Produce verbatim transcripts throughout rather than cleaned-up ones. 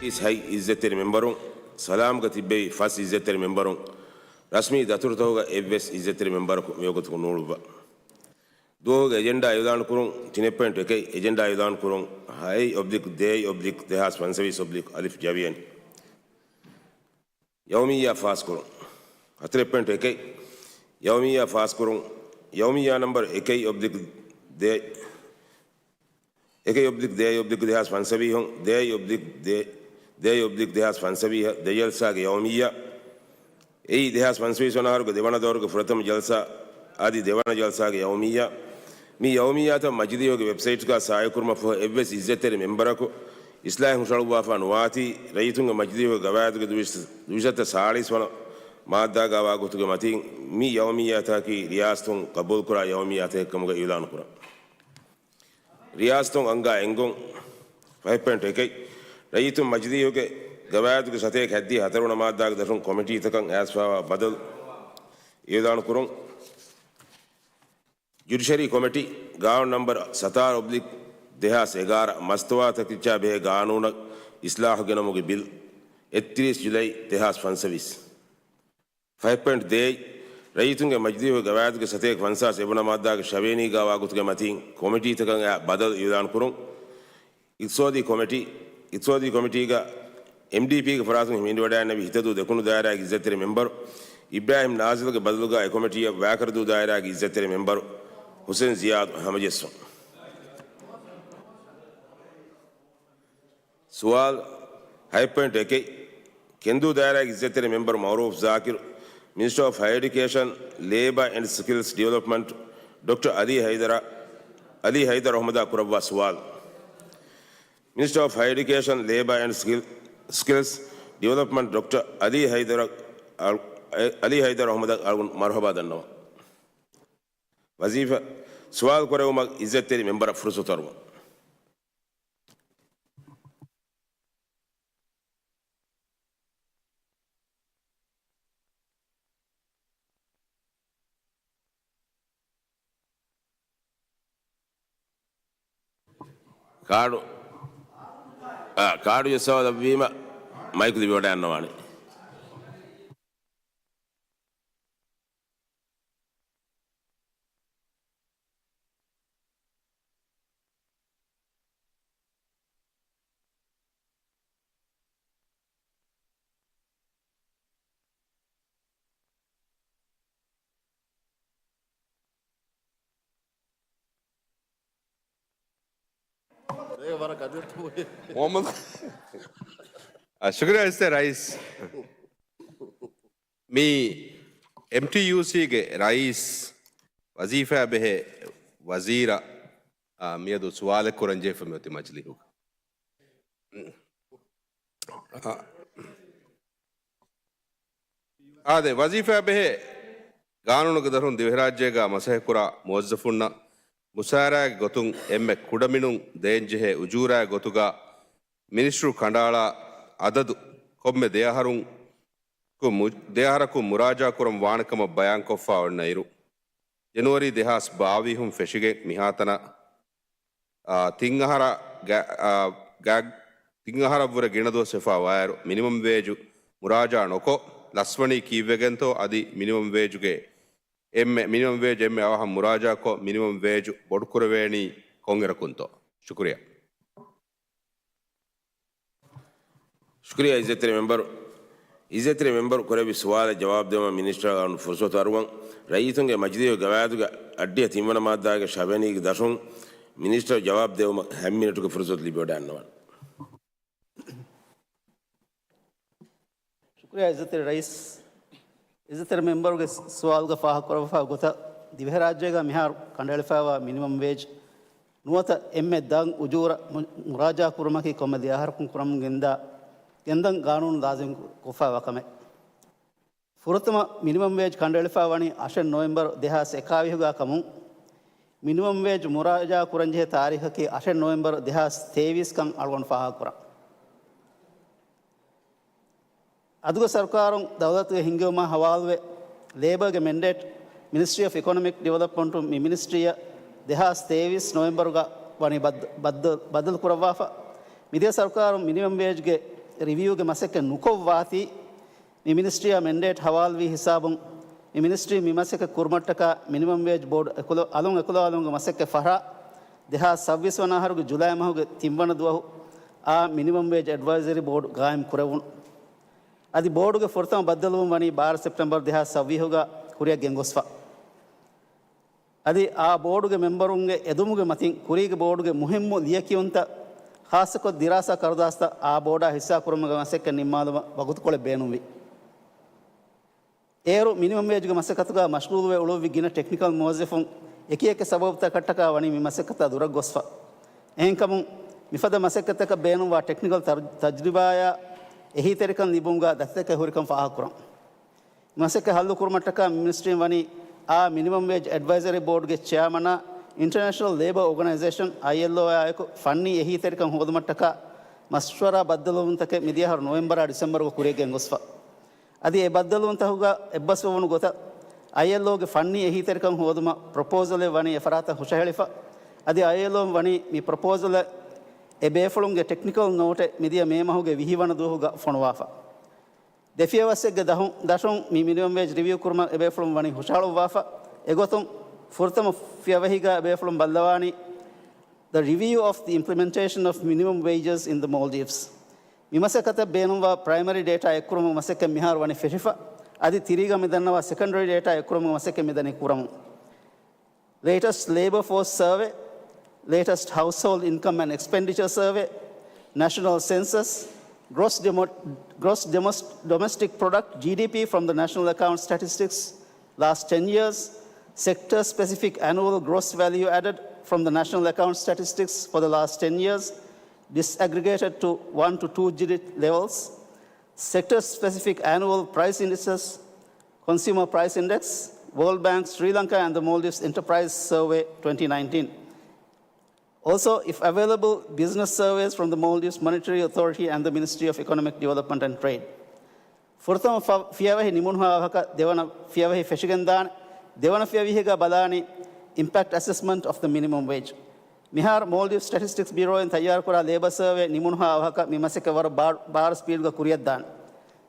އިސް ހަތް އިއްޒަތްތެރި މެމްބަރުން، ސަލާމްގަ ތިއްބެވި ފަސް އިއްޒަތްތެރި މެމްބަރުން، ރަސްމީ ދަތުރުތަކުގަ އެއްވެސް އިއްޒަތްތެރި މެމްބަރަކު މިވަގުތު ނޫޅުއްވާ. ދުވަހުގެ އެޖެންޑާ އިއުލާން ކުރުން. ތިނެއް ޕޮއިންޓް އެކެއް، އެޖެންޑާ އިއުލާން ކުރުން. ހައެއް އޮބްލިކް ދޭއް އޮބްލިކް ދެހާސް ފަންސަވީސް އޮބްލިކް އަލިފް ޖަވިޔަނި. ޔައުމިއްޔާ ފާސްކުރުން. ހަތަރެއް ޕޮއިންޓް އެކެއް، ޔައުމިއްޔާ ފާސްކުރުން. ޔައުމިއްޔާ ނަމްބަރު އެކެއް އޮބްލިކް ދޭއް، އެކެއް އޮބްލިކް ދޭއް އޮބްލިކް ދެހާސް ފަންސަވީހުން، ދޭއް އޮބްލިކް ދޭއް، ދޭއް އޮބްލިކް ދެހާސް ފަންސަވީހަށް ދެ ޖަލްސާގެ ޔައުމިއްޔާ. އެއީ ދެހާސް ފަންސަވީސް ވަނަ އަހަރުގެ ދެވަނަ ދައުރުގެ ފުރަތަމަ ޖަލްސާ އަދި ދެވަނަ ޖަލްސާގެ ޔައުމިއްޔާ. މި ޔައުމިއްޔާތައް މަޖިލީހުގެ ވެބްސައިޓްގަ ޝާއިޢުކުރުމަށްފަހު އެއްވެސް އިއްޒަތްތެރި މެމްބަރަކު އިސްލާހެއް ހުށަހަޅުއްވާފަ ނުވާތީ، ރައްޔިތުންގެ މަޖިލީހުގެ ގަވާއިދުގެ ދުވިސަ-، ދުވިސައްތަ ސާޅީސް ވަނަ މާއްދާގަ ވާ ގޮތުގެ މަތީން މި ޔައުމިއްޔާތަކަކީ ރިޔާސަތުން ޤަބޫލުކުރާ ޔައުމިއްޔާތަކެއްކަމުގަ އިއުލާނުކުރަން. ރިޔާސަތުން އަންގާ އެންގުން. ފަހެއް ޕޮއިންޓް އެކެއް، ރައްޔިތުން މަޖިލީހުގެ ގަވާއިދުގެ ސަތޭކަ ހަތްދިހަ ހަތަރުވަނަ މާއްދާގެ ދަށުން ކޮމިޓީތަކަށް އައިސްފައިވާ ބަދަލު އިއުލާނުކުރުން. ޖުޑިޝަރީ ކޮމިޓީ، ގާނޫނު ނަމްބަރު ސަތާރަ އޮބްލިކް ދެހާސް އެގާރަ، މަސްތުވާތަކެއްޗާ ބެހޭ ގާނޫނަށް އިސްލާހު ގެނަމުގެ ބިލް، އެއްތިރީސް ޖުލައި ދެހާސް ފަންސަވީސް. ފަހެއް ޕޮއިންޓް ދޭއް، ރައްޔިތުންގެ މަޖިލީހުގެ ގަވާއިދުގެ ސަތޭކަ ފަންސާސް އެވަނަ މާއްދާގެ ޝަވޭނީގަ ވާ ގޮތުގެ މަތީން ކޮމިޓީތަކަށް އައި ބަދަލު އިއުލާން ކުރުން. އިޤްތިޞާދީ ކޮމިޓީ، އިޤްތިޞާދީ ކޮމިޓީގަ އެމްޑީޕީގެ ފަރާތުން ހިމެނިވަޑައިގެންނެވި ހިތަދޫ ދެކުނު ދާއިރާގެ އިއްޒަތްތެރި މެމްބަރު އިބްރާހިމް ނާޒިލްގެ ބަދަލުގަ އެ ކޮމިޓީއަށް ވާކަރަދޫ ދާއިރާގެ އިއްޒަތްތެރި މެމްބަރު ހުސެން ޒިޔާދު ހަމަޖެއްސުން. ސުވާލު ހަތް ޕޮއިންޓް އެކެއް، ކެންދޫ ދާއިރާގެ އިއްޒަތްތެރި މެމްބަރު މައުރޫފް ޒާކިރު، މިނިސްޓަރ އޮފް ހަޔަރ އެޑިއުކޭޝަން، ލޭބަ އެންޑް ސްކިލްސް ޑިވެލޮޕްމަންޓް، ޑޮކްޓަރ އަލީ ހައިދަރ، އަލީ ހައިދަރ އަޙްމަދާ ކުރައްވާ ސުވާލު. މިނިސްޓަރ އޮފް ހަޔަރ އެޑިއުކޭޝަން، ލޭބަ އެންޑް ސްކިލް، ސްކިލްސް ޑިވެލޮޕްމަންޓް ޑޮކްޓަރ އަލީ ހައިދަރ، އަލް-، އަލީ ހައިދަރ އަޙްމަދަށް އަޅުގަނޑު މަރުޙަބާ ދަންނަވަން. ވަޒީފާ ސުވާލު ކުރެވުމަށް އިއްޒަތްތެރި މެމްބަރަށް ފުރުސަތު އަރުވަން. ކާޑު، އާ، ކާޑު ޖައްސަވާލައްވީމަ މައިކު ލިބިވަޑައިގަންނަވާނެ. މުޙައްމަދު، އާ، ޝުކުރިއްޔާ އިއްޒަތްތެރި ރައީސް. މި އެމްޓީޔޫސީގެ ރައީސް ވަޒީފާ ބެހޭ ވަޒީރަށް، އާ، މިއަދު ސުވާލެއް ކުރަން ޖެހިފަ މިއޮތީ މަޖިލީހުގަ. އާ، އާދެ، ވަޒީފާ ބެހޭ ގާނޫނުގެ ދަށުން ދިވެހިރާއްޖޭގަ މަސައްކަތްކުރާ މުވައްޒަފުންނަށް މުސާރައިގެ ގޮތުން އެންމެ ކުޑަމިނުން ދޭންޖެހޭ އުޖޫރާގެ ގޮތުގަ މިނިސްޓްރީ ކަނޑައަޅާ އަދަދު ކޮންމެ ދެއަހަރުން ކު މު-، ދެއަހަރަކުން މުރާޖާ ކުރަން ވާނެ ކަމަށް ބަޔާންކޮށްފަ އޮންނަ އިރު، ޖެނުއަރީ ދެހާސް ބާވީހުން ފެށިގެން މިހާތަނަށް، އާ، ތިން އަހަރަށް ގާ-، އާ، ގާ-، ތިން އަހަރަށްވުރެ ގިނަ ދުވަސް ވެފަ ވާއިރު، މިނިމަމް ވޭޖު މުރާޖާ ނޮކޮށް، ލަސްވަނީ ކީއްވެގެންތޯ އަދި މިނިމަމް ވޭޖުގެ އެންމެ، މިނިމަމް ވޭޖު އެންމެ އަވަހަށް މުރާޖާކޮށް، މިނިމަމް ވޭޖު ބޮޑުކުރެވޭނީ ކޮންއިރަކުންތޯ؟ ޝުކުރިއްޔާ. ޝުކުރިއްޔާ އިއްޒަތްތެރި މެމްބަރު. އިއްޒަތްތެރި މެމްބަރު ކުރެއްވި ސުވާލަށް ޖަވާބު ދެވުމަށް މިނިސްޓަރ އަޅުގަނޑު ފުރުސަތު އަރުވަން. ރައްޔިތުންގެ މަޖިލީހުގެ ގަވާއިދުގެ އައްޑިހަ ތިންވަނަ މާއްދާގެ ޝަވެނީގެ ދަށުން މިނިސްޓަރ ޖަވާބު ދެވުމަށް ހަތް މިނެޓުގެ ފުރުސަތު ލިބިވަޑައިގަންނަވާނެ. ޝުކުރިއްޔާ އިއްޒަތްތެރި ރައީސް. އިއްޒަތްތެރި މެމްބަރުގެ ސުވާލުގަ ފާހަގަކުރައްވާ ގޮތަށް، ދިވެހިރާއްޖޭގަ މިހާރު ކަނޑައެޅިފައިވާ މިނިމަމް ވޭޖް ނުވަތަ އެންމެ ދަށް އުޖޫރަ މު-، މުރާޖާ ކުރުމަކީ ކޮންމެ ދެއަހަރަކުން ކުރަމުން ގެންދާ، ގެންދަން ގާނޫނު ލާޒިމް ކޮށްފައިވާ ކަމެއް. ފުރަތަމަ މިނިމަމް ވޭޖް ކަނޑައެޅިފައި ވަނީ އަށެއް ނޮވެމްބަރު ދެހާސް އެކާވީހުގަ ކަމުން، މިނިމަމް ވޭޖް މުރާޖާ ކުރަންޖެހޭ ތާރީޚަކީ އަށެއް ނޮވެމްބަރު ދެހާސް ތޭވީސް ކަން އަޅުގަނޑު ފާހަގަކުރަން. އަދުގެ ސަރުކާރުން ދައުލަތުގެ ހިންގެވުމާ ހަވާލުވެ، ލޭބަރގެ މެންޑޭޓް މިނިސްޓްރީ އޮފް އިކޮނޮމިކް ޑިވެލޮޕްމަންޓުން މި މިނިސްޓްރީއަށް ދެހާސް ތޭވީސް ނޮވެމްބަރުގަ ވަނީ ބައްދަ-، ބައްދަ-، ބައްދަލުކުރައްވާފަ. މިދިޔަ ސަރުކާރުން މިނިމަމް ވޭޖްގެ ރިވިއުގެ މަސައްކަތް ނުކޮށްވާތީ، މި މިނިސްޓްރީއާ މެންޑޭޓް ހަވާލުވީ ހިސާބުން، މި މިނިސްޓްރީ މި މަސައްކަތް ކުރުމަށްޓަކާ މިނިމަމް ވޭޖް ބޯޑް އެކުލަ-، އަލުން އެކުލަވާލުމުގެ މަސައްކަތް ފަހަރާ، ދެހާސް ސައްވީސް ވަނަ އަހަރުގެ ޖުލައި މަހުގެ ތިންވަނަ ދުވަހު އާ މިނިމަމް ވޭޖް އެޑްވައިޒަރީ ބޯޑް ގާއިމް ކުރެވުނު. އަދި ބޯޑުގެ ފުރަތަމަ ބައްދަލުވުން ވަނީ ބާރަ ސެޕްޓެމްބަރު ދެހާސް ސައްވީހުގަ ކުރިއަށް ގެންގޮސްފަ. އަދި އާ ބޯޑުގެ މެމްބަރުންގެ އެދުމުގެ މަތިން ކުރީގެ ބޯޑުގެ މުހިއްމު ލިޔެކިޔުންތައް، ޚާއްޞަކޮށް ދިރާސާ ކަރުދާސްތައް އާ ބޯޑާ ހިއްސާ ކުރުމުގެ މަސައްކަތް ނިންމާލުމަށް ވަގުތުކޮޅެއް ބޭނުންވި. އޭރު މިނިމަމް ވޭޖުގެ މަސައްކަތުގަ މަޝްޣޫލުވެ އުޅުއްވި ގިނަ ޓެކްނިކަލް މުވައްޒަފުން އެކިއެކެއް ސަބަބުތަކަށްޓަކާ ވަނީ މި މަސައްކަތާ ދުރަށް ގޮސްފަ. އެހެންކަމުން، މިފަދަ މަސައްކަތަކަށް ބޭނުންވާ ޓެކްނިކަލް ތަރު-، ތަޖްރިބާއާ އެހީތެރިކަން ލިބުމުގަ ދަތިތަކެއް ހުރިކަން ފާހަގަކުރަން. މަސައްކަތް ހައްލު ކުރުމަށްޓަކާ މިނިސްޓްރީން ވަނީ އާ މިނިމަމް ވޭޖް އެޑްވައިޒަރީ ބޯޑުގެ ޗެއާމަނާ އިންޓަރނޭޝަނަލް ލޭބަ އޯގަނައިޒޭޝަން، އައިއެލްއޯ، އާއެކު ފަންނީ އެހީތެރިކަން ހޯދުމަށްޓަކާ މަޝްވަރާ ބައްދަލުވުންތަކެއް މިދިޔަހަރު ނޮވެމްބަރާ ޑިސެމްބަރުގަ ކުރިއަށް ގެންގޮސްފަ. އަދި އެ ބައްދަލުވުންތަކުގަ އެއްބަސްވެވުނު ގޮތަށް އައިއެލްއޯގެ ފަންނީ އެހީތެރިކަން ހޯދުމަށް ޕްރޮޕޯޒަލެއް ވަނީ އެފަރާތަށް ހުށަހެޅިފަ. އަދި އައިއެލްއޯ ވަނީ މި ޕްރޮޕޯޒަލަށް އެ ބޭފުޅުންގެ ޓެކްނިކަލް ނޯޓެއް މިދިޔަ މޭ މަހުގެ ވިހި ވަނަ ދުވަހުގަ ފޮނުވާފަ. ދެ ފިޔަވައްސެއްގެ ދަށުން، ދަށުން މި މިނިމަމް ވޭޖް ރިވިއު ކުރުމަށް އެބޭފުޅުން ވަނީ ހުށަހަޅުއްވާފަ. އެގޮތުން، ފުރަތަމަ ފިޔަވަހީގަ އެބޭފުޅުން ބައްލަވާނީ The Review of the Implementation of Minimum Wages in the Maldives. މި މަސައްކަތަށް ބޭނުންވާ ޕްރައިމަރީ ޑޭޓާ އެއްކުރުމުގެ މަސައްކަތް މިހާރު ވަނީ ފެށިފަ. އަދި ތިރީގަ މި ދަންނަވާ ސެކަންޑަރީ ޑޭޓާ އެއްކުރުމުގެ މަސައްކަތް މިދަނީ ކުރަމުން. Latest Labour Force Survey, latest Household Income and Expenditure Survey, National Census, gross, demo, gross demos, domestic product, G D P, from the National Account Statistics last ten years, sector-specific annual gross value added from the National Account Statistics for the last ten years, disaggregated to one to two digit levels, sector-specific annual price indices, Consumer Price Index, World Bank, Sri Lanka and the Maldives Enterprise Survey twenty nineteen. Also, if available, business surveys from the Maldives Monetary Authority and the Ministry of Economic Development and Trade. ފުރަތަމަ ފަ-، ފިޔަވަހި ނިމުނުހާ އަވަހަކަށް ދެވަނަ ފިޔަވަހި ފެށިގެންދާނެ. ދެވަނަ ފިޔަވަހީގަ ބަލާނީ Impact Assessment of the Minimum Wage. މިހާރު މޯލްޑިވްސް ސްޓެޓިސްޓިކްސް ބިއުރޯއިން ތައްޔާރުކުރާ ލޭބަ ސަރވޭ ނިމުނުހާ އަވަހަކަށް މި މަސައްކަތް ވަރަށް ބާ-، ބާރަ ސްޕީޑްގަ ކުރިއަށްދާނެ.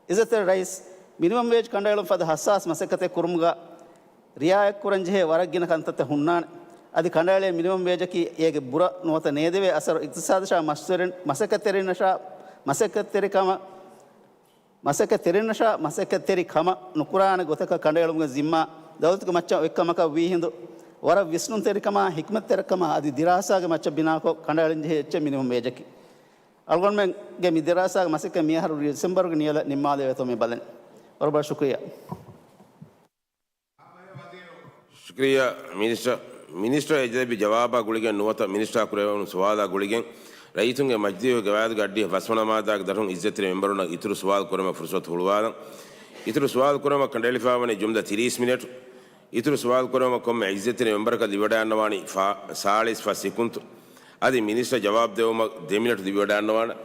އިއްޒަތްތެރި ރައީސް، މިނިމަމް ވޭޖް ކަނޑައެޅުން ފަދަ ހައްސާސް މަސައްކަތެއް ކުރުމުގަ ރިއާޔަތްކުރަންޖެހޭ ވަރަށް ގިނަ ކަންތައްތައް ހުންނާނެ. އަދި ކަނޑައެޅޭ މިނިމަމް ވޭޖަކީ އޭގެ ބުރަ ނުވަތަ ނޭދެވޭ އަސަރު އިގްތިސާދަށާ މަސްވެރިން-، މަސައްކަތްތެރިންނަށާ، މަސައްކަތްތެރިކަމަށް މަސައްކަތްތެރިންނަށާ މަސައްކަތްތެރިކަމަށް ނުކުރާނެ ގޮތަކަށް ކަނޑައެޅުމުގެ ޒިންމާ ދައުލަތުގެ މައްޗަށް އޮތްކަމަކަށް ވީހިނދު، ވަރަށް ވިސްނުންތެރިކަމާ، ޙިކްމަތްތެރިކަމާ އަދި ދިރާސާގެ މައްޗަށް ބިނާކޮށް ކަނޑައެޅިންޖެހޭ އެއްޗެއް މިނިމަމް ވޭޖަކީ. އަޅުގަނޑުމެންގެ މި ދިރާސާގެ މަސައްކަތް މިއަހަރު ޑިސެމްބަރުގެ ނިޔަލަށް ނިންމާލެވޭތޯ މި ބަލަން. ވަރަށް ބޮޑަށް ޝުކުރިއްޔާ. ޝުކުރިއްޔާ މިނިސްޓަރ. މިނިސްޓަރ އެ ލިބި ޖަވާބާ ގުޅިގެން ނުވަތަ މިނިސްޓަރ ކުރެވުނު ސުވާލާ ގުޅިގެން ރައްޔިތުންގެ މަޖިލީހުގެ ގަވާއިދުގެ އައްޑިހަ ފަސްވަނަ މާއްދާގެ ދަށުން އިއްޒަތްތެރި މެމްބަރުންނަށް އިތުރު ސުވާލު ކުރުމަށް ފުރުސަތު ހުޅުވާލަން. އިތުރު ސުވާލު ކުރުމަށް ކަނޑައެޅިފައިވަނީ ޖުމްލަ ތިރީސް މިނެޓު. އިތުރު ސުވާލު ކުރުމަށް ކޮންމެ އިއްޒަތްތެރި މެމްބަރަކަށް ލިބިވަޑައިގަންނަވާނީ ފާ-، ސާޅީސް ފަސް ސިކުންތު. އަދި މިނިސްޓަރ ޖަވާބު ދެވުމަށް ދެ މިނެޓު ލިބިވަޑައިގަންނަވާނެ.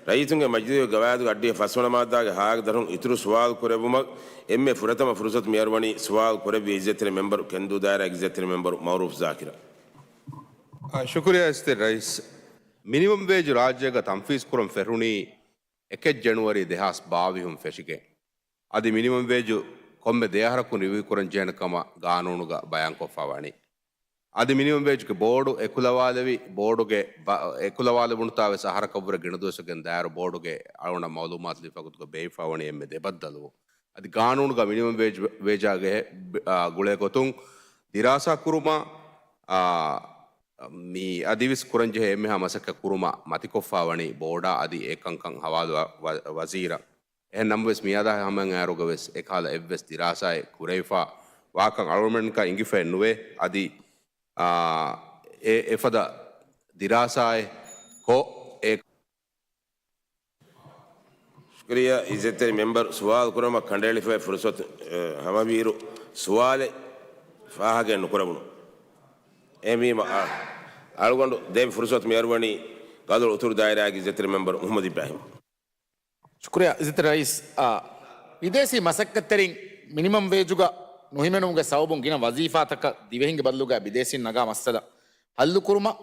ރައްޔިތުންގެ މަޖިލީހުގެ ގަވާއިދުގެ އައްޑިހަ ފަސްވަނަ މާއްދާގެ ހާއަށް ދަށުން އިތުރު ސުވާލު ކުރެއްވުމަށް އެންމެ ފުރަތަމަ ފުރުސަތު މިއަރުވަނީ ސުވާލު ކުރެއްވި އިއްޒަތްތެރި މެމްބަރު ކެންދޫ ދާއިރާގެ އިއްޒަތްތެރި މެމްބަރު މައުރޫފް ޒާކިރަށް. އާ، ޝުކުރިއްޔާ އިއްޒަތްތެރި ރައީސް. މިނިމަމް ވޭޖު ރާއްޖޭގަ ތަންފީޒް ކުރަން ފެށުނީ އެކެއް ޖެނުއަރީ ދެހާސް ބާވީހުން ފެށިގެން. އަދި މިނިމަމް ވޭޖު ކޮންމެ ދެއަހަރަކުން ރިވިއު ކުރަން ޖެހޭނެ ކަމަށް ގާނޫނުގަ ބަޔާންކޮށްފަ ވަނީ. އަދި މިނިމަމް ވޭޖުގެ ބޯޑު އެކުލަވާލެވި، ބޯޑުގެ ބަ-، އެކުލަވާލެވުނުތާ ވެސް އަހަރަކަށްވުރެ ގިނަ ދުވަސްވެގެން ދާއިރު ބޯޑުގެ އަޅުގަނޑަށް މައުލޫމާތު ލިބިފަ ގޮތުގަ ބޭއްވިފަ ވަނީ އެންމެ ދެ ބައްދަލުވުން. އަދި ގާނޫނުގަ މިނިމަމް ވޭޖް، ވޭޖާގެ ހެ-، އާ، ގުޅޭ ގޮތުން ދިރާސާ ކުރުމަށް، އާ، މި އަދިވެސް ކުރަންޖެހޭ އެންމެހާ މަސައްކަތް ކުރުމަށް މަތިކޮށްފަ ވަނީ ބޯޑާ އަދި އެކަންކަން ހަވާލު ވަ-، ވަ-، ވަޒީރަށް. އެހެން ނަމަވެސް، މިއަދާ ހަމައަށް އައިރުގަ ވެސް އެކަހަލަ އެއްވެސް ދިރާސާއެއް ކުރެވިފަ ވާކަން އަޅުގަނޑުމެންނަކަށް އެނގިފައެއް ނުވޭ. އަދި، އާ، އެ-، އެފަދަ ދިރާސާއެއް ކޮށް އެ ޝުކުރިއްޔާ އިއްޒަތްތެރި މެމްބަރު ސުވާލު ކުރުމަށް ކަނޑައެޅިފައި ފުރުސަތު، އެ، ހަމަވީއިރު ސުވާލެއް ފާހަގައެއް ނުކުރެވުނު. އެހެންވީމަ، އަ-، އަޅުގަނޑު ދޭން ފުރުސަތު މިއަރުވަނީ ގަދޮޅު އުތުރު ދާއިރާގެ އިއްޒަތްތެރި މެމްބަރު މުހައްމަދު އިބްރާހިމް. ޝުކުރިއްޔާ އިއްޒަތްތެރި ރައީސް. އާ، ބިދޭސީ މަސައްކަތްތެރިން މިނިމަމް ވޭޖުގަ ނުހިމެނުމުގެ ސަބަބުން ގިނަ ވަޒީފާތަކަށް ދިވެހިންގެ ބަދަލުގަ ބިދޭސީން ނަގާ މައްސަލަ ހައްލުކުރުމަށް،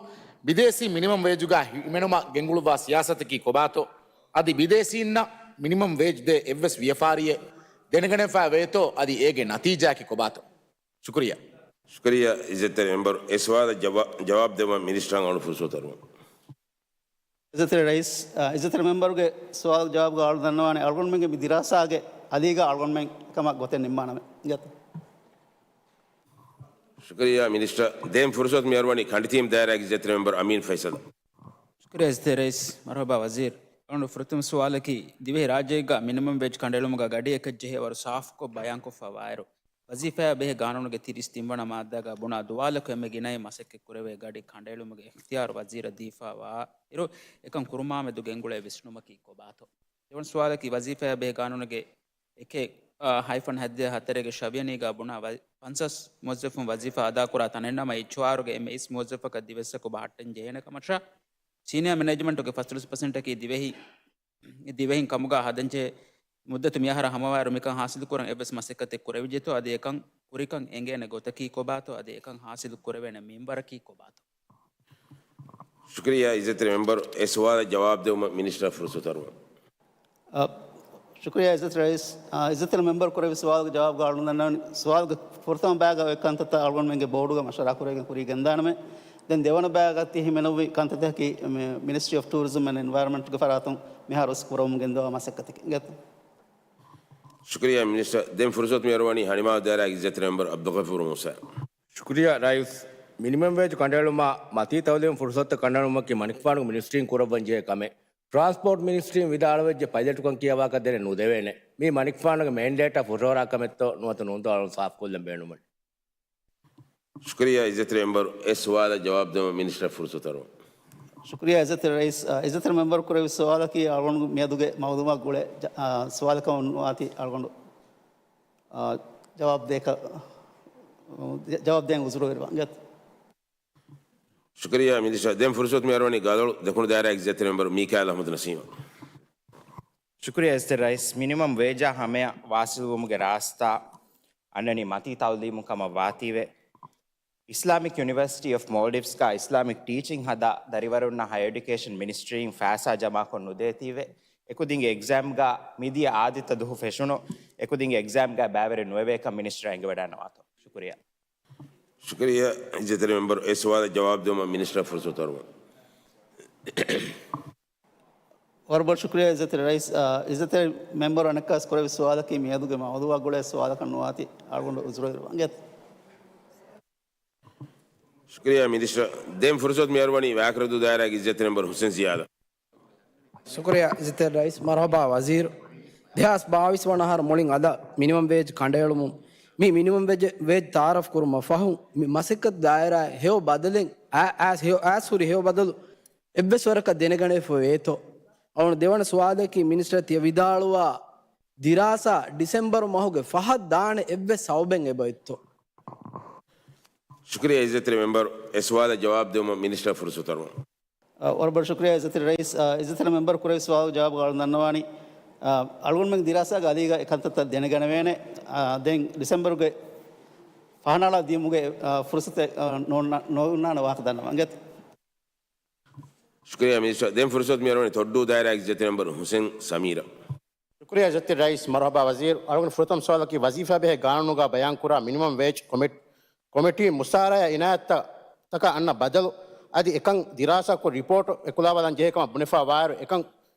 ބިދޭސީ މިނިމަމް ވޭޖުގަ ހިމެނުމަށް ގެންގުޅުއްވާ ސިޔާސަތަކީ ކޮބާތޯ؟ އަދި ބިދޭސީންނަށް މިނިމަމް ވޭޖް ދޭ އެއްވެސް ވިޔަފާރިއެއް ދެނެގަނެފައި ވޭތޯ އަދި އޭގެ ނަތީޖާއަކީ ކޮބާތޯ؟ ޝުކުރިއްޔާ. ޝުކުރިއްޔާ އިއްޒަތްތެރި މެމްބަރު، އެ ސުވާލަށް ޖަވާ-، ޖަވާބު ދެއްވަން މިނިސްޓަރަށް އަޅު ފުރުސަތު އަރުވަން. އިއްޒަތްތެރި ރައީސް، އަ، އިއްޒަތްތެރި މެމްބަރުގެ ސުވާލު ޖަވާބުގަ އަޅު ދަންނަވާނެ އަޅުގަނޑުމެންގެ މި ދިރާސާގެ އަލީގަ އަޅުގަނޑުމެން އެކަމަށް ގޮތެއް ނިންމާނަމޭ. އިނގޭތަ؟ ޝުކުރިއްޔާ މިނިސްޓަރ. ދެން ފުރުސަތު މި އަރުވަނީ ކަނޑިތީމް ދާއިރާގެ އިއްޒަތްތެރި މެމްބަރު އަމީން ފައިސަލަށް. ޝުކުރިއްޔާ އިއްޒަތްތެރި ރައީސް. މަރުހަބާ ވަޒީރު. އަޅުގަނޑު ފުރަތަމަ ސުވާލަކީ، ދިވެހި ރާއްޖޭގަ މިނިމަމް ވޭޖް ކަނޑައެޅުމުގަ ގަޑިއެއް އެކަށް ޖެހޭ ވަރު ސާފުކޮށް ބަޔާންކޮށްފަ ވާއިރު، ވަޒީފާއާ ބެހޭ ގާނޫނުގެ ތިރީސް ތިން ވަނަ މާއްދާގަ ބުނާ ދުވާލަކު އެންމެ ގިނައިން މަސައްކަތް ކުރެވޭ ގަޑި ކަނޑައެޅުމުގެ އިޚްތިޔާރު ވަޒީރަށް ދީފަ ވާއިރު، އެކަން ކުރުމާމެދު ގެންގުޅޭ ވިސްނުމަކީ ކޮބާތޯ؟ ދެވަނަ ސުވާލަކީ، ވަޒީފާއާ ބެހޭ ގާނޫނުގެ އެކެއް، އާ، ހައިފަން ހަތްދިހަ ހަތަރެއްގެ ޝަވިޔަނީގަ ބުނާ ވަ-، ފަންސާސް މުވައްޒަފުން ވަޒީފާ އަދާކުރާ ތަނެއް ނަމަ، އެޗްއާރުގެ އެންމެ އިސް މުވައްޒަފަކަށް ދިވެއްސަކު ބަހައްޓަން ޖެހޭނެ ކަމަށާ، ސީނިއާ މެނޭޖްމަންޓުގެ ފަސްދޮޅަސް ޕަސެންޓަކީ ދިވެހި، ދިވެހިން ކަމުގަ ހަދަންޖެހޭ މުއްދަތު މިއަހަރަށް ހަމަވާއިރު މިކަން ހާސިލުކުރަން އެއްވެސް މަސައްކަތެއް ކުރެވިއްޖެތޯ؟ އަދި އެކަން ކުރިކަން އެނގޭނެ ގޮތަކީ ކޮބާތޯ؟ އަދި އެކަން ހާސިލު ކުރެވޭނެ މިންވަރަކީ ކޮބާތޯ؟ ޝުކުރިއްޔާ އިއްޒަތްތެރި މެމްބަރު، އެ ސުވާލަށް ޖަވާބު ދެވުމަށް މިނިސްޓަރ ފުރުސަތު އަރުވަން. އަ، ޝުކުރިއްޔާ އިއްޒަތްތެރި ރައީސް. އަ، އިއްޒަތްތެރި މެމްބަރު ކުރެއްވި ސުވާލުގެ ޖަވާބުގަ އަޅުގަނޑު ދަންނަވަނީ، ސުވާލުގެ ފުރަތަމަ ބައިގަ އޮތް ކަންތައްތައް އަޅުގަނޑުމެންގެ ބޯޑުގަ މަޝްވަރާ ކުރެވިގެން ކުރިޔަށް ގެންދާނަމޭ. ދެން ދެވަނަ ބައިގަ ތި ހިމެނުއްވި ކަންތައްތަކަކީ މި މިނިސްޓްރީ އޮފް ޓޫރިޒަމް އެންޑް އެންވަޔަރަންމަންޓްގެ ފަރާތުން މިހާރުވެސް ކުރަމުން ގެންދަވާ މަސައްކަތަކީ. އިނގޭތަ؟ ޝުކުރިއްޔާ މިނިސްޓަރ. ދެން ފުރުސަތު މި އަރުވަނީ ހަނިމާލް ދާއިރާގެ އިއްޒަތްތެރި މެމްބަރު އަބްދުލްޣަފޫރު މޫސާ. ޝުކުރިއްޔާ ރައީސް. މިނިމަމް ވޭޖް ކަނޑައެޅުމާ މަތީ ތައުލީމު ފުރުސަތުތައް ކަނޑައެޅުމަކީ މަނިކުފާނުގެ މިނިސްޓްރީން ކުރައްވަން ޖެހޭ ކަމެއް. ޓްރާންސްޕޯޓް މިނިސްޓްރީން ވިދާޅުވެއްޖެ ޕައިލެޓުކަން ކިޔަވާކަށް ދެނެއް ނުދެވޭނެ. މީ މަނިކުފާނުގެ މެންޑޭޓާ ފުށަހުރާ ކަމެއްތޯ ނުވަތަ ނޫންތޯ އަޅުން ސާފުކޮށްލަން ބޭނުމެއް. ޝުކުރިއްޔާ އިއްޒަތްތެރި މެމްބަރު، އެ ސުވާލަށް ޖަވާބު ދެވުމަށް މިނިސްޓަރ ފުރުސަތު އަރުވަން. ޝުކުރިއްޔާ އިއްޒަތްތެރި ރައީސް. އަ، އިއްޒަތްތެރި މެމްބަރު ކުރެއްވި ސުވާލަކީ އަޅުގަނޑު މިއަދުގެ މައުލޫމާތު ގުޅޭ ޖަ-، އަ، ސުވާލަކަށް ނުވާތީ އަޅުގަނޑު، އަ، ޖަވާބު ދޭކަށް، އަ، ޖަވާބު ދޭން އުޒުރުވެރިވާން. ޝުކުރިއްޔާ މިނިސްޓަރ. ދެން ފުރުސަތު މި އަރުވަނީ ގާލޮޅު ދެކުނު ދާއިރާގެ އިއްޒަތްތެރި މެމްބަރު މީކާއިލް އަޙްމަދު ނަސީމަށް. ޝުކުރިއްޔާ އިއްޒަތްތެރި ރައީސް. މިނިމަމް ވޭޖާ ހަމަޔަށް ވާސިލްވުމުގެ ރާސްތާ އަންނަނީ މަތީ ތައުލީމު ކަމަށް ވާތީވެ، އިސްލާމިކް ޔުނިވަރސިޓީ އޮފް މޯލްޑިވްސްގަ އިސްލާމިކް ޓީޗިން ހަދާ ދަރިވަރުންނަށް ހަޔަރ އެޑިއުކޭޝަން މިނިސްޓްރީން ފައިސާ ޖަމާކޮށް ނުދޭތީވެ، އެކުދިންގެ އެގްޒާމްގަ މިދިޔަ އާދިއްތަ ދުވަހު ފެށުނު އެކުދިންގެ އެގްޒާމްގަ ބައިވެރި ނުވެވޭކަން މިނިސްޓަރ އެނގިވަޑައިނަވާތޯ؟ ޝުކުރިއްޔާ. ޝުކުރިއްޔާ އިއްޒަތްތެރި މެމްބަރު، އެ ސުވާލަށް ޖަވާބު ދެވުމަށް މިނިސްޓަރ ފުރުސަތު އަރުވަން. ވަރަށް ބޮޑަށް ޝުކުރިއްޔާ އިއްޒަތްތެރި ރައީސް. އާ، އިއްޒަތްތެރި މެމްބަރު އަނެއްކާވެސް ކުރެއްވި ސުވާލަކީ މިއަދުގެ މައުލޫމާތު ގުޅޭ ސުވާލަކަށް ނުވާތީ އަޅުގަނޑު އުޒުރުވެރިވާން. އިނގޭތަ؟ ޝުކުރިއްޔާ މިނިސްޓަރ. ދެން ފުރުސަތު މި އަރުވަނީ ވާކަރަދޫ ދާއިރާގެ އިއްޒަތްތެރި މެމްބަރު ހުސެން ޒިޔާދަށް. ޝުކުރިއްޔާ އިއްޒަތްތެރި ރައީސް. މަރުހަބާ ވަޒީރު. ދެހާސް ބާވީސް ވަނަ އަހަރު މުޅިން އަދަށް މިނިމަމް ވޭޖް ކަނޑައެޅުމުން މި މިނިމަމް ވޭޖް، ވޭޖް ތައާރަފް ކުރުމަށް ފަހު، މި މަސައްކަތު ދާއިރާއަށް ހެޔޮ ބަދަލެއް އަ-، އައިސް ހެޔޮ، އައިސް ހުރި ހެޔޮ ބަދަލު އެއްވެސް ވަރަކަށް ދެނެގަނެފަ ވޭތޯ؟ އަޅުގަނޑު ދެވަނަ ސުވާލަކީ، މިނިސްޓަރ ތިޔަ ވިދާޅުވާ ދިރާސާ ޑިސެމްބަރު މަހުގެ ފަހަށް ދާނެ އެއްވެސް ސަބަބެއް އެބައޮތްތޯ؟ ޝުކުރިއްޔާ އިއްޒަތްތެރި މެމްބަރު، އެ ސުވާލަށް ޖަވާބު ދެވުމަށް މިނިސްޓަރ ފުރުސަތު އަރުވަން. އަ، ވަރަށް ބޮޑަށް ޝުކުރިއްޔާ އިއްޒަތްތެރި ރައީސް. އަ، އިއްޒަތްތެރި މެމްބަރު ކުރެއްވި ސުވާލު ޖަވާބުގަ އަޅުގަނޑު ދަންނަވާނީ، އަ، އަޅުގަނޑުމެން ދިރާސާގެ އަލީގަ އެ ކަންތައްތައް ދެނެގަނެވޭނެ. އަ، ދެން ޑިސެމްބަރުގެ ފަހަނައަޅާ ދިޔުމުގެ، އަ، ފުރުސަތެއް، އަ، ނޯންނާ-، ނޯންނާނެ ވާހަކަ ދަންނަވާ. އިނގޭތަ؟ ޝުކުރިއްޔާ މިނިސްޓަރ. ދެން ފުރުސަތު މި އަރުވަނީ ތޮއްޑޫ ދާއިރާގެ އިއްޒަތްތެރި މެމްބަރު ހުސެން ސަމީރަށް. ޝުކުރިއްޔާ އިއްޒަތްތެރި ރައީސް. މަރުހަބާ ވަޒީރު. އަޅުގަނޑު ފުރަތަމަ ސުވާލަކީ، ވަޒީފާ ބެހޭ ގާނޫނުގަ ބަޔާންކުރާ މިނިމަމް ވޭޖް ކޮމިޓް-، ކޮމިޓީ މުސާރަޔާ އިނާޔަތްތަކަށް އަންނަ ބަދަލު އަދި އެކަން ދިރާސާކޮށް ރިޕޯޓް އެކުލަވާލަން ޖެހޭ ކަމަށް ބުނެފަ ވާއިރު، އެކަން،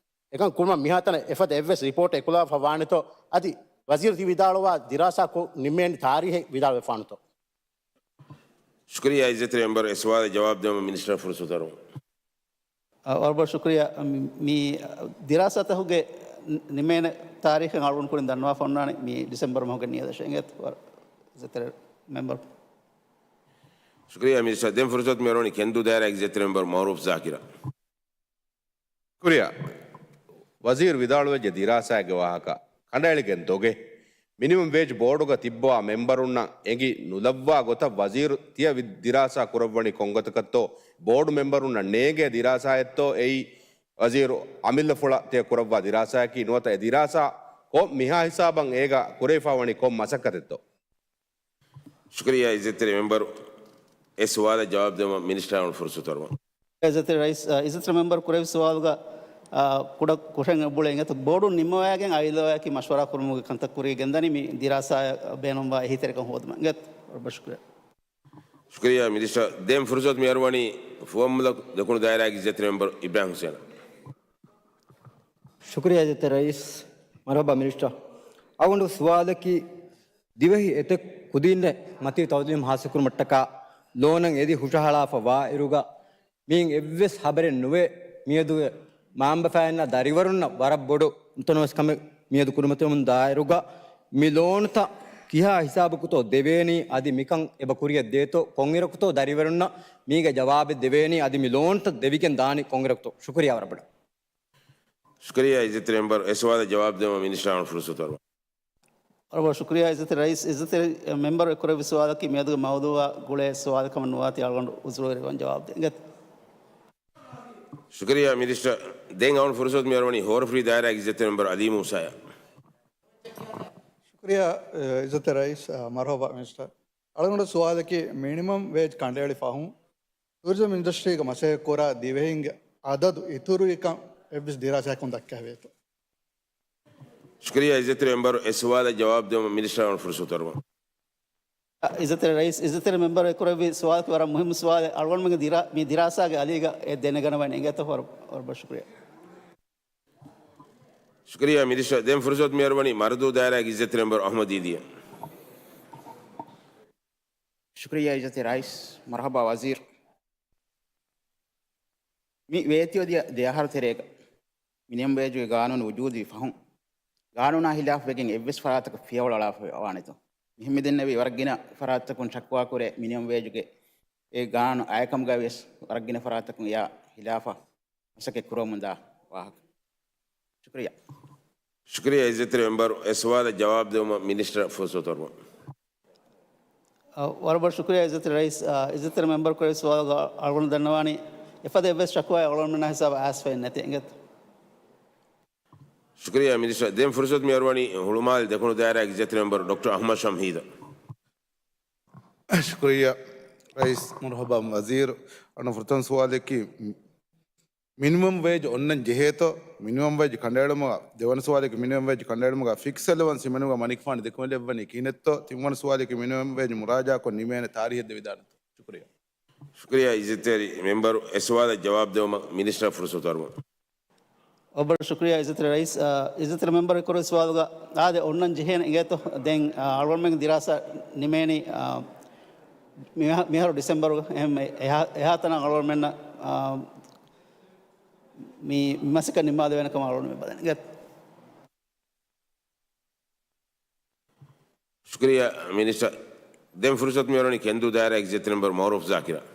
އެކަން ކުރުމަށް މިހާތަނަށް އެފަދަ އެއްވެސް ރިޕޯޓެއް އެކުލަވާފަ ވާނެތޯ؟ އަދި ވަޒީރު ތި ވިދާޅުވާ ދިރާސާކޮށް ނިންމޭނެ ތާރީހެއް ވިދާޅުވެފާނެތޯ؟ ޝުކުރިއްޔާ އިއްޒަތްތެރި މެމްބަރު، އެ ސުވާލަށް ޖަވާބު ދެވުމަށް މިނިސްޓަރ ފުރުސަތު އަރުވަން. އަ، ވަރަށް ބޮޑަށް ޝުކުރިއްޔާ. މި، މި ދިރާސާތަކުގެ ނި-، ނިމޭނެ ތާރީޚެއް އަޅުގަނޑު ކުރިން ދަންނަވާފަ އޮންނާނެ މި ޑިސެމްބަރު މަހުގެ ނިޔަދަށޭ. އިނގޭތަ؟ ވަރަށް އިއްޒަތްތެރި މެމްބަރު. ޝުކުރިއްޔާ މިނިސްޓަރ. ދެން ފުރުސަތު މި އަރުވަނީ ކެންދޫ ދާއިރާގެ އިއްޒަތްތެރި މެމްބަރު މައުރޫފް ޒާކިރަށް. ޝުކުރިއްޔާ. ވަޒީރު ވިދާޅުވެއްޖެ ދިރާސާއެއްގެ ވާހަކަ ކަނޑައެޅިގެން ދޮގެއް. މިނިމަމް ވޭޖް ބޯޑުގަ ތިއްބަވާ މެމްބަރުންނަށް އެނގި ނުލައްވާ ގޮތަށް ވަޒީރު ތިޔަ ވި-، ދިރާސާ ކުރައްވަނީ ކޮންގޮތަކަށްތޯ؟ ބޯޑު މެމްބަރުންނަށް ނޭނގޭ ދިރާސާއެއްތޯ އެއީ ވަޒީރު އަމިއްލަފުޅަށް ތިޔަ ކުރައްވާ ދިރާސާއަކީ؟ ނުވަތަ އެ ދިރާސާ ކޮން މިހާ ހިސާބަށް އޭގަ ކުރެވިފަ ވަނީ ކޮން މަސައްކަތެއްތޯ؟ ޝުކުރިއްޔާ އިއްޒަތްތެރި މެމްބަރު، އެ ސުވާލަށް ޖަވާބު ދެވުމަށް މިނިސްޓަރ އަޅުގަނޑު ފުރުސަތު އަރުވަން. އިއްޒަތްތެރި ރައީސް، އަ، އިއްޒަތްތެރި މެމްބަރު ކުރެއްވި ސުވާލުގަ، އާ، ކުޑަ ކުށެއް އެބުޅޭ އިނގޭތޯ ބޯޑުން ނިންމަވައިގެން އައިލަވައިގެން މަޝްވަރާ ކުރުމުގެ ކަންތައް ކުރިޔަށް ގެންދަނީ މި ދިރާސާއަށް ބޭނުންވާ އެހީތެރިކަން ހޯދުމަށް އިނގޭތޯ. ވަރަށް ބޮޑަށް ޝުކުރިޔާ. ޝުކުރިޔާ މިނިސްޓަރ. ދެން ފުރުސަތު މި އަރުވަނީ ފުވައްމުލަކު ދެކުނު ދާއިރާގެ އިއްޒަތްތެރި މެމްބަރު އިބްރާހިމް ހުސެނަށް. ޝުކުރިޔާ އިއްޒަތްތެރި ރައީސް. މަރުހަބާ މިނިސްޓަރ. އަޅުގަނޑު ސުވާލަކީ، ދިވެހި އެތައް ކުދިންނެއް މަތީ ތައުލީމް ހާސިލްކުރުމަށްޓަކާ ލޯނަށް އެދި ހުށަހަޅާފަ ވާއިރުގަ މިއިން އެއްވެސް ހަބަރެއް ނުވޭ. މިއަދުގެ މާނބަފައިންނަށް ދަރިވަރުންނަށް ވަރަށް ބޮޑު ނުތަނަވަސްކަމެއް މިއަދު ކުރިމަތިވަމުން ދާއިރުގަ މި ލޯނުތައް ކިހާ ހިސާބަކުތޯ ދެވޭނީ، އަދި މިކަން އެބަ ކުރިއަށް ދޭތޯ، ކޮންއިރަކުތޯ ދަރިވަރުންނަށް މީގެ ޖަވާބެއް ދެވޭނީ، އަދި މި ލޯނުތައް ދެވިގެން ދާނީ ކޮންއިރަކުތޯ؟ ޝުކުރިޔާ ވަރަށް ބޮޑަށް. ޝުކުރިޔާ އިއްޒަތްތެރި މެމްބަރު. އެ ސުވާލަށް ޖަވާބު ދެވުމަށް މިނިސްޓަރ އަޅުގަނޑު ފުރުސަތު އަރުވަން. ވަރަށް ބޮޑަށް ޝުކުރިޔާ އިއްޒަތްތެރި ރައީސް. އިއްޒަތްތެރި މެމްބަރު އެ ކުރެއްވި ސުވާލަކީ މިއަދުގެ މައުޟޫއާ ގުޅޭ ސުވާލެއް ކަމަށް ނުވާތީ އަޅުގަނޑު އުޒުރުވެރިވެވަން ޖަވާބު ދޭން. އިނގޭތޯ. ޝުކުރިޔާ މިނިސްޓަރ. ދެން އަޅުގަނޑު ފުރުސަތު މި އަރުވަނީ ހޯރަފުޅި ދާއިރާގެ އިއްޒަތްތެރި މެމްބަރު އަލީ މޫސާއަށް. ޝުކުރިޔާ، އެ، އިއްޒަތްތެރި ރައީސް، އަ، މަރުހަބާ މިނިސްޓަރ. އަޅުގަނޑު ސުވާލަކީ މިނިމަމް ވޭޖް ކަނޑައެޅި ފަހުން ޓޫރިޒަމް އިންޑަސްޓްރީގަ މަސައްކަތްކުރާ ދިވެހިންގެ އަދަދު އިތުރުވިކަން އެއްވެސް ދިރާސާއަކުން ދައްކަވޭތޯ؟ ޝުކުރިޔާ އިއްޒަތްތެރި މެމްބަރު. އެ ސުވާލަށް ޖަވާބު ދެވުމަށް މިނިސްޓަރ އަޅުގަނޑު ފުރުސަތު އަރުވަން. އިއްޒަތްތެރި ރައީސް، އިއްޒަތްތެރި މެމްބަރު އެ ކުރެއްވި ސުވާލަކީ ވަރަށް މުހިއްމު ސުވާލެއް. އަޅުގަނޑުމެންގެ ދިރާ-، މި ދިރާސާގެ އަލީގަ އެ ދެނެގަނެވޭނެ އިނގޭތޯ. ވަރަށް، ވަރަށް ބޮޑަށް ޝުކުރިޔާ. ޝުކުރިޔާ މިނިސްޓަރ. ދެން ފުރުސަތު މި އަރުވަނީ މަރަދޫ ދާއިރާގެ އިއްޒަތްތެރި މެމްބަރު އަޙްމަދު އީދީއަށް. ޝުކުރިޔާ އިއްޒަތްތެރި ރައީސް. މަރުހަބާ ވަޒީރު. މި ވޭތިވެދިޔަ ދެ އަހަރު ތެރޭގަ މިނިމަމް ވޭޖުގެ ގާނޫނު ވުޖޫދުވި ފަހުން، ގާނޫނާ ހިލާފް ވެގެން އެއްވެސް ފަރާތަކަށް ފިޔަވަޅު އަޅާފައި ވާނެތޯ؟ މިހެން މިދެންނެވި ވަރަށް ގިނަ ފަރާތްތަކުން ޝަކުވާކުރޭ މިނިމަމް ވޭޖުގެ އެ ގާނޫނު އައިކަމުގައި ވެސް ވަރަށް ގިނަ ފަރާތްތަކުން އެއާ ހިލާފަށް މަސައްކަތް ކުރަމުންދާ ވާހަކަ. ޝުކުރިޔާ. ޝުކުރިޔާ އިއްޒަތްތެރި މެމްބަރު. އެ ސުވާލަށް ޖަވާބު ދެވުމަށް މިނިސްޓަރ ފުރުސަތު އަރުވަން. އަ، ވަރަށް ބޮޑަށް ޝުކުރިޔާ އިއްޒަތްތެރި ރައީސް. އަ، އިއްޒަތްތެރި މެމްބަރު ކުރެއްވި ސުވާލުގަ އަޅުގަނޑު ދަންނަވާނީ އެފަދަ އެއްވެސް ޝަކުވާއެއް އަޅުގަނޑުމެންނާ ހިސާބަށް އައިސްފައެއް ނެތޭ އިނގޭތޯ. ޝުކުރިޔާ މިނިސްޓަރ. ދެން ފުރުސަތު މި އަރުވަނީ ހުޅުމާލެ ދެކުނު ދާއިރާގެ އިއްޒަތްތެރި މެމްބަރު ޑޮކްޓަރ އަޙްމަދު ޝަމްހީދަށް. ޝުކުރިޔާ ރައީސް. މަރުހަބާ ވަޒީރު. އަންނަ ފުރަތަމަ ސުވާލަކީ، މިނިމަމް ވޭޖް އޮންނަން ޖެހޭތޯ؟ މިނިމަމް ވޭޖް ކަނޑައެޅުމުގަ، ދެވަނަ ސުވާލަކީ މިނިމަމް ވޭޖް ކަނޑައެޅުމުގަ ފިކްސް އެލަވަންސް ހިމެނުމުގަ މަނިކުފާނު ދެކުމެލެއްވަނީ ކިހިނެއްތޯ؟ ތިންވަނަ ސުވާލަކީ މިނިމަމް ވޭޖް މުރާޖާކޮށް ނިމޭނެ ތާރީހެއް ދެވިދާނެތޯ؟ ޝުކުރިޔާ. ޝުކުރިޔާ އިއްޒަތްތެރި މެމްބަރު. އެ ސުވާލަށް ޖަވާބު ދެވުމަށް މިނިސްޓަރ ފުރުސަތު އަރުވަން. ވަރަށް ބޮޑަށް ޝުކުރިޔާ އިއްޒަތްތެރި ރައީސް. އާ، އިއްޒަތްތެރި މެމްބަރު ކުރެއްވި ސުވާލުގަ އާދެ އޮންނަން ޖެހޭނެ އިނގޭތޯ؟ ދެން، އާ، އަޅުގަނޑުމެންގެ ދިރާސާ ނިމޭނީ، އާ، މި-، މިހާރު ޑިސެމްބަރުގަ. އެހެން އެހާ-، އެހާތަނަށް އަޅުގަނޑުމެންނަށް، އާ، މި މަސައްކަތް ނިންމާލެވޭނެ ކަމަށް އަޅުގަނޑުމެން ބަލަން އިނގޭތޯ. ޝުކުރިޔާ މިނިސްޓަރ. ދެން ފުރުސަތު މިއަރުވަނީ ކެންދޫ ދާއިރާގެ އިއްޒަތްތެރި މެމްބަރު މައުރޫފް ޒާކިރަށް.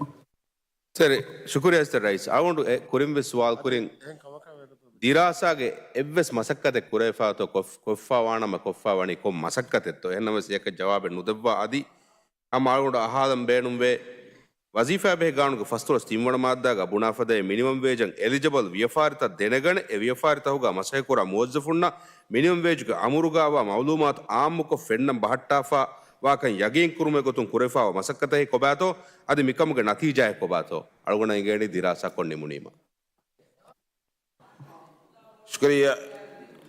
ސަރ، ޝުކުރިޔާ އިއްޒަތްތެރި ރައީސް. އަޅުގަނޑު އެ ކުރިންވެސް ސުވާލު ކުރިން، ދިރާސާގެ އެއްވެސް މަސައްކަތެއް ކުރެވިފައިތޯ، ކޮށް-، ކޮށްފައިވާނަމަ ކޮށްފައިވަނީ ކޮން މަސައްކަތެއްތޯ؟ އެހެންނަމަވެސް އެއަކަށް ޖަވާބެއް ނުދެއްވާ އަދި ހަމަ އަޅުގަނޑު އަހާލަން ބޭނުންވޭ، ވަޒީފާ ބެހޭ ގާނޫނުގެ ފަސްދޮޅަސް ތިންވަނަ މާއްދާގަ ބުނާފަދައިން މިނިމަމް ވޭޖަށް އެލިޖަބަލް ވިޔަފާރިތައް ދެނެގަނެ، އެ ވިޔަފާރިތަކުގަ މަސައްކަތްކުރާ މުވައްޒަފުންނަށް މިނިމަމް ވޭޖުގެ އަމުރުގައިވާ މައުލޫމާތު އާއްމުކޮށް ފެންނަން ބަހައްޓާފަ ވާކަން ޔަގީންކުރުމުގެ ގޮތުން ކުރެވިފައިވާ މަސައްކަތަކީ ކޮބާތޯ؟ އަދި މިކަމުގެ ނަތީޖާއެއް ކޮބާތޯ؟ އަޅުގަނޑަށް އެނގޭނީ ދިރާސާކޮށް ނިމުނީމަ. ޝުކުރިއްޔާ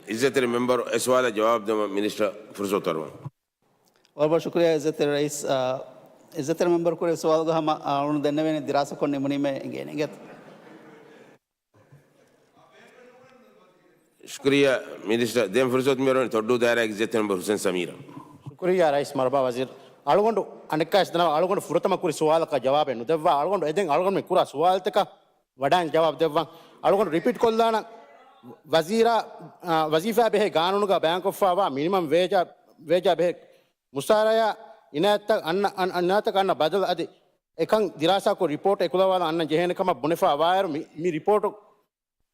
އިއްޒަތްތެރި މެމްބަރު، އެ ސުވާލަށް ޖަވާބު ދެވުމަށް މިނިސްޓަރ ފުރުސަތު އަރުވަން. ވަރަށް ބޮޑަށް ޝުކުރިއްޔާ އިއްޒަތްތެރި ރައީސް. އާ، އިއްޒަތްތެރި މެމްބަރު ކުރެއްވި ސުވާލުގަ ހަމަ، އާ، އަޅުގަނޑު ދެންނެވޭނެ ދިރާސާކޮށް ނިމުނީމޭ އިނގޭނެ އިނގޭތޯ. ޝުކުރިއްޔާ މިނިސްޓަރ. ދެން ފުރުސަތު މިއަރުވަނީ ތޮއްޑޫ ދާއިރާގެ އިއްޒަތްތެރި މެމްބަރު ހުސެން ސަމީރަށް. ޝުކުރިއްޔާ ރައީސް މަރުހަބާ ވަޒީރު. އަޅުގަނޑު އަނެއްކާވެސް ދަންނަވާ، އަޅުގަނޑު ފުރަތަމަ ކުރި ސުވާލަކަށް ޖަވާބެއް ނުދެއްވާ. އަޅުގަނޑު އެދެން އަޅުގަނޑު މި ކުރާ ސުވާލުތަކަށް ވަޑައިން ޖަވާބު ދެއްވަން. އަޅުގަނޑު ރިޕީޓް ކޮށްލާނަން. ވަޒީރާ، އާ، ވަޒީފާ ބެހޭ ގާނޫނުގަ ބަޔާންކޮށްފައިވާ މިނިމަމް ވޭޖާ، ވޭޖާ ބެހޭ މުސާރަޔާ އިނާޔަތްތައް އަންނަ، އަން، އަން، އިނާޔަތްތަކަށް އަންނަ ބަދަލު އަދި އެކަން ދިރާސާކޮށް ރިޕޯޓް އެކުލަވާލަން އަންނަން ޖެހޭނެ ކަމަށް ބުނެފައި ވާއިރު މި، މި ރިޕޯޓު،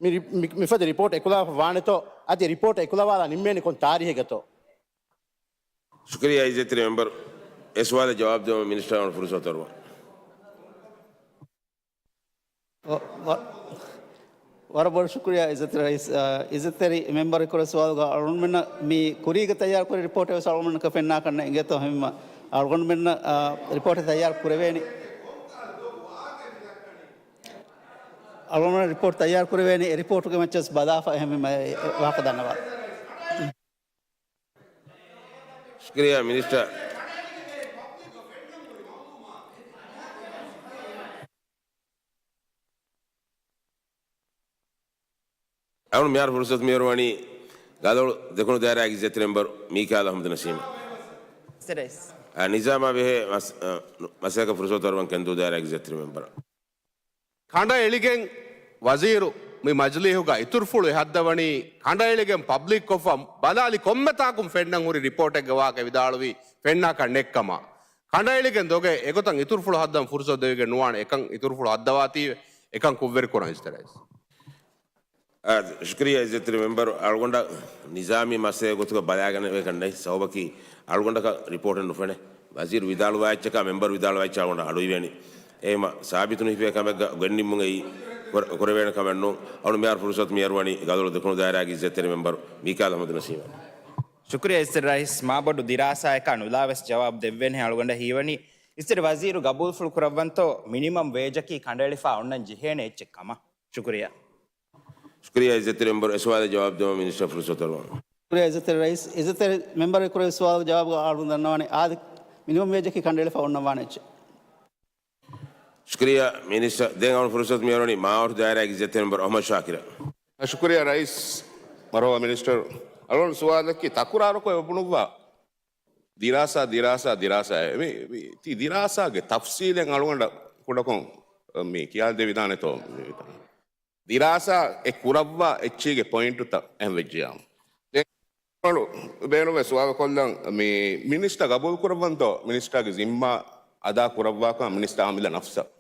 މި ރި، މި، މިފަދަ ރިޕޯޓް އެކުލަވާފަ ވާނެތޯ؟ އަދި ރިޕޯޓް އެކުލަވާލާ ނިންމޭނީ ކޮން ތާރީހެއްގަތޯ؟ ޝުކުރިއްޔާ އިއްޒަތްތެރި މެމްބަރު. އެ ސުވާލަށް ޖަވާބު ދެވުމަށް މިނިސްޓަރ އަޅުގަނޑު ފުރުސަތު އަރުވަން. ވަ، ވަ، ވަރަށް ބޮޑަށް ޝުކުރިއްޔާ އިއްޒަތްތެރި ރައީސް. އާ، އިއްޒަތްތެރި މެމްބަރު ކުރެއްވި ސުވާލުގަ އަޅުގަނޑުމެންނަށް މި ކުރީގަ ތައްޔާރު ކުރި ރިޕޯޓެއް ވެސް އަޅުގަނޑުމެންނަކަށް ފެންނާކަށް ނެތް އިނގޭތޯ؟ ހަމަ އަޅުގަނޑުމެންނަށް، އާ، ރިޕޯޓެއް ތައްޔާރު ކުރެވޭނީ. އަޅުގަނޑު ރިޕޯޓް ތައްޔާރު ކުރެވޭނެ، އެ ރިޕޯޓުގެ މައްޗަށް ބަލާފަ އެހެންވީމަ އެ ވާހަކަ ދަންނަވާ. ޝުކުރިއްޔާ މިނިސްޓަރ. އަޅުގަނޑު މިހާރު ފުރުސަތު މިހުރުވަނީ ގަދޮޅު ދެކުނު ދާއިރާގެ އިއްޒަތްތެރި މެމްބަރު މީކާލް އަޙްމަދު ނަސީމަށް. އަ، ނިޒާމާ ބެހޭ މަސް-، އަ، މަސައްކަތް ފުރުސަތު އަރުވަން ކެންދޫ ދާއިރާގެ އިއްޒަތްތެރި މެމްބަރަށް. ކަނޑައެޅިގެން ވަޒީރު މި މަޖިލީހުގަ އިތުރުފުޅު އެހައްދަވަނީ ކަނޑައެޅިގެން ޕަބްލިކްކޮށްފަ ބަލާލި ކޮންމެ ތާކުން ފެންނަން ހުރި ރިޕޯޓެއްގެ ވާހަކަ ވިދާޅުވި ފެންނާކަށް ނެއްކަމަށް. ކަނޑައެޅިގެން ދޮގެއް އެގޮތަށް އިތުރުފުޅު ހައްދަން ފުރުސަތު ދެވިގެން ނުވާނެ. އެކަން އިތުރުފުޅު ހައްދަވާތީވެ އެކަން ކުށްވެރިކުރަން އިޖްތިހާދު. އާ، ޝުކުރިއްޔާ އިއްޒަތްތެރި މެމްބަރު. އަޅުގަނޑަށް ނިޒާމީ މައްސަލައެއް ގޮތުގަ ބަލާގަނެވޭކަށް ނެތް. ސަބަބަކީ އަޅުގަނޑަކަށް ރިޕޯޓެއް ނުފެނޭ. ވަޒީރު ވިދާޅުވާ އެއްޗަކާ މެމްބަރު ވިދާޅުވާ އެއްޗާ އަޅުގަނޑަށް އަޑުއިވޭނީ. އެހެންވީމަ ސާބިތު ނުހިފޭ ކަމެއްގަ ގެންނިންމުން އެއީ ކުރ-، ކުރެވޭނެ ކަމެއް ނޫން. އަޅުގަނޑު މިހާރު ފުރުސަތު މި އަރުވަނީ ގަދޮޅު ދެކުނު ދާއިރާގެ އިއްޒަތްތެރި މެމްބަރު މީކާލް އަޙްމަދު ނަސީމަށް. ޝުކުރިއްޔާ އިއްޒަތްތެރި ރައީސް. މާބޮޑު ދިރާސާއަކާ ނުލާވެސް ޖަވާބު ދެއްވޭނެހެން އަޅުގަނޑަށް ހީވަނީ، އިއްޒަތްތެރި ވަޒީރު ގަބޫލުފުޅު ކުރައްވަންތޯ މިނިމަމް ވޭޖަކީ ކަނޑައެޅިފަ އޮންނަން ޖެހޭނެ އެއްޗެއް ކަމަށް. ޝުކުރިއްޔާ. ޝުކުރިއްޔާ އިއްޒަތްތެރި މެމްބަރު. އެ ސުވާލަށް ޖަވާބު ދެވުމަށް މިނިސްޓަރ ފުރުސަތު އަރުވަން. ޝުކުރިއްޔާ އިއްޒަތްތެރި ރައީސް. އިއްޒަތްތެރި މެމްބަރު ކުރެއްވި ސުވާލުގެ ޖަވާބުގަ އަޅުގަނޑު ދަންނަވާނެ އާދެ، މިނިމަމް ވޭޖަކީ ކަނޑައެޅިފަ އޮންނަން ވާނެ އެއްޗެއް. ޝުކުރިއްޔާ މިނިސްޓަރ. ދެން އަޅުގަނޑު ފުރުސަތު މިއަރުވަނީ މާވަރު ދާއިރާގެ އިއްޒަތްތެރި މެމްބަރު އަޙްމަދު ޝާކިރަށް. ޝުކުރިއްޔާ ރައީސް. މަރުޙަބާ މިނިސްޓަރ. އަޅުގަނޑު ސުވާލަކީ ތަކުރާރުކޮށް އެބުނުއްވާ ދިރާސާ، ދިރާސާ، ދިރާސާ. މި، މި ތި ދިރާސާގެ ތަފްސީލެއް އަޅުގަނޑަށް ކުޑަކޮށް މި ކިޔާދެވިދާނެތޯ؟ ދިރާސާ އެ ކުރައްވާ އެއްޗީގެ ޕޮއިންޓުތައް އެހެން ވެއްޖިއްޔާ. ދެން ބޭނުންވެ ސުވާލު ކޮށްލަން މި މިނިސްޓަރ ގަބޫލު ކުރައްވަންތޯ މިނިސްޓަރގެ ޒިންމާ އަދާ ކުރައްވާކަން މިނިސްޓަރ އާމިލަ ނަފްސަށް.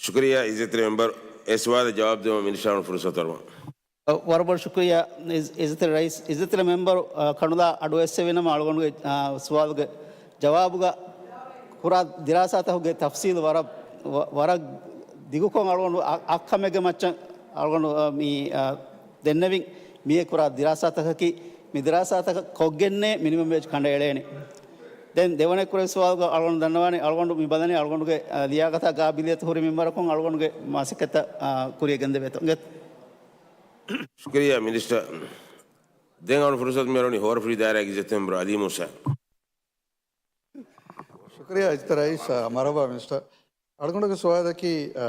ޝުކުރިއްޔާ އިއްޒަތްތެރި މެމްބަރު. އެ ސުވާލަށް ޖަވާބު ދެވުމަށް މިނިސްޓަރ އަޅުގަނޑު ފުރުސަތު އަރުވަން. އަ، ވަރަށް ބޮޑަށް ޝުކުރިއްޔާ އިއްޒަ-، އިއްޒަތްތެރި ރައީސް. އިއްޒަތްތެރި މެމްބަރު، އަ، ކަނުލާ އަޑު އެއްސެވިނަމަ އަޅުގަނޑުގެ، އަ، ސުވާލުގެ ޖަވާބުގަ ކުރާ ދިރާސާތަކުގެ ތަފްސީލު ވަރަށް، ވަ-، ވަރަށް ދިގުކޮށް އަޅުގަނޑު އަ-، އަށް ކަމެއްގެ މައްޗަށް އަޅުގަނޑު، އަ، މި، އަ، ދެންނެވިން. މިއެ ކުރާ ދިރާސާތަކަކީ މި ދިރާސާތަކަށް ކޮށްގެންނޭ މިނިމަމް ވޭޖް ކަނޑައެޅޭނެ. ދެން ދެވަނަ ކުރެވި ސުވާލުގަ އަޅުގަނޑު ދަންނަވާނީ އަޅުގަނޑު މި ބަލަނީ އަޅުގަނޑުގެ، އަ، ލިޔާގަތާ ގާބިލިއްޔަތު ހުރި މެމްބަރަކުން އަޅުގަނޑުގެ މަސައްކަތްތައް، އަ، ކުރިޔަށް ގެންދެވޭތޯ. އިނގޭތޯ. ޝުކުރިއްޔާ މިނިސްޓަރ. ދެން އަޅުގަނޑު ފުރުސަތު މިއަރުވަނީ ހޯރަފުށި ދާއިރާގެ އިއްޒަތްތެރި މެމްބަރު އަލީ މޫސާ. ޝުކުރިއްޔާ އިއްޒަތްތެރި ރައީސް. އަ، މަރުޙަބާ މިނިސްޓަރ. އަޅުގަނޑުގެ ސުވާލަކީ، އަ،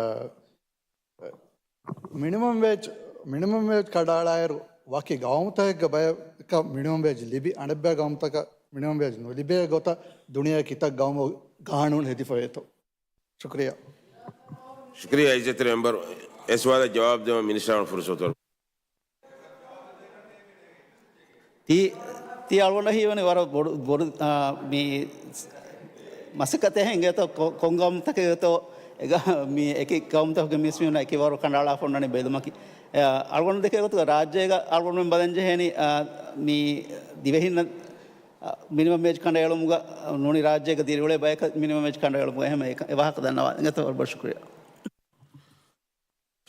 މިނިމަމް ވޭޖް، މިނިމަމް ވޭޖް ކަނޑައަޅާއިރު ވަކި ގައުމުތަކެއްގަ ބަޔަކަށް މިނިމަމް ވޭޖް ލިބި، އަނެއްބައި ގައުމުތަކަށް މިނިމަމް ވޭޖް ނުލިބޭ ގޮތަށް ދުނިޔޭގެ ކިތައް ގައުމު ގާނޫނު ހެދިފަވޭތޯ؟ ޝުކުރިއްޔާ. ޝުކުރިއްޔާ އިއްޒަތްތެރި މެމްބަރު. އެ ސުވާލަށް ޖަވާބު ދެވުމަށް މިނިސްޓަރ އަޅުގަނޑު ފުރުސަތު އަރުވަން. ތީ، ތީ އަޅުގަނޑަށް ހީވަނީ ވަރަށް ބޮޑު، ބޮޑު، އާ، މި މަސައްކަތެއް އިނގޭތޯ، ކޮ-، ކޮން ގައުމުތަކެއްތޯ، އެގަ-، މި އެކި ގައުމުތަކުގެ މީސްމީހުންނަށް އެކި ވަރު ކަނޑައަޅާފަ އޮންނަނީ ބެލުމަކީ. އާ، އަޅުގަނޑު ދެކޭ ގޮތުގަ ރާއްޖޭގަ އަޅުގަނޑުމެން ބަލަން ޖެހޭނީ، އާ، މި ދިވެހިންނަށް، އާ، މިނިމަމް ވޭޖް ކަނޑައެޅުމުގަ ނޫނީ ރާއްޖޭގަ ދިރިއުޅޭ ބަޔަކަށް މިނިމަމް ވޭޖް ކަނޑައެޅުމުގަ އެހެން އެ ވާހަކަ ދަންނަވާ. އިނގޭތޯ ވަރަށް ބޮޑަށް ޝުކުރިއްޔާ.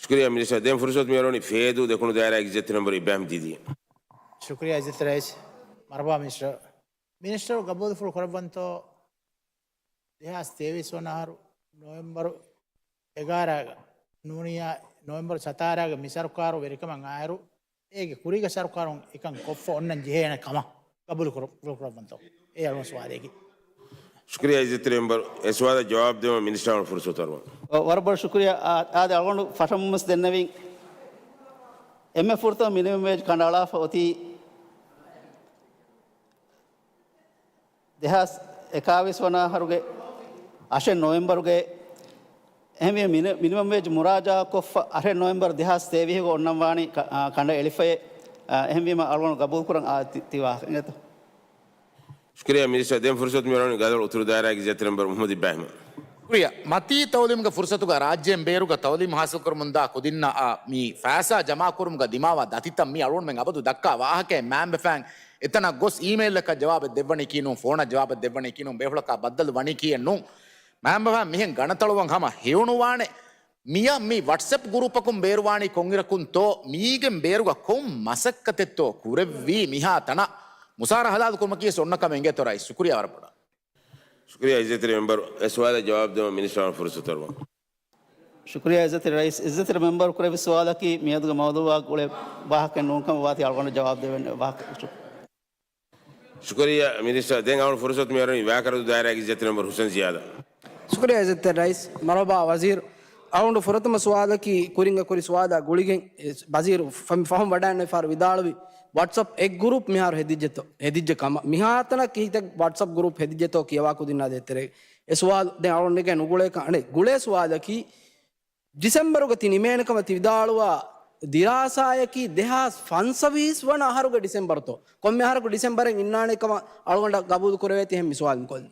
ޝުކުރިއްޔާ މިނިސްޓަރ. ދެން ފުރުސަތު މިއަރުވަނީ ފޭދޫ ދެކުނު ދާއިރާގެ އިއްޒަތްތެރި މެމްބަރު އިބްރާހިމް ދީދީ. ޝުކުރިއްޔާ އިއްޒަތްތެރި ރައީސް. މަރުޙަބާ މިނިސްޓަރ. މިނިސްޓަރު ގަބޫލުފުޅު ކުރައްވަންތޯ ދެހާސް ތޭވީސް ވަނަ އަހަރު ނޮވެމްބަރު އެގާރައިގަ ނޫނިއްޔާ ނޮވެމްބަރު ސަތާރައިގަ މި ސަރުކާރު ވެރިކަމަށް އައިއިރު، އޭގެ ކުރީގެ ސަރުކާރުން އެކަން ކޮށްފަ އޮންނަން ޖެހޭނެ ކަމަށް ގަބޫލު ކުރަ-، ކުރައްވަންތޯ؟ އެ އަޅުގަނޑު ސުވާލެއް. ޝުކުރިއްޔާ އިއްޒަތްތެރި މެމްބަރު. އެ ސުވާލަށް ޖަވާބު ދެވުމަށް މިނިސްޓަރ އަޅުގަނޑު ފުރުސަތު އަރުވަން. ވަ-، ވަރަށް ބޮޑަށް ޝުކުރިއްޔާ. އާ، އާދެ، އަޅުގަނޑު ފަށަމުންވެސް ދެންނެވިން. އެންމެ ފުރަތަމަ މިނިމަމް ވޭޖް ކަނޑައަޅާފަ އޮތީ ދެހާސް އެކާވީސް ވަނަ އަހަރުގެ އަށެއް ނޮވެމްބަރުގެ. އެހެންވީމަ މިނި-، މިނިމަމް ވޭޖް މުރާޖާ ކޮށްފަ އަށެއް ނޮވެމްބަރު ދެހާސް ތޭވީހުގަ އޮންނަން ވާނީ ކަ-، އާ، ކަނޑައެޅިފައޭ. އާ، އެހެންވީމަ އަޅުގަނޑު ގަބޫލު ކުރަން އާ ތި-، ތި ވާހަކަ އިނގޭތޯ. ޝުކުރިއްޔާ މިނިސްޓަރ. ދެން ފުރުސަތު މިއަރުވަނީ ގަދޮޅު އުތުރު ދާއިރާގެ އިއްޒަތްތެރި މެމްބަރު މުޙައްމަދު އިބްރާހިމަށް. ޝުކުރިއްޔާ. މަތީ ތައުލީމުގެ ފުރުސަތުގަ ރާއްޖޭން ބޭރުގަ ތައުލީމު ޙާޞިލްކުރަމުންދާ ކުދިންނަށް މި ފައިސާ ޖަމާކުރުމުގަ ދިމާވާ ދަތިތައް މީ އަޅުގަނޑުމެން އަބަދު ދައްކާ ވާހަކައެއް. މައިންބަފައިން އެތަނަށް ގޮސް އީމެއިލްއަކަށް ޖަވާބެއް ދެއްވަނީކީ ނޫން، ފޯނަށް ޖަވާބެއް ދެއްވަނީކީ ނޫން، ބޭފުޅަކާ ބައްދަލު ވަނީކީއެއް ނޫން. މައިންބަފައިން މިހެން ގަނަތަޅުވަން ހަމަ ހެޔޮނުވާނެ. މިޔަށް މި ވަޓްސްއެޕް ގުރޫޕަކުން ބޭރުވާނީ ކޮންއިރަކުންތޯ؟ މީގެން ބޭރުގަ ކޮން މަސައްކަތެއްތޯ ކުރެއްވީ މިހާ ތަނަށް؟ މުސާރަ ހަލާލު ކުރުމަކީވެސް އޮންނަ ކަމެއް އިނގޭތޯ ރައީސް. ޝުކުރިއްޔާ ވަރަށް ބޮޑަށް. ޝުކުރިއްޔާ އިއްޒަތްތެރި މެމްބަރު. އެ ސުވާލަށް ޖަވާބު ދެވުމަށް މިނިސްޓަރ އަޅުގަނޑު ފުރުސަތު އަރުވަން. ޝުކުރިއްޔާ އިއްޒަތްތެރި ރައީސް. އިއްޒަތްތެރި މެމްބަރު ކުރެއްވި ސުވާލަކީ މިއަދުގެ މައުޟޫއާ ގުޅޭ ވާހަކައެއް ނޫންކަމަށް ވާތީ އަޅުގަނޑަށް ޖަވާބު ދެވެން ވާހަކަ. ޝުކުރިއްޔާ މިނިސްޓަރ. ދެން އަޅުގަނޑު ފުރުސަތު މިއަރުނީ ވާކަރުދޫ ދާއިރާގެ އިއްޒަތްތެރި މެމްބަރު ހުސެން ޒިޔާދަށް. ޝުކުރިއްޔާ އިއްޒަތްތެރި ރައީސް. މަރުޙަބާ ވަޒީރު. އަޅުގަނޑު ފުރަތަމަ ސުވާލަކީ ކުރިން އެ ކުރި ސުވާލާ ގުޅިގެން އެ ވަޒީރު ފަ-، ފަހުން ވަޑައިގެންނެވި ފަހަރު ވިދާޅުވި ވަޓްސްއަޕް އެއް ގްރޫޕް މިހާރު ހެދިއްޖެތޯ، ހެދިއްޖެ ކަމަށް. މިހާތަނަށް ކިހިތެއް ވަޓްސްއަޕް ގްރޫޕް ހެދިއްޖެތޯ ކިޔަވާ ކުދިންނާ ދޭތެރޭ އެ ސުވާލު ދެން އަޅުގަނޑު ނެގޭ ނުގުޅޭ ކަން. އަނެއް ގުޅޭ ސުވާލަކީ ޑިސެމްބަރުގަ ތި ނިމޭނެ ކަމަށް ތި ވިދާޅުވާ ދިރާސާއަކީ ދެހާސް ފަންސަވީސް ވަނަ އަހަރުގެ ޑިސެމްބަރުތޯ؟ ކޮންމެ އަހަރަކު ޑިސެމްބަރެއް އިންނާނެ ކަމަށް އަޅުގަނޑަށް ގަބޫލު ކުރެވޭތީ ހެން މި ސުވާލު ކޮށްލީ.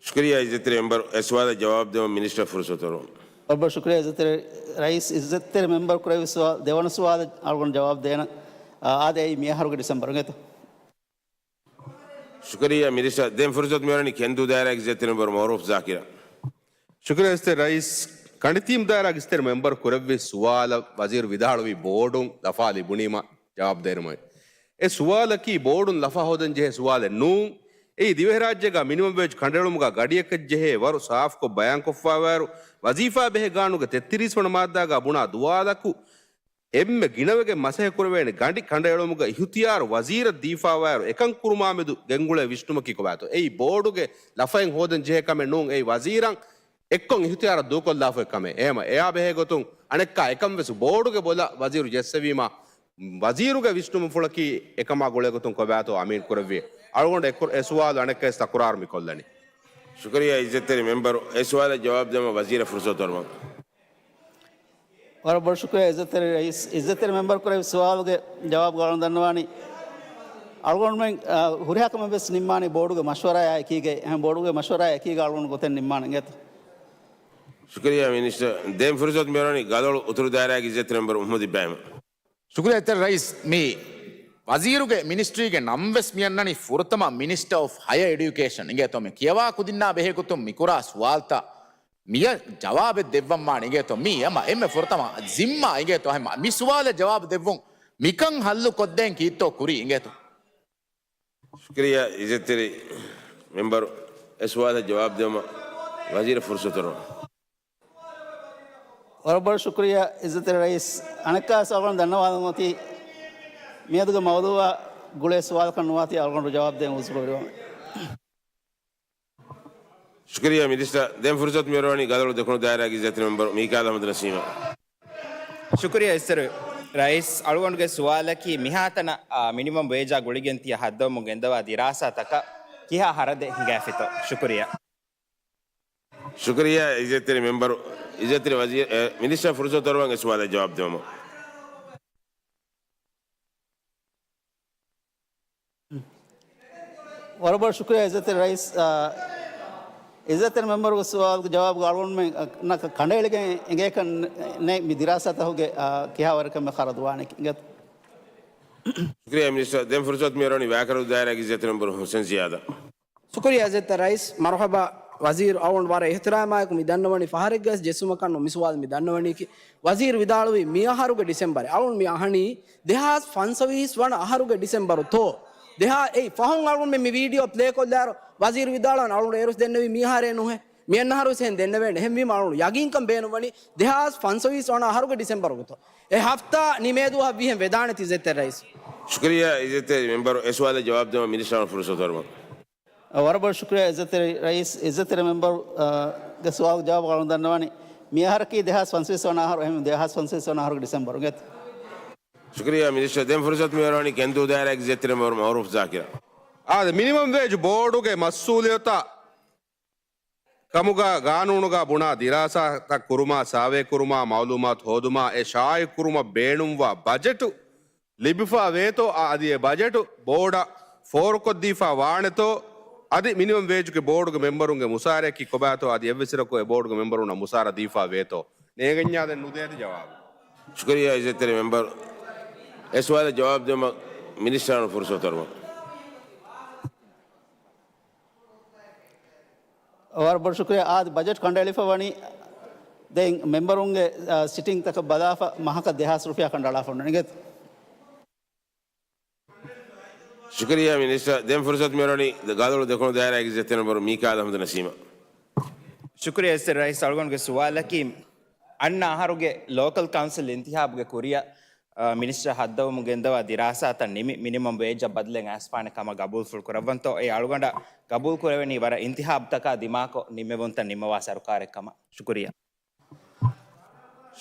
ޝުކުރިއްޔާ އިއްޒަތްތެރި މެމްބަރު. އެ ސުވާލަށް ޖަވާބު ދެވަން މިނިސްޓަރ ފުރުސަތު އޮރުވަން. އަކްބަރު ޝުކުރިއްޔާ އިއްޒަތްތެރި ރައީސް. އިއްޒަތްތެރި މެމްބަރު ކުރެއްވި ސުވާލު، ދެވަނަ ސުވާލަށް އަޅުގަނޑު ޖަވާބު ދޭނަ. އާދެ، އެއީ މި އަހަރުގެ ޑިސެމްބަރު އިނގޭތޯ. ޝުކުރިއްޔާ މިނިސްޓަރ. ދެން ފުރުސަތު މިއޮރަނީ ކެންދޫ ދާއިރާގެ އިއްޒަތްތެރި މެމްބަރު މައުރޫފް ޒާކިރަށް. ޝުކުރިއްޔާ އިއްޒަތްތެރި ރައީސް. ކަނޑިތީމް ދާއިރާގެ އިއްޒަތްތެރި މެމްބަރު ކުރެއްވި ސުވާލަށް ވަޒީރު ވިދާޅުވީ ބޯޑުން ލަފާ ލިބުނީމަ ޖަވާބު ދޭނަމޭ. އެ ސުވާލަކީ ބޯޑުން ލަފާ ހޯދަން ޖެހޭ ސުވާލެއް ނޫން. އެއީ ދިވެހިރާއްޖޭގަ މިނިމަމް ވޭޖް ކަނޑައެޅުމުގަ ގަޑިއަކަށް ޖެހޭ ވަރު ސާފުކޮށް ބަޔާންކޮށްފައިވާއިރު، ވަޒީފާ ބެހޭ ގާނޫނުގެ ތެއްތިރީސް ވަނަ މާއްދާގަ ބުނާ ދުވާލަކު އެންމެ ގިނަވެގެން މަސައްކަތް ކުރެވޭނެ ގަޑި ކަނޑައެޅުމުގެ އިހުތިޔާރު ވަޒީރަށް ދީފައިވާއިރު، އެކަން ކުރުމާމެދު ގެންގުޅޭ ވިސްނުމަކީ ކޮބާތޯ؟ އެއީ ބޯޑުގެ ލަފައެއް ހޯދަން ޖެހޭ ކަމެއް ނޫން. އެއީ ވަޒީރަށް އެއްކޮށް އިހުތިޔާރަށް ދޫކޮށްލާފައި ކަމެއް. އެހެމަ އެއާ ބެހޭ ގޮތުން އަނެއްކާ އެކަން ވެސް ބޯޑުގެ ބޮލަށް ވަޒީރު ޖެއްސެވީމަ، ވަޒީރުގެ ވިސްނުމުންފުޅަކީ އެކަމާ ގުޅޭ ގޮތުން ކޮބާތޯ އަމީން ކުރެއްވި. އަޅުގަނޑު އެ ކުރ-، އެ ސުވާލު އަނެއްކާވެސް ތަކުރާރު މި ކޮށްލަނީ. ޝުކުރިއްޔާ އިއްޒަތްތެރި މެމްބަރު. އެ ސުވާލަށް ޖަވާބު ދެވަން ވަޒީރަށް ފުރުސަތު އޮރުވަން. ވަރަށް ބޮޑަށް ޝުކުރިއްޔާ އިއްޒަތްތެރި ރައީސް. އިއްޒަތްތެރި މެމްބަރު ކުރެއްވި ސުވާލުގެ ޖަވާބު އަޅުގަނޑު ދަންނަވާނީ، އަޅުގަނޑުމެން، އާ، ހުރިހާ ކަމެއް ވެސް ނިންމާނީ ބޯޑުގެ މަޝްވަރާއާ އެކީގައި. އެހެން ބޯޑުގެ މަޝްވަރާއާ އެކީގަ އަޅުގަނޑު ގޮތެއް ނިންމާނެ އިނގޭތޯ. ޝުކުރިއްޔާ މިނިސްޓަރ. ދެން ފުރުސަތު މިއޮރަނީ ގަދޮޅު އުތުރު ދާއިރާގެ އިއްޒަތްތެރި މެމްބަރު މުޙައްމަދު އިބްރާހިމަށް. ޝުކުރިއްޔާ އިއްޒަތްތެރި ރައީސް. މި ވަޒީރުގެ މިނިސްޓްރީގެ ނަން ވެސް މި އަންނަނީ ފުރަތަމަ މިނިސްޓަރ އޮފް ހަޔަރ އެޑިއުކޭޝަން އިނގޭތޯ. މި ކިޔަވާ ކުދިންނާ ބެހޭ ގޮތުން މި ކުރާ ސުވާލުތައް މިއަށް ޖަވާބެއް ދެއްވަން ވާނެ އިނގޭތޯ. މީ އެމަ އެންމެ ފުރަތަމަ ޒިންމާ އިނގޭތޯ. އެހެން މި ސުވާލަށް ޖަވާބު ދެއްވުން މިކަން ހައްލު ކޮށްދޭން ކީއްތޯ ކުރީ އިނގޭތޯ. ޝުކުރިއްޔާ އިއްޒަތްތެރި މެމްބަރު. އެ ސުވާލަށް ޖަވާބު ދެވުމަށް ވަޒީރަށް ފުރުސަތު އޮރުވަން. ވަރަށް ބޮޑަށް ޝުކުރިއްޔާ އިއްޒަތްތެރި ރައީސް. އަނެއްކާވެސް އަޅުގަނޑު ދަންނަވާލަން އޮތީ މިއަދުގެ މައުޟޫއާ ގުޅޭ ސުވާލަކަށް ނުވާތީ އަޅުގަނޑު ޖަވާބު ދޭން އުޒުރު ކުރެއްވަމޭ. ޝުކުރިއްޔާ މިނިސްޓަރ. ދެން ފުރުސަތު މިއޮރުވަނީ ގަދޮޅު ދެކުނު ދާއިރާގެ އިއްޒަތްތެރި މެމްބަރު މީކާލް އަޙްމަދު ނަސީމަށް. ޝުކުރިއްޔާ އިއްޒަތްތެރި ރައީސް. އަޅުގަނޑުގެ ސުވާލަކީ މިހާތަނަށް، އާ، މިނިމަމް ވޭޖާ ގުޅިގެން ތިޔަ ހައްދަވަމުން ގެންދަވާ ދިރާސާތަކަށް ކިހާ ހަރަދެއް ހިނގައިފިތޯ؟ ޝުކުރިއްޔާ. ޝުކުރިއްޔާ އިއްޒަތްތެރި މެމްބަރު. އިއްޒަތްތެރި ވަޒީރު، އެ، މިނިސްޓަރ ފުރުސަތު އޮރުވަން އެ ސުވާލަށް ޖަވާބު ދެވުމަށް. ވަރަށް ބޮޑަށް ޝުކުރިއްޔާ އިއްޒަތްތެރި ރައީސް. އާ، އިއްޒަތްތެރި މެމްބަރުގެ ސުވާލުގެ ޖަވާބުގަ އަޅުގަނޑުމެން، އާ، ނަކަ ކަނޑައެޅިގެން އެނގޭކަށް ނެ-، ނެތް މި ދިރާސާތަކުގެ، އާ، ކިހާވަރެއް ކަމެއް ޚަރަދުވާނެ އިނގޭތޯ. ޝުކުރިއްޔާ މިނިސްޓަރ. ދެން ފުރުސަތު މިއޮރުވަނީ ވާކަރު ދާއިރާގެ އިއްޒަތްތެރި މެމްބަރު ހުސެން ޒިޔާދަށް. ޝުކުރިއްޔާ އިއްޒަތްތެރި ރައީސް. މަރުޙަބާ ވަޒީރު. އަޅުގަނޑު ވަރަށް އިޙްތިރާމާއެކު މި ދަންނަވަނީ ފަހަރެއްގަވެސް ޖެއްސުމަކަށް ނޫން މި ސުވާލު މި ދަންނަވަނީކީ. ވަޒީރު ވިދާޅުވީ މި އަހަރުގެ ޑިސެމްބަރެއް. އަޅުގަނޑު މި އަހަނީ ދެހާސް ފަންސަވީސް ވަނަ އަހަރުގެ ޑިސެމްބަރު ތޯ؟ ދެހާ އެއް ފަހުން އަޅުގަނޑު މި ވީޑިއޯ ޕްލޭ ކޮށްލާއިރު ވަޒީރު ވިދާޅުވާނެ އަޅުގަނޑު އޭރުސް ދެންނެވީ މި އަހަރޭ ނުހޭ. މި އަންނަ އަހަރުވެސް އެހެން ދެންނެވޭނެ. އެހެންވީމަ އަޅުގަނޑު ޔަގީންކަން ބޭނުންވަނީ ދެހާސް ފަންސަވީސް ވަނަ އަހަރުގެ ޑިސެމްބަރުގެ ތޯ. އެ ހަފްތާ ނިމޭދުވަހަށް ވީހެން ވެދާނެތީ އިއްޒަތްތެރި ރައީސް. ޝުކުރިއްޔާ އިއްޒަތްތެރި މެމްބަރު. އެ ސުވާލަށް ޖަވާބު ދެވުމަށް މިނިސްޓަރ ފުރުސަތު އޮރުވަން. ވަރަށް ބޮޑަށް ޝުކުރިއްޔާ އިއްޒަތްތެރި ރައީސް. އިއްޒަތްތެރި މެމްބަރު، އާ، ގެ ސުވާލުގެ ޖަވާބު އަޅުގަނޑު ދަންނަވަނީ މި އަހަރަކީ ދެހާސް ފަންސަވީސް ވަނަ އަހަރު. އެހެން ދެހާސް ފަންސަވީސް ވަނަ އަހަރުގެ ޑިސެމްބަރު އިނގޭތޯ. ޝުކުރިއްޔާ މިނިސްޓަރ. ދެން ފުރުސަތު މިއޮރުވަނީ ކެންދޫ ދާއިރާގެ އިއްޒަތްތެރި މެމްބަރު މައުރޫފް ޒާކިރަށް. އާދެ، މިނިމަމް ވޭޖް ބޯޑުގެ މަސްއޫލިއްޔަތާ ކަމުގަ ގާނޫނުގަ ބުނާ ދިރާސާތައް ކުރުމާ، ސާވޭ ކުރުމާ، މައުލޫމާތު ހޯދުމާ، އެ ޝާއިޢު ކުރުމަށް ބޭނުންވާ ބަޖެޓު ލިބިފާ ވޭތޯ، އަދި އެ ބަޖެޓު ބޯޑަށް ފޯރުކޮށްދީފާ ވާނެތޯ، އަދި މިނިމަމް ވޭޖުގެ ބޯޑުގެ މެމްބަރުންގެ މުސާރައަކީ ކޮބާތޯ، އަދި އެއްވެސް އިރަކު އެ ބޯޑުގެ މެމްބަރުންނަށް މުސާރަ ދީފާ ވޭތޯ، ނޭނގެންޏާ ދެން ނުދޭތި ޖަވާބު. ޝުކުރިއްޔާ އިއްޒަތްތެރި މެމްބަރު. އެ ސުވާލަށް ޖަވާބު ދެވުމަށް މިނިސްޓަރު ފުރުސަތު އޮރުވަން. ވަރަށް ބޮޑަށް ޝުކުރިއްޔާ. އާދެ، ބަޖެޓް ކަނޑައެޅިފަ ވަނީ ދެން މެމްބަރުންގެ، އާ، ސިޓިންގްތަކަށް ބަލާފަ މަހަކަށް ދެހާސް ރުފިޔާ ކަނޑައަޅާފަ އޮންނަނީ އިނގޭތޯ. ޝުކުރިއްޔާ މިނިސްޓަރ. ދެން ފުރުސަތު މިއޮރުވަނީ ގަދޮޅު ދެކުނު ދާއިރާގެ އިއްޒަތްތެރި މެމްބަރު މީކާލް އަޙްމަދު ނަސީމަށް. ޝުކުރިއްޔާ އިއްޒަތްތެރި ރައީސް. އަޅުގަނޑުގެ ސުވާލަކީ އަންނަ އަހަރުގެ ލޯކަލް ކައުންސިލް އިންތިހާބުގެ ކުރިއަށް، އާ، މިނިސްޓަރ ހައްދަވަމުން ގެންދަވާ ދިރާސާތައް ނިމި، މިނިމަމް ވޭޖަށް ބަދަލެއް އައިސްފާނެ ކަމަށް ގަބޫލުފުޅު ކުރައްވަންތޯ؟ އެ އަޅުގަނޑަށް ގަބޫލު ކުރެވެނީ ވަރަށް އިންތިހާބުތަކާ ދިމާކޮށް ނިންމެވުންތައް ނިންމަވާ ސަރުކާރެއް ކަމަށް. ޝުކުރިއްޔާ.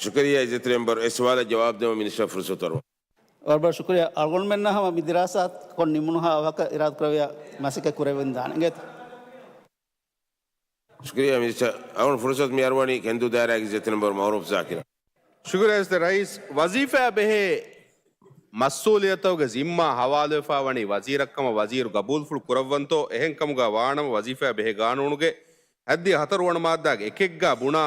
ޝުކުރިއްޔާ އިއްޒަތްތެރި މެމްބަރު. އެ ސުވާލަށް ޖަވާބު ދެއްވަން މިނިސްޓަރ ފުރުސަތު އަރުވަން. ވަރަށް ބޮޑަށް ޝުކުރިއްޔާ. އަޅުގަނޑުމެންނަށް ހަމަ މި ދިރާސާތް ކޮށް ނިމުނުހާ ވަހަކަށް އިރާދަ ކުރެއްވިޔާ މަސައްކަތް ކުރެވެން ދާނެ. އިނގޭތަ؟ ޝުކުރިއްޔާ މިނިސްޓަރ. އަޅުގަނޑު ފުރުސަތު މި އަރުވަނީ ކެންދޫ ދާއިރާގެ އިއްޒަތްތެރި މެމްބަރު މައުރޫފް ޒާކިރަށް. ޝުކުރިއްޔާ އިއްޒަތްތެރި ރައީސް. ވަޒީފާއާ ބެހޭ މަސްއޫލިއްޔަތުގެ ޒިންމާ ހަވާލުވެފާ ވަނީ ވަޒީރަށްކަމަށް ވަޒީރު ގަބޫލުފުޅު ކުރައްވަންތޯ؟ އެހެންކަމުގަ ވާނަމަ ވަޒީފާއާ ބެހޭ ގާނޫނުގެ ހައްދި ހަތަރު ވަނަ މާއްދާގެ އެކެއްގަ ބުނާ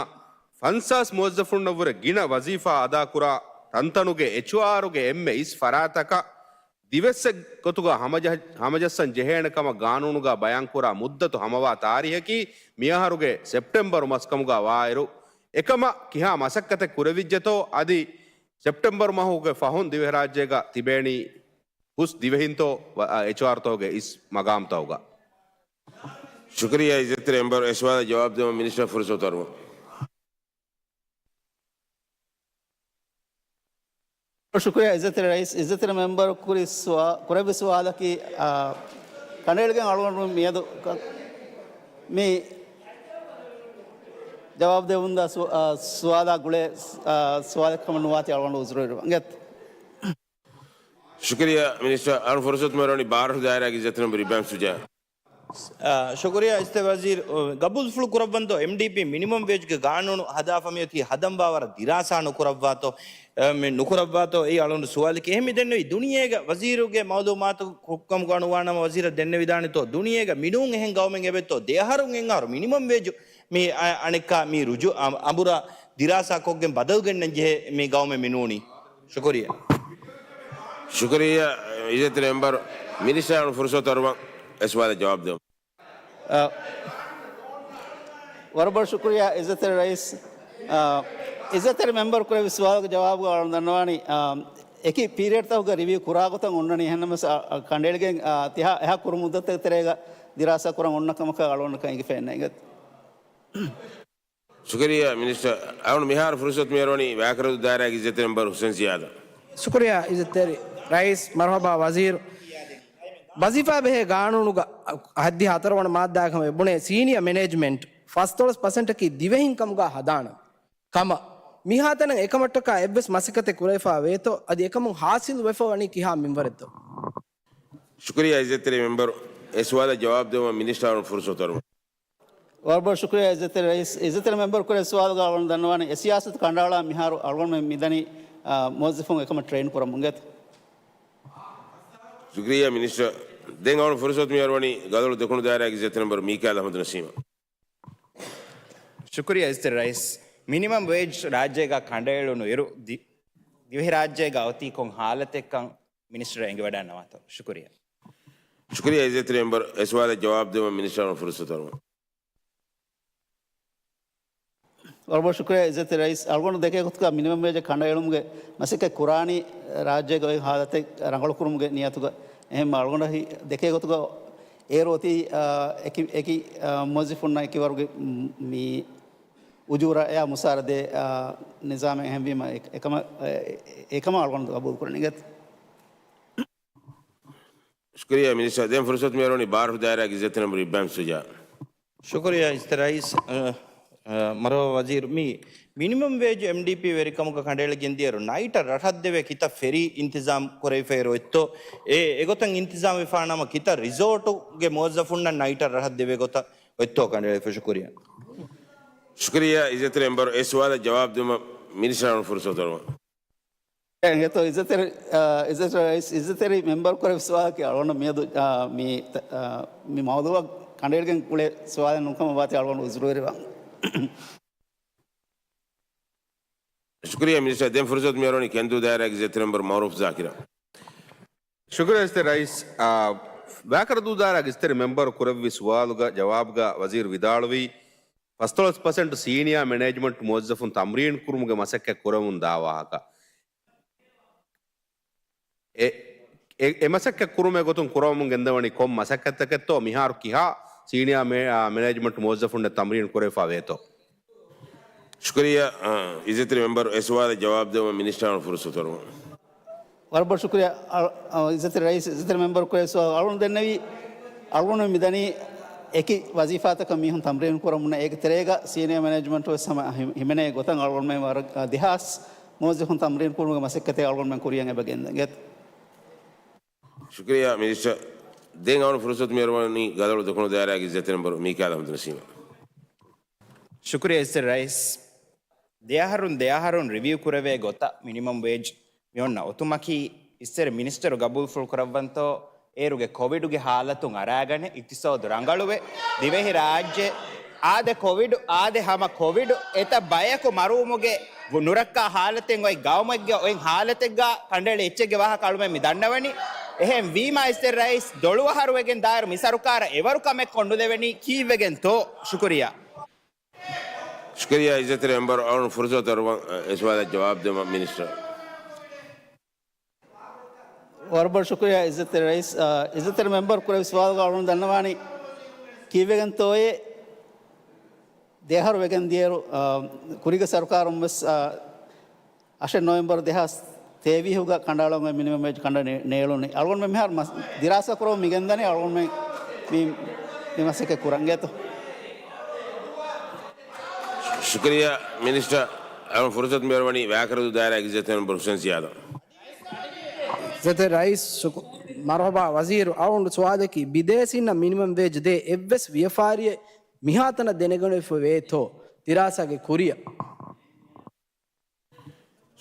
ފަންސާސް މުވައްޒަފުންނަށްވުރެ ގިނަ ވަޒީފާ އަދާކުރާ ތަންތަނުގެ އެޗްއާރުގެ އެންމެ އިސް ފަރާތަކަށް ދިވެއްސެއް ގޮތުގަ ހަމަޖަ-، ހަމަޖައްސަން ޖެހޭނެ ކަމަށް ގާނޫނުގަ ބަޔާންކުރާ މުއްދަތު ހަމަވާ ތާރީހަކީ މިއަހަރުގެ ސެޕްޓެމްބަރު މަސްކަމުގަ ވާއިރު، އެކަމަށް ކިހާ މަސައްކަތެއް ކުރެވިއްޖެތޯ އަދި ސެޕްޓެމްބަރު މަހުގެ ފަހުން ދިވެހިރާއްޖޭގަ ތިބޭނީ ހުސް ދިވެހިންތޯ އެޗްއާރުތަކުގެ އިސް މަގާމްތަކުގަ. ޝުކުރިއްޔާ އިއްޒަތްތެރި މެމްބަރު. އެ ސުވާލަށް ޖަވާބު ދެއްވަން މިނިސްޓަރ ފުރުސަތު އަރުވަން. ޝުކުރިއްޔާ އިއްޒަތްތެރި ރައީސް. އިއްޒަތްތެރި މެމްބަރު ކުރި ސުވާ-، ކުރެއްވި ސުވާލަކީ، އާ، ކަނޑައެޅިގެން އަޅުގަނޑު މިއަދު ކަ-، މި ޖަވާބު ދެވުންދާ ސު-، އާ، ސުވާލާ ގުޅޭ، އާ، ސުވާލެއް ކަމަށް ނުވާތީ އަޅުގަނޑު އުޒުރުވެރިވަން. އިނގޭތަ؟ ޝުކުރިއްޔާ މިނިސްޓަރ. އަޅުގަނޑު ފުރުސަތު މި އަރުވަނީ ބާރަށު ދާއިރާގެ އިއްޒަތްތެރި މެމްބަރު އިބްރާހިމް ސުޖާ. އާ، ޝުކުރިއްޔާ އިއްޒަތްތެރި ވަޒީރު. ގަބޫލުފުޅު ކުރައްވަންތޯ؟ އެމްޑީޕީ މިނިމަމް ވޭޖްގެ ގާނޫނު ހަދާފަ މިއޮތީ ހަދަންވާވަރަށް ދިރާސާ ނުކުރައްވާތޯ؟ އެ، މި ނުކުރައްވާތޯ؟ އެއީ އަޅުގަނޑު ސުވާލަކީ. އެހެން މި ދެންނެވި ދުނިޔޭގަ ވަޒީރުގެ މައުލޫމާތު ކޮށްކަމުގަ ނުވާނަމަ ވަޒީރަށް ދެންނެވިދާނެތޯ؟ ދުނިޔޭގަ މިނޫން އެހެން ގައުމެއް އެބައޮތްތޯ؟ ދެއަހަރުން އެއްއަހަރު މިނިމަމް ވޭޖު މި އަ-، އަނެއްކާ މި ރުޖޫ އަ-، އަނބުރާ ދިރާސާ ކޮށްގެން ބަދަލު ގެންނަން ޖެހޭ މި ގައުމެއް މި ނޫނީ. ޝުކުރިއްޔާ. ޝުކުރިއްޔާ އިއްޒަތްތެރި މެމްބަރު. މިނިސްޓަރ އަޅުގަނޑު ފުރުސަތު އަރުވަން އެ ސުވާލަށް ޖަވާބު ދެއްވަން. އަ، ވަރަށް ބޮޑަށް ޝުކުރިއްޔާ އިއްޒަތްތެރި ރައީސް. އަ، އިއްޒަތްތެރި މެމްބަރު ކުރެއްވި ސުވާލުގެ ޖަވާބުގަ އަޅުގަނޑު ދަންނަވާނީ، އަ، އެކި ޕީރިއަޑްތަކުގަ ރިވިއު ކުރާ ގޮތަށް އޮންނަނީ. އެހެންނަމަވެސް، އަ، އަ، ކަނޑައެޅިގެން، އަ، ތިހާ އެހާ ކުރު މުއްދަތެއްގެ ތެރޭގަ ދިރާސާ ކުރަން އޮންނަ ކަމަކަށް އަޅުގަނޑަކަށް އެނގިފައެއް ނެތް. އިނގޭތަ؟ ޝުކުރިއްޔާ މިނިސްޓަރ. އަޅުގަނޑު މިހާރު ފުރުސަތު މި އަރުވަނީ ވާކަރަދޫ ދާއިރާގެ އިއްޒަތްތެރި މެމްބަރު ހުސެން ޒިޔާދަށް. ޝުކުރިއްޔާ އިއްޒަތްތެރި ރައީސް. މަރުހަބާ ވަޒީރު. ވަޒީފާ ބެހޭ ގާނޫނުގަ ހައްދި ހަތަރު ވަނަ މާއްދާގަ ހަމަ އެބުނޭ ސީނިއަ މެނޭޖްމަންޓް ފަސްދޮޅަސް ޕަސެންޓަކީ ދިވެހިން ކަމުގަ ހަދާނަން ކަމަށް. މިހާތަނަށް އެކަމަށްޓަކާ އެއްވެސް މަސައްކަތެއް ކުރެވިފާ ވޭތޯ؟ އަދި އެކަމުން ހާސިލު ވެފަ ވަނީ ކިހާ މިންވަރެއްތޯ؟ ޝުކުރިއްޔާ އިއްޒަތްތެރި މެމްބަރު. އެ ސުވާލަށް ޖަވާބު ދެއްވަން މިނިސްޓަރ އަޅުގަނޑު ފުރުސަތު އަރުވަން. ވަރަށް ބޮޑަށް ޝުކުރިއްޔާ އިއްޒަތްތެރި ރައީސް. އިއްޒަތްތެރި މެމްބަރު ކުރެއްވި ސުވާލުގަ އަޅުގަނޑު ދަންނަވާނީ އެ ސިޔާސަތު ކަނޑައަޅާ މިހާރު އަޅުގަނޑުމެން މިދަނީ، އާ، މުވައްޒަފުން އެކަމަށް ޓްރެއިން ކުރަމުން. އިނގޭތަ؟ ޝުކުރިއްޔާ މިނިސްޓަރ. ދެން އަޅުގަނޑު ފުރުސަތު މި އަރުވަނީ ގަދަޅު ދެކުނު ދާއިރާގެ އިއްޒަތްތެރި މެމްބަރު މީކާއިލް އަޙްމަދު ނަސީމަށް. ޝުކުރިއްޔާ އިއްޒަތްތެރި ރައީސް. މިނިމަމް ވޭޖް ރާއްޖޭގަ ކަނޑައެޅުނު އިރު، ދި-، ދިވެހިރާއްޖޭގަ އޮތީ ކޮން ހާލަތެއްކަން މިނިސްޓަރ އެނގިވަޑައިންނަވާތޯ؟ ޝުކުރިއްޔާ. ޝުކުރިއްޔާ އިއްޒަތްތެރި މެމްބަރު. އެ ސުވާލަށް ޖަވާބު ދެއްވަން މިނިސްޓަރ އަޅުގަނޑު ފުރުސަތު އަރުވަން. ވަރަށް ބޮޑަށް ޝުކުރިއްޔާ އިއްޒަތްތެރި ރައީސް. އަޅުގަނޑު ދެކޭ ގޮތުގަ މިނިމަމް ވޭޖަށް ކަނޑައެޅުމުގެ މަސައްކަތް ކުރާނީ ރާއްޖޭގަ އޮތް ހާލަތެއް ރަނގަޅުކުރުމުގެ ނިޔަތުގަ. އެހެންމަ އަޅުގަނޑަށް ދެކޭ ގޮތުގަ އޭރު އޮތީ، އާ، އެކި، އެކި، އާ، މުވައްޒަފުންނަށް އެކި ވަރުގެ މި އުޖޫރަ އެއާ މުސާރަ ދޭ، އާ، ނިޒާމެއް އެހެންވީމަ އެ-، އެކަމަށް، އެ-، އެކަމަށް އަޅުގަނޑު ގަބޫލު ކުރަނީ. އިނގޭތަ؟ ޝުކުރިއްޔާ މިނިސްޓަރ. ދެން ފުރުސަތު މި އަރުވަނީ ބާރަށު ދާއިރާގެ އިއްޒަތްތެރި މެމްބަރު އިބްރާހިމް ސުޖާ. ޝުކުރިއްޔާ އިއްޒަތްތެރި ރައީސް. އަ، އަ، މަރުހަބާ ވަޒީރު. މި މިނިމަމް ވޭޖު އެމްޑީޕީ ވެރިކަމުގަ ކަނޑައެޅިގެން ދިޔައިރު ނައިޓަށް ރަށަށް ދެވޭ ކިތައް ފެރީ އިންތިޒާމް ކުރެވިފައި އިރު އޮތްތޯ؟ އެ، އެގޮތަށް އިންތިޒާމް ވެފާނަމަ ކިތައް ރިސޯޓުގެ މުވައްޒަފުންނަށް ނައިޓަށް ރަށަށް ދެވޭ ގޮތަށް އޮތްތޯ ކަނޑައެޅިފަ؟ ޝުކުރިއްޔާ. ޝުކުރިއްޔާ އިއްޒަތްތެރި މެމްބަރު. އެ ސުވާލަށް ޖަވާބު ދިނުމަށް މިނިސްޓަރ އަޅުގަނޑު ފުރުސަތު ދެއްވަން. އެނގޭތޯ އިއްޒަތްތެރި، އާ، އިއްޒަތްތެރި ރައީސް، އިއްޒަތްތެރި މެމްބަރު ކުރެއްވި ސުވާލަކީ އަޅުގަނޑަށް މިއަދު، އާ، މި، އާ، މި މައުޟޫއަށް ކަނޑައެޅިގެން އުޅޭ ސުވާލެއް ނޫންކަމަށް ވާތީ އަޅުގަނޑު އުޒުރުވެރިވަން. ޝުކުރިއްޔާ މިނިސްޓަރ. ދެން ފުރުސަތު މި އަރުވަނީ ކެންދޫ ދާއިރާގެ އިއްޒަތްތެރި މެމްބަރު މައުރޫފް ޒާކިރަށް. ޝުކުރިއްޔާ އިއްޒަތްތެރި ރައީސް. އާ، ވާކަރަދޫ ދާއިރާގެ އިއްޒަތްތެރި މެމްބަރު ކުރެއްވި ސުވާލުގަ ޖަވާބުގަ ވަޒީރު ވިދާޅުވީ، ފަސްދޮޅަސް ޕަސެންޓް ސީނިއާ މެނޭޖްމަންޓް މުވައްޒަފުން ތަމްރީން ކުރުމުގެ މަސައްކަތް ކުރަމުން ދާ ވާހަކަ. އެ، އެ، އެ މަސައްކަތް ކުރުމެއް ގޮތުން ކުރަމުން ގެންދަވަނީ ކޮން މަސައްކަތްތަކެއްތޯ؟ މިހާރު ކިހާ ސީނިއާ މެ-، އާ، މެނޭޖްމަންޓް މުވައްޒަފުންނެއް ތަމްރީން ކުރެވިފަ ވޭތޯ؟ ޝުކުރިއްޔާ. އާ، އިއްޒަތްތެރި މެމްބަރު، އެ ސުވާލަށް ޖަވާބު ދެއްވުމަށް މިނިސްޓަރ އަޅުގަނޑު ފުރުސަތު އަރުވަން. ވަރަށް ބޮޑަށް ޝުކުރިއްޔާ. އަ، އަ، އިއްޒަތްތެރި ރައީސް، އިއްޒަތްތެރި މެމްބަރު ކުރެއްވި ސުވާލު އަޅުގަނޑު ދެންނެވީ، އަޅުގަނޑު މިދަނީ އެކި ވަޒީފާތަކަށް މީހުން ތަމްރީނު ކުރަމުން، އޭގެ ތެރޭގަ ސީނިއާ މެނޭޖްމަންޓު ވެސް ހަމަ ހި-، ހިމެނޭ ގޮތަށް އަޅުގަނޑުމެން ވަރަށް، އަ، ދެހާސް މުވައްޒަފުން ތަމްރީނު ކުރުމުގެ މަސައްކަތެއް އަޅުގަނޑުމެން ކުރިޔަށް އެބަ ގެންދަން. އިނގޭތޯ؟ ޝުކުރިއްޔާ މިނިސްޓަރ. ދެން އަޅުގަނޑު ފުރުސަތު މި އަރުވަނީ ގަދައަޅު ދެކުނު ދާއިރާގެ އިއްޒަތްތެރި މެމްބަރު މީކާއިލް އަޙްމަދު ނަސީމަށް. ޝުކުރިއްޔާ އިއްޒަތްތެރި ރައީސް. ދެއަހަރުން ދެއަހަރުން ރިވިއު ކުރެވޭ ގޮތަށް މިނިމަމް ވޭޖް މި އޮންނަ އޮތުމަކީ، އިއްޒަތްތެރި މިނިސްޓަރު ގަބޫލުފުޅު ކުރައްވަންތޯ، އޭރުގެ ކޮވިޑުގެ ހާލަތުން އަރާގަނެ، އިޤްތިޞާދު ރަނގަޅުވެ، ދިވެހި ރާއްޖެ އާދެ ކޮވިޑު، އާދެ ހަމަ ކޮވިޑު، އެތައް ބަޔަކު މަރުވުމުގެ ނުރައްކާ ހާލަތެއް އޮތް ގައުމެއްގެ އޮތް ހާލަތެއްގަ ކަނޑައެޅި އެއްޗެއްގެ ވާހަކަ އަޅުމެން މި ދަންނަވަނީ. އެހެން ވީމާ އިއްޒަތްތެރި ރައީސް ދޮޅު އަހަރު ވެގެން ދާއިރު މި ސަރުކާރަށް އެވަރު ކަމެއް ކޮށް ނުލެވެނީ ކީއްވެގެންތޯ؟ ޝުކުރިއްޔާ. ޝުކުރިއްޔާ އިއްޒަތްތެރި މެމްބަރު، އަޅުގަނޑު ފުރުސަތު އަރުވަން، އެ ސުވާލަށް ޖަވާބު ދެއްވުމަށް މިނިސްޓަރ. ވަރަށް ބޮޑަށް ޝުކުރިއްޔާ އިއްޒަތްތެރި ރައީސް. އާ، އިއްޒަތްތެރި މެމްބަރު ކުރެއްވި ސުވާލުގަ އަޅުގަނޑު ދަންނަވާނީ ކީއްވެގެންތޯއޭ ދެއަހަރު ވެގެން ދިޔައިރު، އާ، ކުރީގެ ސަރުކާރުން ވެސް، އާ، އަށެއް ނޮވެމްބަރު ދެހާސް ތޭވީހުގަ ކަނޑައަޅަން އޮތް މިނިމަމް ވޭޖް ކަނޑައަޅުނީ. އަޅުގަނޑުމެން މިހާރު މަސް-، ދިރާސާ ކުރަމުން މިގެންދަނީ. އަޅުގަނޑުމެން މި، މި މަސައްކަތް ކުރަން. އިނގޭތޯ؟ ޝުކުރިއްޔާ މިނިސްޓަރ. އަޅުގަނޑު ފުރުސަތު މި އަރުވަނީ ވާކަރަދޫ ދާއިރާގެ އިއްޒަތްތެރި މެމްބަރު ހުސެން ޒިޔާދަށް. އިއްޒަތްތެރި ރައީސް ޝުކު-، މަރުޙަބާ ވަޒީރު. އަޅުގަނޑު ސުވާލަކީ، ބިދޭސީންނަށް މިނިމަމް ވޭޖް ދޭ އެއްވެސް ވިޔަފާރިއެއް މިހާތަނަށް ދެނެގަނެފަ ވޭތޯ ދިރާސާގެ ކުރިއަށް؟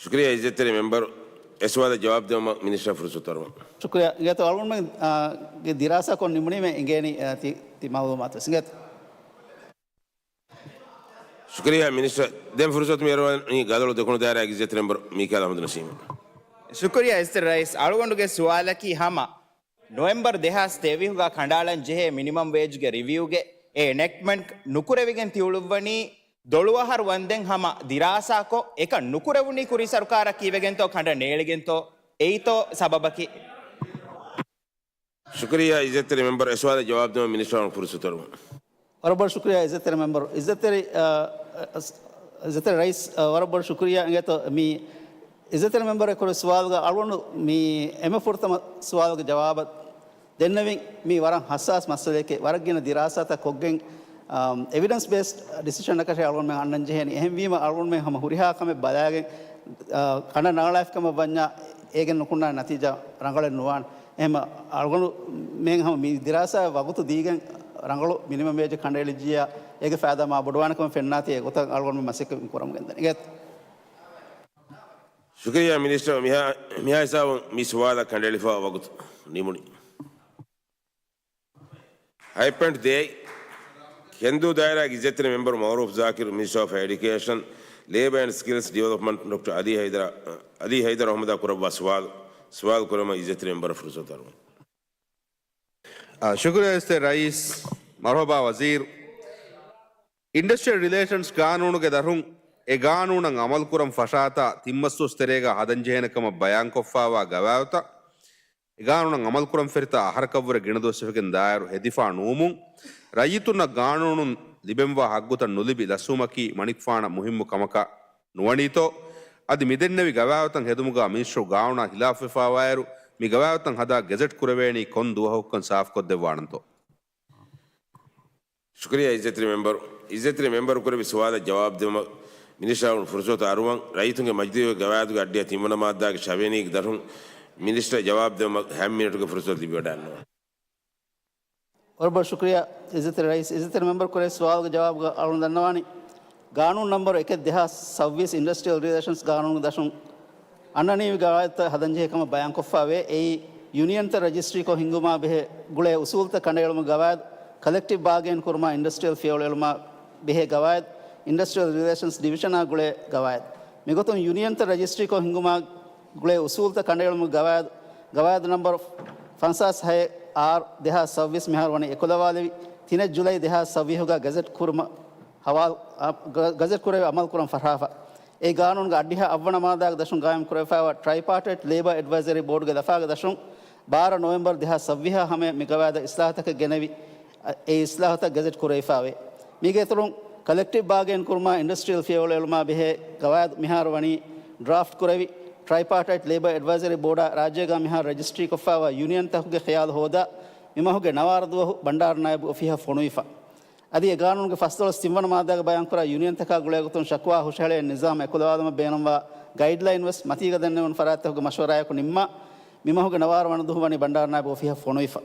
ޝުކުރިއްޔާ އިއްޒަތްތެރި މެމްބަރު، އެ ސުވާލަށް ޖަވާބު ދެއްވުމަށް މިނިސްޓަރ ފުރުސަތު އަރުވަން. ޝުކުރިއްޔާ. އިނގޭތޯ އަޅުގަނޑުމެން، އާ، ގެ ދިރާސާ ކޮށް ނިމުނީމޭ އިނގޭނީ، އާ، ތި، ތި މައުލޫމާތު ވެސް. އިނގޭތޯ؟ ޝުކުރިއްޔާ މިނިސްޓަރ. ދެން ފުރުސަތު މި އަރުވަނީ ގަދައަޅު ދެކުނު ދާއިރާގެ އިއްޒަތްތެރި މެމްބަރު މީކާއިލް އަޙްމަދު ނަސީމަށް. ޝުކުރިއްޔާ އިއްޒަތްތެރި ރައީސް. އަޅުގަނޑުގެ ސުވާލަކީ ހަމަ ނޮވެމްބަރު ދެހާސް ތޭވީހުގަ ކަނޑައަޅަން ޖެހޭ މިނިމަމް ވޭޖްގެ ރިވިއުގެ އެ އެނެކްޓްމަންޓް ނުކުރެވިގެން ތިއުޅުއްވަނީ ދޮޅު އަހަރު ވަންދެން ހަމަ ދިރާސާކޮށް، އެކަން ނުކުރެވުނީ ކުރީ ސަރުކާރަށް ކީއްވެގެންތޯ ކަނޑަ ނޭޅިގެންތޯ، އެއީތޯ ސަބަބަކީ؟ ޝުކުރިއްޔާ އިއްޒަތްތެރި މެމްބަރު، އެ ސުވާލަށް ޖަވާބު ދެއްވުމަށް މިނިސްޓަރ އަޅުގަނޑު ފުރުސަތު އަރުވަން. ވަރަށް ބޮޑަށް ޝުކުރިއްޔާ އިއްޒަތްތެރި މެމްބަރު. އިއްޒަތްތެރި، އަ، އަ، އިއްޒަތްތެރި ރައީސް، އަ، ވަރަށް ބޮޑަށް ޝުކުރިއްޔާ. އިނގޭތޯ މި އިއްޒަތްތެރި މެމްބަރަށް ކުރެއްވި ސުވާލުގަ އަޅުގަނޑު މި އެންމެ ފުރަތަމަ ސުވާލުގެ ޖަވާބަށް ދެންނެވިން، މީ ވަރަށް ހައްސާސް މައްސަލައެކޭ. ވަރަށް ގިނަ ދިރާސާތައް ކޮށްގެން، އަ، އެވިޑެންސް ބޭސްޑް ޑިސިޝަން އަކަށޭ އަޅުގަނޑުމެން އަންނަން ޖެހޭނީ. އެހެންވީމަ އަޅުގަނޑުމެން ހަމަ ހުރިހާ ކަމެއް ބަލާގެން، އަ، ކަނޑަ ނާޅާފިކަމަށް ވަންޏާ އޭގެން ނުކުންނާ ނަތީޖާ ރަނގަޅެއް ނުވާނެ. އެހެންމަ އަޅުގަނޑުމެން ހަމަ މި ދިރާސާ ވަގުތު ދީގެން ރަނގަޅު މިނިމަމް ވޭޖެއް ކަނޑައެޅިއްޖިއްޔާ އޭގެ ފައިދާ މާ ބޮޑުވާނެ ކަމަށް ފެންނާތީ އެގޮތަށް އަޅުގަނޑުމެން މަސައްކަތް ކުރަމުން ގެންދަނީ. އިނގޭތޯ؟ ޝުކުރިއްޔާ މިނިސްޓަރ. މިހާ، މިހާ ހިސާބުން މި ސުވާލަށް ކަނޑައެޅިފަ ވަގުތު ނިމުނީ. ހަތް ޕޮއިންޓް ދޭއް، ކެންދޫ ދާއިރާގެ އިއްޒަތްތެރި މެމްބަރު މައުރޫފް ޒާކިރު، މިނިސްޓަރ އޮފް އެޑިއުކޭޝަން، ލޭބަ އެންޑް ސްކިލްސް ޑިވެލޮޕްމަންޓް، ޑޮކްޓަރ އަލީ ހައިދަރ، އަލީ ހައިދަރ އަޙްމަދަށް ކުރައްވާ ސުވާލު، ސުވާލު ކުރުމަށް އިއްޒަތްތެރި މެމްބަރަށް ފުރުސަތު އަރުވަން. އާ، ޝުކުރިއްޔާ އިއްޒަތްތެރި ރައީސް. މަރުޙަބާ ވަޒީރު. އިންޑަސްޓްރިއަލް ރިލޭޝަންސް ގާނޫނުގެ ދަށުން އެ ގާނޫނަށް އަމަލުކުރަން ފަށާތާ ތިން މަސްދުވަސް ތެރޭގަ ހަދަންޖެހޭނެ ކަމަށް ބަޔާންކޮށްފައިވާ ގަވާއިދުތައް، އެ ގާނޫނަށް އަމަލުކުރަން ފެށިތާ އަހަރަކަށްވުރެ ގިނަ ދުވަސް އެފަކިން ދާއިރު ހެދިފަ ނުވުމުން، ރައްޔިތުންނަށް ގާނޫނުން ލިބެންވާ ހައްގުތައް ނުލިބި ލަސްވުމަކީ މަނިކުފާނަށް މުހިއްމު ކަމަކަށް ނުވަނީތޯ؟ އަދި މިދެންނެވި ގަވާއިދުތައް ހެދުމުގަ މިނިސްޓަރު ގާނޫނާ ހިލާފުވެފައިވާއިރު، މި ގަވާއިދުތައް ހަދާ ގެޒެޓް ކުރެވޭނީ ކޮން ދުވަހަކުކަން ސާފުކޮށްދެއްވާނަންތޯ؟ ޝުކުރިއްޔާ އިއްޒަތްތެރި މެމްބަރު. އިއްޒަތްތެރި މެމްބަރު ކުރެއްވި ސުވާލަށް ޖަވާބު ދެއްވުމަށް މިނިސްޓަރ އަޅުގަނޑު ފުރުސަތު އަރުވަން. ރައްޔިތުންގެ މަޖިލީހުގެ ގަވާއިދުގެ އައްޑިހަ ތިންވަނަ މާއްދާގެ ށަވިޔަނީގެ ދަށުން މިނިސްޓަރ ޖަވާބު ދެއްވުމަށް ހަތް މިނެޓުގެ ފުރުސަތު ލިބިވަޑައިގަންނަވާ. ވަރަށް ބޮޑަށް ޝުކުރިއްޔާ އިއްޒަތްތެރި ރައީސް. އިއްޒަތްތެރި މެމްބަރު ކުރެއްވި ސުވާލުގެ ޖަވާބުގަ އަޅުގަނޑު ދަންނަވާނީ، ގާނޫނު ނަންބަރު އެކެއް ދެހާސް ސައްބީސް އިންޑަސްޓްރިއަލް ރިލޭޝަންސް ގާނޫނުގެ ދަށުން އަންނަނީ ގަވާއިދުތައް ހަދަންޖެހޭ ކަމަށް ބަޔާންކޮށްފައިވޭ. އެއީ، ޔުނިއަންތައް ރަޖިސްޓްރީކޮށް ހިންގުމާ ބެހޭ ގުޅޭ އުސޫލުތައް ކަނޑައެޅުމުގެ ގަވާއިދު، ކަލެކްޓިވް ބާގެއިން ކުރުމާ އިންޑަސްޓްރިއަލް ފިޔަވަޅު އެޅުމާ ބެހޭ ގަވާއިދު، އިންޑަސްޓްރިއަލް ރިލޭޝަންސް ޑިވިޝަނާ ގުޅޭ ގަވާއިދު. މިގޮތުން ޔުނިއަންތައް ރަޖިސްޓްރީކޮށް ހިންގުމާ ގުޅޭ އުސޫލުތައް ކަނޑައެޅުމުގެ ގަވާއިދު، ގަވާއިދު ނަންބަރު ފަންސާސް ހައެއް އާރް ދެހާސް ސައްބީސް މިހާރު ވަނީ އެކުލަވާލެވި، ތިނެއް ޖުލައި ދެހާސް ސައްބީސްގަ ގަޒެޓް ކުރުމަށް ހަވާލު، އަ، ގަ-، ގަޒެޓް ކުރެވި އަމަލު ކުރަން ފަށާފަ. އެ ގާނޫނުގެ އައްޑިހަ އަށްވަނަ މާއްދާގެ ދަށުން ގާއިމް ކުރެވިފައިވާ ޓްރައިޕާޓައިޓް ލޭބަ އެޑްވައިޒަރީ ބޯޑުގެ ލަފާގެ ދަށުން ބާރަ ނޮވެމްބަރު ދެހާސް ސައްބީސް ހަމަޔަށް މި ގަވާއިދަށް އިސްލާހުތަކެއް ގެނެވި، އެ އިސްލާހުތައް ގެޒެޓް ކުރެވިފައިވޭ. މީގެ އިތުރުން ކަލެކްޓިވް ބާގެއިން ކުރުމާ އިންޑަސްޓްރިއަލް ފިޔަވަޅު އެޅުމާ ބެހޭ ގަވާއިދު މިހާރު ވަނީ ޑްރާފްޓް ކުރެވި، ޓްރައިޕާޓައިޓް ލޭބަ އެޑްވައިޒަރީ ބޯޑާ ރާއްޖޭގާ މިހާރު ރަޖިސްޓްރީކޮށްފައިވާ ޔޫނިއަންތަކުގެ ޚިޔާލު ހޯދާ، މިމަހުގެ ނަވާރަ ދުވަހު ބަންޑާރަ ނާއިބު އޮފީހަށް ފޮނުވިފަ. އަދި އެ ގާނޫނުގެ ފަސްދޮޅަސް ތިންވަނަ މާއްދާގަ ބަޔާންކުރާ ޔޫނިއަންތަކާ ގުޅޭގޮތުން ޝަކުވާ ހުށަހެޅޭ ނިޒާމް އެކުލަވާލުމަށް ބޭނުންވާ ގައިޑްލައިން ވެސް މަތީގަ ދެންނެވުނު ފަރާތްތަކުގެ މަޝްވަރާއެކު ނިންމާ، މިމަހުގެ ނަވާރަ ވަނަ ދުވަހު ވަނީ ބަންޑާރަ ނާއިބު އޮފީހަށް ފޮނުވިފަ.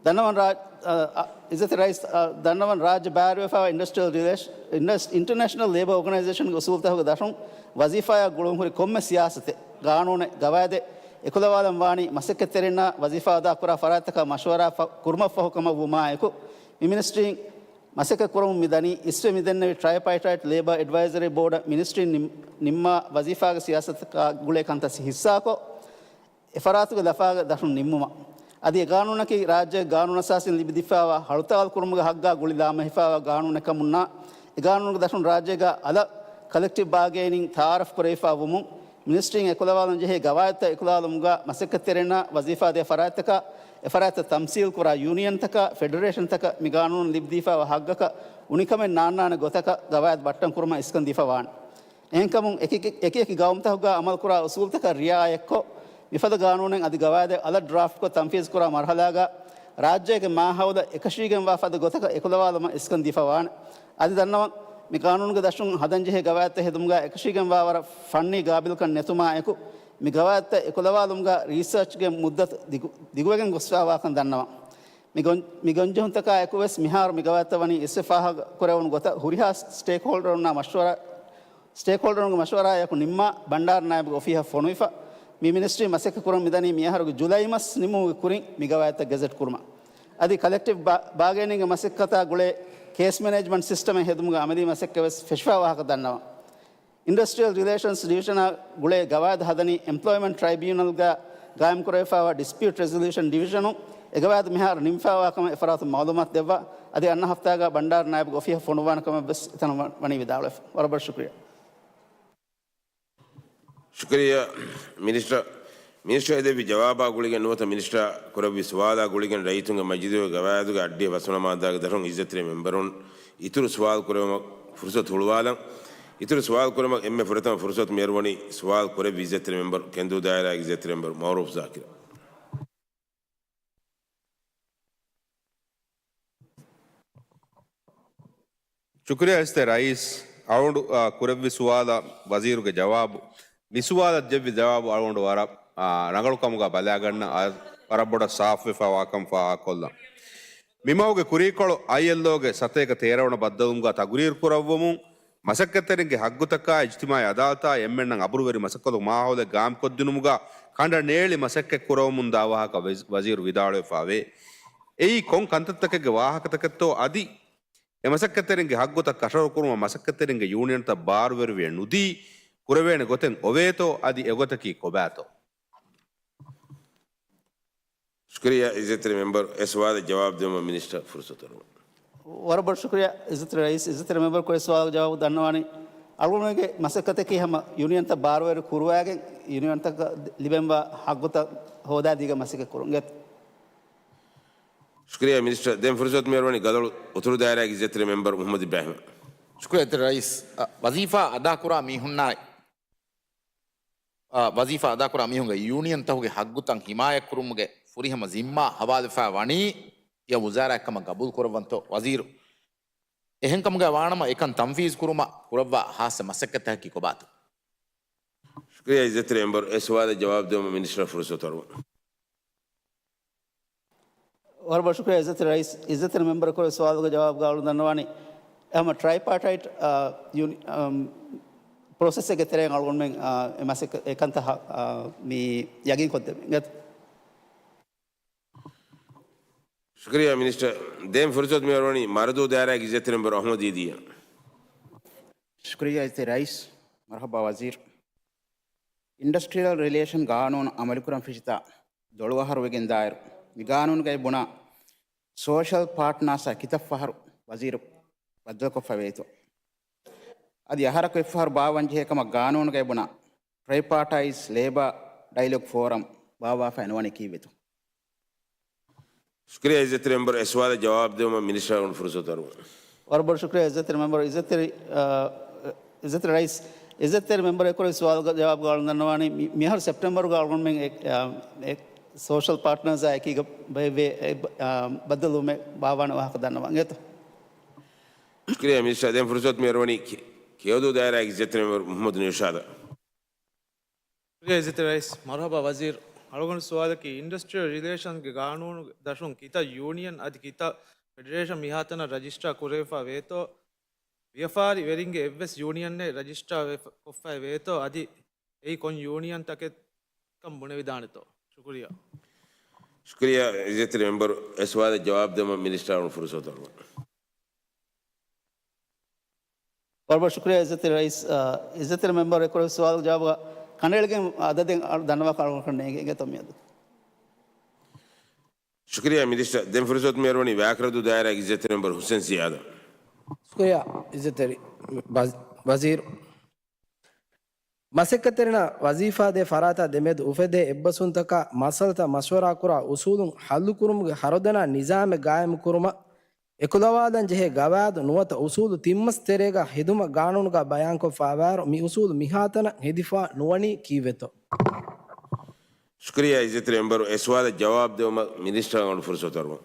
ދަންނަވަން ރާ-، އަ، އަ، އިއްޒަތްތެރި ރައީސް، އަ، ދަންނަވަން ރާއްޖެ ބާރުވެފައިވާ އިންޑަސްޓްރިއަލް ރިލޭޝް-، އިންޑަސް-، އިންޓަރނޭޝަނަލް ލޭބަ އޯގަނައިޒޭޝަންގެ އުސޫލުތަކުގެ ދަށުން ވަޒީފާއަށް ގުޅުންހުރި ކޮންމެ ސިޔާސަތެއް، ގާނޫނެއް، ގަވާއިދެއް އެކުލަވާލަން ވާނީ މަސައްކަތްތެރިންނާ ވަޒީފާ އަދާކުރާ ފަރާތްތަކާ މަޝްވަރާ ފަ-، ކުރުމަށްފަހު ކަމަށް ވުމާއެކު، މި މިނިސްޓްރީން މަސައްކަތް ކުރަމުން މި ދަނީ އިސްވެ މިދެންނެވި ޓްރައިޕާޓައިޓް ލޭބަ އެޑްވައިޒަރީ ބޯޑަށް މިނިސްޓްރީން ނިން-، ނިންމާ ވަޒީފާގެ ސިޔާސަތަކާ ގުޅޭ ކަންތައް ހިއްސާކޮށް، އެފަރާތުގެ ލަފާގެ ދަށުން ނިންމުމަށް. އަދި އެގާނޫނަކީ ރާއްޖޭގެ ގާނޫނުއަސާސީން ލިބިދީފައިވާ ހަޅުތައް އަލުކުރުމުގެ ހައްގާ ގުޅި ލާމެހިފައިވާ ގާނޫނެއްކަމުންނާ، އެގާނޫނުގެ ދަށުން ރާއްޖޭގަ އަލަށް ކަލެކްޓިވް ބާގެއިން ތައާރަފް ކުރެވިފަ ވުމުން، މިނިސްޓްރީން އެކުލަވާލަން ޖެހޭ ގަވާއިދުތައް އެކުލަވާލުމުގަ މަސައްކަތްތެރިންނާ ވަޒީފާ ދޭ ފަރާތްތަކާ، އެފަރާތްތައް ތަމްސީލް ކުރާ ޔޫނިއަންތަކާ، ފެޑެރޭޝަންތަކަށް މި ގާނޫނުން ލިބިދީފައިވާ ހައްގަކަށް އުނިކަމެއް ނާންނާނެ ގޮތަކަށް ގަވާއިދު ބައްޓަން ކުރުމަށް އިސްކަން ދީފަ ވާނެ. އެހެންކަމުން އެކި-، އެކި އެކި ގައުމުތަކުގަ އަމަލުކުރާ އުސޫލުތަކަށް ރިއާޔަތްކޮށް، މިފަދަ ގާނޫނެއް އަދި ގަވާއިދެއް އަލަށް ޑްރާފްޓްކޮށް ތަންފީޒުކުރާ މަރުހަލާގަ، ރާއްޖޭގެ މާހައުލަށް އެކަށީގެންވާ ފަދަ ގޮތަކަށް އެކުލަވާލުމަށް އިސްކަން ދީފަ ވާނެ. އަދި ދަންނަވަން، މި ގާނޫނުގެ ދަށުން ހަދަންޖެހޭ ގަވާއިދުތައް ހެދުމުގަ އެކަށީގެންވާ ވަރަށް ފަންނީ ގާބިލްކަން ނެތުމާ އެކު، މި ގަވާއިދުތައް އެކުލަވާލުމުގަ ރީސާޗްގެ މުއްދަތު ދިގު-، ދިގުވެގެން ގޮސްފައިވާކަން ދަންނަވަން. މި ގޮން-، މި ގޮންޖެހުންތަކާ އެކު ވެސް މިހާރު މި ގަވާއިދުތައް ވަނީ އިސްވެ ފާހަގަ ކުރެވުނު ގޮތަށް ހުރިހާ ސްޓޭކްހޯލްޑަރުންނާ މަޝްވަރާ، ސްޓޭކްހޯލްޑަރުންގެ މަޝްވަރާއެކު ނިންމާ ބަންޑާރަ ނާއިބުގެ އޮފީހަށް ފޮނުވިފަ. މި މިނިސްޓްރީ މަސައްކަތް ކުރަން މިދަނީ މިއަހަރުގެ ޖުލައި މަސް ނިމުމުގެ ކުރިން މި ގަވާއިދުތައް ގެޒެޓް ކުރުމަށް. އަދި ކަލެކްޓިވް ބާ-، ބާގެއިންގެ މަސައްކަތާ ގުޅޭ ކޭސް މެނޭޖްމަންޓް ސިސްޓަމެއް ހެދުމުގެ އަމަލީ މަސައްކަތް ވެސް ފެށިފައި ވާހަކަ ދަންނަވަން. އިންޑަސްޓްރިއަލް ރިލޭޝަންސް ޑިވިޝަނާ ގުޅޭ ގަވާއިދު ހަދަނީ އެމްޕްލޯއިމަންޓް ޓްރައިބިއުނަލްގަ ގާއިމްކުރެވިފައިވާ ޑިސްޕިއުޓް ރެޒޮލިއުޝަން ޑިވިޝަނުން. އެ ގަވާއިދު މިހާރު ނިންމިފައިވާ ކަމަށް އެފަރާތުން މައުލޫމާތު ދެއްވާ، އަދި އަންނަ ހަފްތާގަ ބަންޑާރަ ނާއިބުގެ އޮފީހަށް ފޮނުއްވާނެ ކަމަށް ވެސް އެތަނަށް ވަ-، ވަނީ ވިދާޅުވެފަ. ވަރަށް ބޮޑަށް ޝުކުރިއްޔާ. ޝުކުރިއްޔާ މިނިސްޓަރ. މިނިސްޓަރ އެދެއްވި ޖަވާބާ ގުޅިގެން ނުވަތަ މިނިސްޓަރ ކުރެއްވި ސުވާލާ ގުޅިގެން ރައްޔިތުންގެ މަޖިލީހުގެ ގަވާއިދުގެ އައްޑިހަ ފަސްވަނަ މާއްދާގެ ދަށުން އިއްޒަތްތެރި މެމްބަރުން އިތުރު ސުވާލު ކުރެވުމަށް ފުރުސަތު ހުޅުވާލަން. އިތުރު ސުވާލު ކުރުމަށް އެންމެ ފުރަތަމަ ފުރުސަތު މިއަރުވަނީ ސުވާލު ކުރެއްވި އިއްޒަތްތެރި މެމްބަރު ކެންދޫ ދާއިރާގެ އިއްޒަތްތެރި މެމްބަރު މައުރޫފް ޒާކިރަށް. ޝުކުރިއްޔާ އިއްޒަތްތެރި ރައީސް. އަޅުގަނޑު، އާ، ކުރެއްވި ސުވާލަށް ވަޒީރުގެ ޖަވާބު. މި ސުވާލަށް ދެއްވި ޖަވާބު އަޅުގަނޑު ވަރަށް، އާ، ރަނގަޅު ކަމުގަ ބަލާގަންނަ، އާ، ވަރަށް ބޮޑަށް ސާފުވެފަ ވާކަން ފާހަގަކޮށްލަން. މިމަހުގެ ކުރީކޮޅު އައިއެލްއޯގެ ސަތޭކަ ތޭރަ ވަނަ ބައްދަލުވުމުގަ ތަގުރީރު ކުރައްވަމުން، މަސައްކަތްތެރިންގެ ހައްގުތަކާ އިޖްތިމާޢީ އަދާލަތާ އެންމެންނަށް އަބުރުވެރި މަސައްކަތު މާހައުލެއް ގާއިމްކޮށްދިނުމުގަ ކަނޑަނޭޅި މަސައްކަތް ކުރައްވަމުންދާ ވާހަކަ ވަޒް-، ވަޒީރު ވިދާޅުވެފައިވޭ. އެއީ ކޮން ކަންތައްތަކެއްގެ ވާހަކަތަކެއްތޯ އަދި އެ މަސައްކަތްތެރިންގެ ހައްގުތައް ކަށަވަރުކުރުމަށް މަސައްކަތްތެރިންގެ ޔޫނިއަންތައް ބާރުވެރިވެ ނުދީ ކުރެވޭނެ ގޮތެއް އޮވޭތޯ އަދި އެގޮތަކީ ކޮބާތޯ؟ ޝުކުރިއްޔާ އިއްޒަތްތެރި މެމްބަރު، އެ ސުވާލަށް ޖަވާބު ދެއްވުމަށް މިނިސްޓަރ ފުރުސަތު އަރުވަން. ވަރަށް ބޮޑަށް ޝުކުރިއްޔާ އިއްޒަތްތެރި ރައީސް. އިއްޒަތްތެރި މެމްބަރު ކުރެއްވި ސުވާލުގެ ޖަވާބު ދަންނަވާނީ، އަޅުގަނޑުގެ މަސައްކަތަކީ ހަމަ ޔޫނިއަންތައް ބާރުވެރި ކުރުވާގެން ޔޫނިއަންތަކަށް ލިބެންވާ ހައްގުތައް ހޯދާދީގެން މަސައްކަތް ކުރުން. ޝުކުރިއްޔާ މިނިސްޓަރ. ދެން ފުރުސަތު މިއަރުވަނީ ގަލޮޅު އުތުރު ދާއިރާގެ އިއްޒަތްތެރި މެމްބަރު މުޙައްމަދު އިބްރާހިމަށް. ޝުކުރިއްޔާ އިއްޒަތްތެރި ރައީސް. އަ، ވަޒީފާ އަދާކުރާ މީހުންނާއި، އަ، ވަޒީފާ އަދާކުރާ މީހުންގެ ޔޫނިއަންތަކުގެ ހައްގުތައް ހިމާޔަތްކުރުމުގެ ފުރިހަމަ ޒިންމާ ހަވާލުވެފައި ވަނީ ތިޔަ ވުޒާރާއެއްކަމަށް ގަބޫލުކުރައްވަންތޯ ވަޒީރު؟ އެހެންކަމުގައި ވާނަމަ އެކަން ތަންފީޒު ކުރުމަށް ކުރައްވާ ހާއްސަ މަސައްކަތްތަކަކީ ކޮބާތޯ؟ ޝުކުރިއްޔާ އިއްޒަތްތެރި މެމްބަރު، އެ ސުވާލަށް ޖަވާބު ދެއްވުމަށް މިނިސްޓަރ ފުރުސަތު އަރުވަން. ވަރަށް ބޮޑަށް ޝުކުރިއްޔާ އިއްޒަތްތެރި ރައީސް. އިއްޒަތްތެރި މެމްބަރަށް ކުރެއްވި ސުވާލުގެ ޖަވާބުގަ އަޅުގަނޑު ދަންނަވާނީ، ހަމަ ޓްރައިޕާޓައިޓް، އާ، ޔޫނި-، އަމް، ޕްރޮސެސްއެއްގެ ތެރެއިން އަޅުގަނޑުމެން، އާ، އެ މަސައްކަ-، އެ ކަންތައް، އާ، މި ޔަގީންކޮށްދެމެ. ޝުކުރިއްޔާ މިނިސްޓަރ. ދެން ފުރުސަތު މިއަރުވަނީ މަރަދޫ ދާއިރާގެ އިއްޒަތްތެރި މެމްބަރު އަޙްމަދު ދީދީއަށް. ޝުކުރިއްޔާ އިއްޒަތްތެރި ރައީސް. މަރުޙަބާ ވަޒީރު. އިންޑަސްޓްރިއަލް ރިލޭޝަން ގާނޫނު އަމަލުކުރަން ފެށިތާ ދޮޅު އަހަރު ވެގެންދާއިރު، މި ގާނޫނުގައި ބުނާ ސޯޝަލް ޕާޓްނާސްއާ ކިތައް ފަހަރު ވަޒީރު ބައްދަލުކޮށްފައިވޭތޯ؟ އަދި އަހަރަކު އެއްފަހަރު ބާއްވަންޖެހޭ ކަމަށް ގާނޫނުގައި ބުނާ ޓްރައިޕާޓައިޓް ލޭބަ ޑައިލޮގް ފޯރަމް ބާއްވާފައި ނުވަނީ ކީއްވެތޯ؟ ޝުކުރިއްޔާ އިއްޒަތްތެރި މެމްބަރު، އެ ސުވާލަށް ޖަވާބު ދެއްވުމަށް މިނިސްޓަރ އަޅުގަނޑު ފުރުސަތު އަރުވަން. ވަރަށް ބޮޑަށް ޝުކުރިއްޔާ އިއްޒަތްތެރި މެމްބަރު. އިއްޒަތްތެރި، އާ، އިއްޒަތްތެރި ރައީސް، އިއްޒަތްތެރި މެމްބަރު އެކުރެވި ސުވާލުގެ ޖަވާބުގަ އަޅުގަނޑު ދަންނަވާނީ މި-، މިހާރު ސެޕްޓެމްބަރުގަ އަޅުގަނޑުމެން އެ-، އާ، އެ ސޯޝަލް ޕާޓްނާސްއާ އެކީގަ ބައެއް ވޭ-، އެ-، އާ، ބައްދަލުވުމެއް ބާއްވާނެ ވާހަކަ ދަންނަވަން އެތޯ. ޝުކުރިއްޔާ މިނިސްޓަރ. ދެން ފުރުސަތު މި އަރުވަނީ ކެ-، ކެޔޮދޫ ދާއިރާގެ އިއްޒަތްތެރި މެމްބަރު މުހައްމަދު ނިޝާދަށް. ޝުކުރިއްޔާ އިއްޒަތްތެރި ރައީސް. މަރުޙަބާ ވަޒީރު. އަޅުގަނޑު ސުވާލަކީ އިންޑަސްޓްރިއަލް ރިލޭޝަންގެ ގާނޫނުގެ ދަށުން ކިތައް ޔޫނިއަން އަދި ކިތައް ފެޑެރޭޝަން މިހާތަނަށް ރަޖިސްޓާ ކުރެވިފަ ވޭތޯ؟ ވިޔަފާރި ވެރިންގެ އެއްވެސް ޔޫނިއަނެއް ރަޖިސްޓާ ވެފަ-، ކޮށްފައި ވޭތޯ؟ އަދި އެއީ ކޮން ޔޫނިއަން ތަކެއްކަން ބުނެވިދާނެތޯ؟ ޝުކުރިއްޔާ. ޝުކުރިއްޔާ އިއްޒަތްތެރި މެމްބަރު. އެ ސުވާލަށް ޖަވާބު ދެމަށް މިނިސްޓަރ އަޅުގަނޑު ފުރުސަތު އަރުވަން. ވަރަށް ބޮޑަށް ޝުކުރިއްޔާ އިއްޒަތްތެރި ރައީސް. އާ، އިއްޒަތްތެރި މެމްބަރު އެކުރެވި ސުވާލުގެ ޖަވާބުގަ ކަނޑައެޅިގެން އަދަދެއް އަޅު-، ދަންނަވާކަށް އަޅުގަނޑަށް ނޭނގެ އިނގޭތޯ މިއަދު. ޝުކުރިއްޔާ މިނިސްޓަރ. ދެން ފުރުސަތު މި އަރުވަނީ ވާކަރަދޫ ދާއިރާގެ އިއްޒަތްތެރި މެމްބަރު ހުސެން ޒިޔާދަށް. ޝުކުރިއްޔާ އިއްޒަތްތެރި ވަޒ-، ވަޒީރު. މަސައްކަތްތެރިންނަށް ވަޒީފާ ދޭ ފަރާތާ ދެމެދު އުފެދޭ އެއްބަސްވުންތަކާ މައްސަލަތައް މަޝްވަރާކުރާ އުސޫލުން ހައްލުކުރުމުގެ ހަރުދަނާ ނިޒާމެއް ގާއިމުކުރުމަށް އެކުލަވާލަންޖެހޭ ގަވާއިދު ނުވަތަ އުސޫލު ތިންމަސް ތެރޭގަ ޚިދުމަތް ގާނޫނުގަ ބަޔާންކޮށްފައިވާއިރު، މި އުސޫލު މިހާތަނަށް ހެދިފަ ނުވަނީ ކީއްވެތޯ؟ ޝުކުރިއްޔާ އިއްޒަތްތެރި މެމްބަރު. އެ ސުވާލަށް ޖަވާބު ދެވުމަށް މިނިސްޓަރ އަޅުގަނޑު ފުރުސަތު އަރުވަން.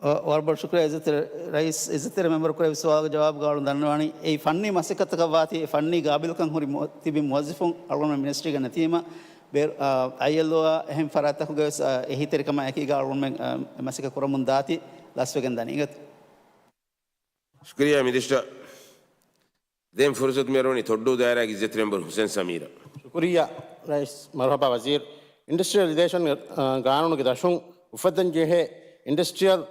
އަ، ވަރަށް ބޮޑަށް ޝުކުރިއްޔާ އިއްޒަތްތެރި ރައީސް. އިއްޒަތްތެރި މެމްބަރު ކުރެއްވި ސުވާލުގެ ޖަވާބުގަ އަޅުން ދަންނަވާނީ، އެއީ ފަންނީ މަސައްކަތަކަށް ވާތީ، އެ ފަންނީ ގާބިލުކަން ހުރި މު-، ތިބި މުވައްޒަފުން އަޅުގަނޑުމެން މިނިސްޓްރީގަ ނެތީމަ، ބޭރު-، އަ، އައިއެލްއޯއާ އެހެން ފަރާތްތަކުގެ ވެސް، އަ، އެހީތެރިކަމާ އެކީގަ އަޅުގަނޑުމެން، އަ، މަސައްކަތް ކުރަމުން ދާތީ ލަސްވެގެން ދަނީ. އިނގޭތޯ؟ ޝުކުރިއްޔާ މިނިސްޓަރ. ދެން ފުރުސަތު މި އަރުވަނީ ތޮއްޑޫ ދާއިރާގެ އިއްޒަތްތެރި މެމްބަރު ހުސެން ސަމީރަށް. ޝުކުރިއްޔާ ރައީސް. މަރުޙަބާ ވަޒީރު. އިންޑަސްޓްރިއަލް ރިލޭޝަން، އަ، ގާނޫނުގެ ދަށުން އުފައްދަންޖެހޭ އިންޑަސްޓްރިއަލް،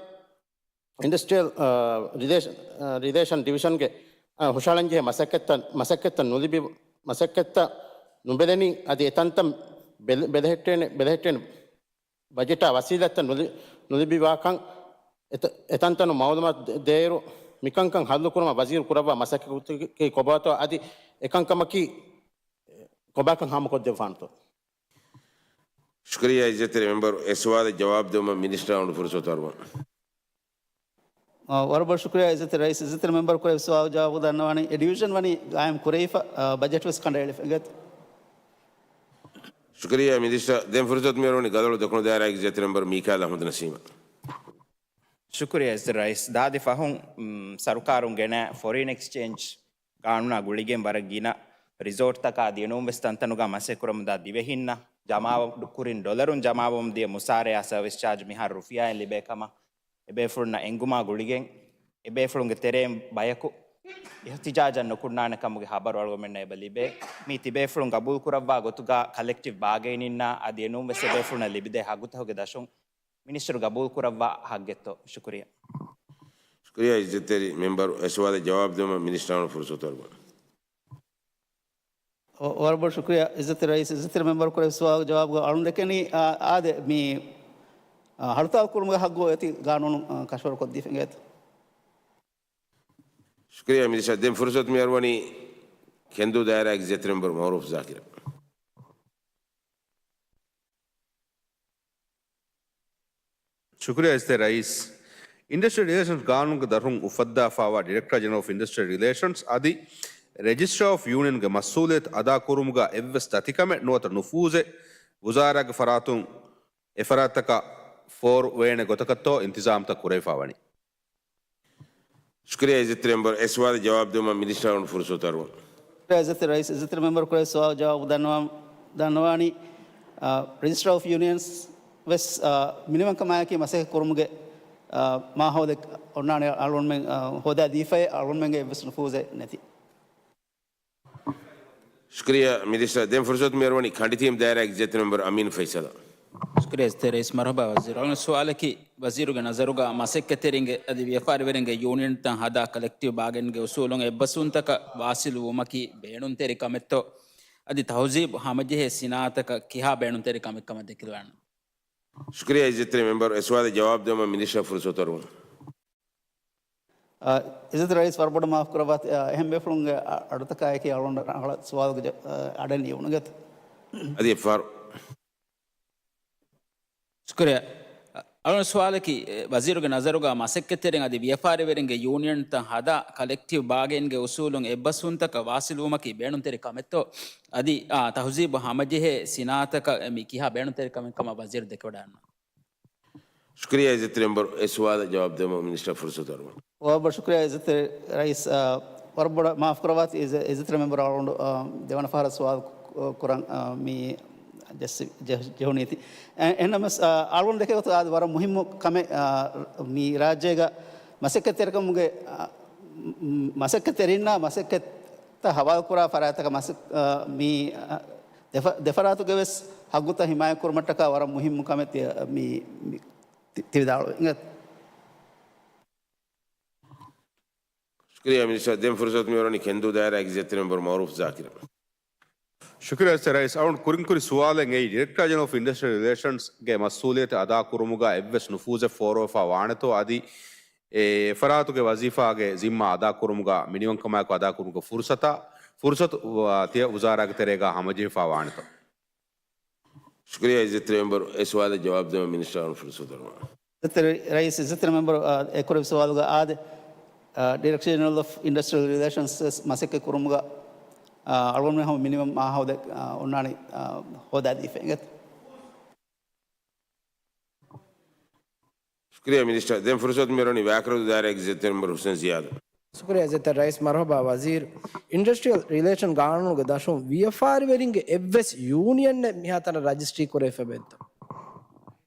އިންޑަސްޓްރިއަލް، އަ، ރިލޭޝަ-، އަ، ރިލޭޝަން ޑިވިޝަންގެ، އަ، ހުށަހަޅަންޖެހޭ މަސައްކަތްތައް، މަސައްކަތްތައް ނުލިބި-، މަސައްކަތްތައް ނުބެލެނީ އަދި އެތަންތަން ބެލެ-، ބެލެހެއްޓޭނެ، ބެލެހެއްޓޭނެ ބަޖެޓާ ވަސީލަތްތައް ނުލި-، ނުލިބިވާކަން އެތަ-، އެތަންތަނުން މައުލޫމާތު ދޭ-، ދޭއިރު، މިކަންކަން ހައްލުކުރުމަށް ވަޒީރު ކުރައްވާ މަސައްކަތަކީ ކޮބާތޯ އަދި އެކަންކަމަކީ ކޮބާކަން ހާމަކޮށްދެއްވާނެތޯ؟ ޝުކުރިއްޔާ އިއްޒަތްތެރި މެމްބަރު. އެ ސުވާލަށް ޖަވާބު ދެވުމަށް މިނިސްޓަރ އަޅުގަނޑު ފުރުސަތު އަރުވަން. އާ، ވަރަށް ބޮޑަށް ޝުކުރިއްޔާ އިއްޒަތްތެރި ރައީސް. އިއްޒަތްތެރި މެމްބަރު ކުރެއްވި ސުވާލު ޖަވާބު ދަންނަވާނީ، އެ ޑިވިޝަން ވަނީ ގާއިމް ކުރެވިފަ، އާ، ބަޖެޓް ވެސް ކަނޑައެޅިފަ އިނގޭތޯ. ޝުކުރިއްޔާ މިނިސްޓަރ. ދެން ފުރުސަތު މި އަރުވަނީ ގަދައަޅު ދޮކުނު ދާއިރާގެ އިއްޒަތްތެރި މެމްބަރު މީކާއިލް އަޙްމަދު ނަސީމަށް. ޝުކުރިއްޔާ އިއްޒަތްތެރި ރައީސް. ދާދި ފަހުން، މް، ސަރުކާރުން ގެނައި ފޮރިން އެކްސްޗޭންޖް ގާނޫނާ ގުޅިގެން ވަރަށް ގިނަ ރިސޯޓްތަކާ އަދި އެނޫންވެސް ތަންތަނުގަ މަސައްކަތް ކުރަމުންދާ ދިވެހިންނަށް ޖަމާކުރިން ޑޮލަރުން ޖަމާވަމުންދިޔަ މުސާރަޔާ ސަރވިސް ޗާޖް މިހާރު ރުފިޔާއިން ލިބޭ ކަމަށް އެބޭފުޅުންނަށް އެނގުމާ ގުޅިގެން، އެބޭފުޅުންގެ ތެރެއިން ބަޔަކު އިޙްތިޖާޖަށް ނުކުންނާނެ ކަމުގެ ހަބަރު އަޅުގަނޑުމެންނަށް އެބަ ލިބޭ. މީ ތިބޭފުޅުން ގަބޫލު ކުރައްވާ ގޮތުގަ ކަލެކްޓިވް ބާގެއިންއިންނާ އަދި އެނޫންވެސް އެބޭފުޅުންނަށް ލިބިދޭ ހައްގުތަކުގެ ދަށުން މިނިސްޓަރު ގަބޫލު ކުރައްވާ ހައްގެއްތޯ؟ ޝުކުރިއްޔާ. ޝުކުރިއްޔާ އިއްޒަތްތެރި މެމްބަރު. އެ ސުވާލަށް ޖަވާބު ދެވުމަށް މިނިސްޓަރ އަޅުގަނޑު ފުރުސަތު އަރުވަން. ވަ-، ވަރަށް ބޮޑަށް ޝުކުރިއްޔާ އިއްޒަތްތެރި ރައީސް. އިއްޒަތްތެރި މެމްބަރު ކުރެއްވި ސުވާލުގެ ޖަވާބުގަ އަޅުން ދެކެނީ، އާ، އާދެ، މި، އާ، ހަޅުތާލު ކުރުމުގެ ހައްގު އެތި ގާނޫނު، އާ، ކަށަވަރު ކޮށްދީފަ އިނގޭތޯ. ޝުކުރިއްޔާ މިނިސްޓަރ. ދެން ފުރުސަތު މި އަރުވަނީ ކެންދޫ ދާއިރާގެ އިއްޒަތްތެރި މެމްބަރު މައުރޫފް ޒާކިރަށް. ޝުކުރިއްޔާ އިއްޒަތްތެރި ރައީސް. އިންޑަސްޓްރިއަލް ރިލޭޝަންސް ގާނޫނުގެ ދަށުން އުފައްދާފައިވާ ޑިރެކްޓަރ ޖެނެރަލް އޮފް އިންޑަސްޓްރިއަލް ރިލޭޝަންސް އަދި ރެޖިސްޓްރާ އޮފް ޔޫނިއަންގެ މަސްއޫލިއްޔަތު އަދާކުރުމުގަ އެއްވެސް ދަތިކަމެއް ނުވަތަ ނުފޫޒެއް ވުޒާރާގެ ފަރާތުން އެފަރާތްތަކަށް ފޯރު ވޭނެ ގޮތަކަށްތޯ އިންތިޒާމްތައް ކުރެވިފަ ވަނީ؟ ޝުކުރިއްޔާ އިއްޒަތްތެރި މެމްބަރު. އެ ސުވާލު ޖަވާބު ދެވުމަށް މިނިސްޓަރ އަޅުގަނޑު ފުރުސަތު އަރުވަން. ޝުކުރިއްޔާ އިއްޒަތްތެރި ރައީސް. އިއްޒަތްތެރި މެމްބަރު ކުރެއްވި ސުވާލު ޖަވާބު ދަންނަވާ-، ދަންނަވާނީ، އާ، ރެޖިސްޓްރާ އޮފް ޔޫނިއަންސް ވެސް، އާ، މިނިވަންކަމާއެކީ މަސައްކަތް ކުރުމުގެ، އާ، މާހައުލެއް އޮންނާނެ އަޅުގަނޑުމެން، އާ، ހޯދާ ދީފައި އަޅުގަނޑުމެންގެ އެއްވެސް ނުފޫޒެއް ނެތި. ޝުކުރިއްޔާ މިނިސްޓަރ. ދެން ފުރުސަތު މި އަރުވަނީ ކަނޑިތީމް ދާއިރާގެ އިއްޒަތްތެރި މެމްބަރު އަމީން ފައިސަލަށް. ޝުކުރިއްޔާ އިއްޒަތްތެރި ރައީސް. މަރުޙަބާ ވަޒީރު. އަޅުގަނޑު ސުވާލަކީ، ވަޒީރުގެ ނަޒަރުގަ މަސައްކަތްތެރިންގެ އަދި ވިޔަފާރިވެރިންގެ ޔޫނިއަންތައް ހަދާ ކަލެކްޓިވް ބާގެންގެ އުސޫލުން އެއްބަސްވުންތަކަށް ވާސިލު ވުމަކީ ބޭނުންތެރި ކަމެއްތޯ؟ އަދި ތަހުޒީބު ހަމަޖެހޭ ސިނާއަތަކަށް ކިހާ ބޭނުންތެރި ކަމެއް ކަމަށް ދެކިލާނެ؟ ޝުކުރިއްޔާ އިއްޒަތްތެރި މެމްބަރު. އެ ސުވާލު ޖަވާބު ދެވުމަށް މިނިސްޓަރ ފުރުސަތު އަރުވަން. އާ، އިއްޒަތްތެރި ރައީސް ވަރަށް ބޮޑަށް މާފު ކުރައްވާތި، އާ، އެހެން ބޭފުޅުންގެ އަ-، އަޑުތަކާއެކީ އަޅުގަނޑު ރަނގަޅަށް ސުވާލުގެ ޖަ-، އާ، އަޑެއް ނިޔުމުން ގެތަ؟ އަދި އެއްފަހަރު. ޝުކުރިއްޔާ. އަޅުގަނޑު ސުވާލަކީ، އެ، ވަޒީރުގެ ނަޒަރުގަ މަސައްކަތްތެރިން އަދި ވިޔަފާރިވެރިންގެ ޔޫނިއަންތައް ހަދާ ކަލެކްޓިވް ބާގެއިންގެ އުސޫލުން އެއްބަސްވުންތަކަށް ވާސިލުވުމަކީ ބޭނުންތެރި ކަމެއްތޯ؟ އަދި، އާ، ތަހުޒީބު ހަމަޖެހޭ ސިނާއަތަކަށް މި ކިހާ ބޭނުންތެރި ކަމެއް ކަމަށް ވަޒީރު ދެކެވަޑައިގަންނަވާ؟ ޝުކުރިއްޔާ އިއްޒަތްތެރި މެމްބަރު، އެ ސުވާލަށް ޖަވާބު ދެއްވުމަށް މިނިސްޓަރ ފުރުސަތު އަރުވަން. ވަރަށް ބޮޑަށް ޝުކުރިއްޔާ އިއްޒަތްތެރި ރައީސް، އާ، ވަރަށް ބޮޑަށް މާފު ކުރައްވާތި އިއްޒަ-، އިއްޒަތްތެރި މެމްބަރު އަޅުގަނޑު، އާ، ދެވަނަ ފަހަރަށް ސުވާލު ކު-، ކުރަން، އާ، މި ޖެއްސި-، ޖެ-، ޖެހުނީތި. އެ-، އެހެންނަމަވެސް، އާ، އަޅުގަނޑު ދެކޭ ގޮތުގަ އާދެ ވަރަށް މުހިއްމު ކަމެއް، އާ، މި ރާއްޖޭގަ މަސައްކަތްތެރިކަމުގެ، އާ، މަ-، މަސައްކަތްތެރިންނާ މަސައްކަތްތައް ހަވާލުކުރާ ފަރާތްތަކަށް މަސަ-، އާ، މި، އާ، ދެފަ-، ދެފަރާތުގެ ވެސް ހައްގުތައް ހިމާޔަތްކުރުމަށްޓަކާ ވަރަށް މުހިއްމު ކަމެއް ތި-، މި، މި ތި-، ތި ވިދާޅުވި. އިނގޭތޯ؟ ޝުކުރިއްޔާ މިނިސްޓަރ. ދެން ފުރުސަތު މިއުޅެނީ ކެންދޫ ދާއިރާގެ އިއްޒަތްތެރި މެމްބަރު މައުރޫފް ޒާކިރަށް. ޝުކުރިއްޔާ އިއްޒަތްތެރި ރައީސް. އަޅުގަނޑު ކުރިން ކުރި ސުވާލެއް އެއީ، ޑިރެކްޓަރ ޖެނެރަލް އޮފް އިންޑަސްޓްރިއަލް ރިލޭޝަންސްގެ މަސްއޫލިއްޔަތު އަދާކުރުމުގަ އެއްވެސް ނުފޫޒެއް ފޯރުވެފަ ވާނެތޯ އަދި އެ ފަރާތުގެ ވަޒީފާގެ ޒިންމާ އަދާކުރުމުގަ މިނިވަންކަމާއެކު އަދާކުރުމުގެ ފުރުސަތާ، ފުރުސަތު ތިޔަ ވުޒާރާގެ ތެރޭގަ ހަމަޖެހިފަ ވާނެތޯ؟ ޝުކުރިއްޔާ އިއްޒަތްތެރި މެމްބަރު، އެ ސުވާލަށް ޖަވާބު ދެއްވުމަށް މިނިސްޓަރ އަޅުގަނޑު ފުރުސަތު އަރުވަން. އިއްޒަތްތެރި ރައީސް، އިއްޒަތްތެރި މެމްބަރު، އާ، އެ ކުރެއްވި ސުވާލުގަ އާދެ، އާ، ޑިރެކްޓަރ ޖެނެރަލް އޮފް އިންޑަސްޓްރިއަލް ރިލޭޝަންސް މަސައްކަތް ކުރުމުގަ، އާ، އަޅުގަނޑުމެން ހަމަ މިނިވަން މާހައުލެއް، އާ، އޮންނާނީ، އާ، ހޯދާދީފަ. އިނގޭތޯ؟ ޝުކުރިއްޔާ މިނިސްޓަރ. ދެން ފުރުސަތު މިއުޅެނީ ވާކަރަދޫ ދާއިރާގެ އިއްޒަތްތެރި މެމްބަރު ހުސެން ޒިޔާދަށް. ޝުކުރިއްޔާ އިއްޒަތްތެރި ރައީސް. މަރުހަބާ ވަޒީރު. އިންޑަސްޓްރިއަލް ރިލޭޝަން ގާނޫނުގެ ދަށުން ވިޔަފާރިވެރިންގެ އެއްވެސް ޔޫނިއަނެއް މިހާތަނަށް ރަޖިސްޓްރީ ކުރެވިފައެއްތޯ؟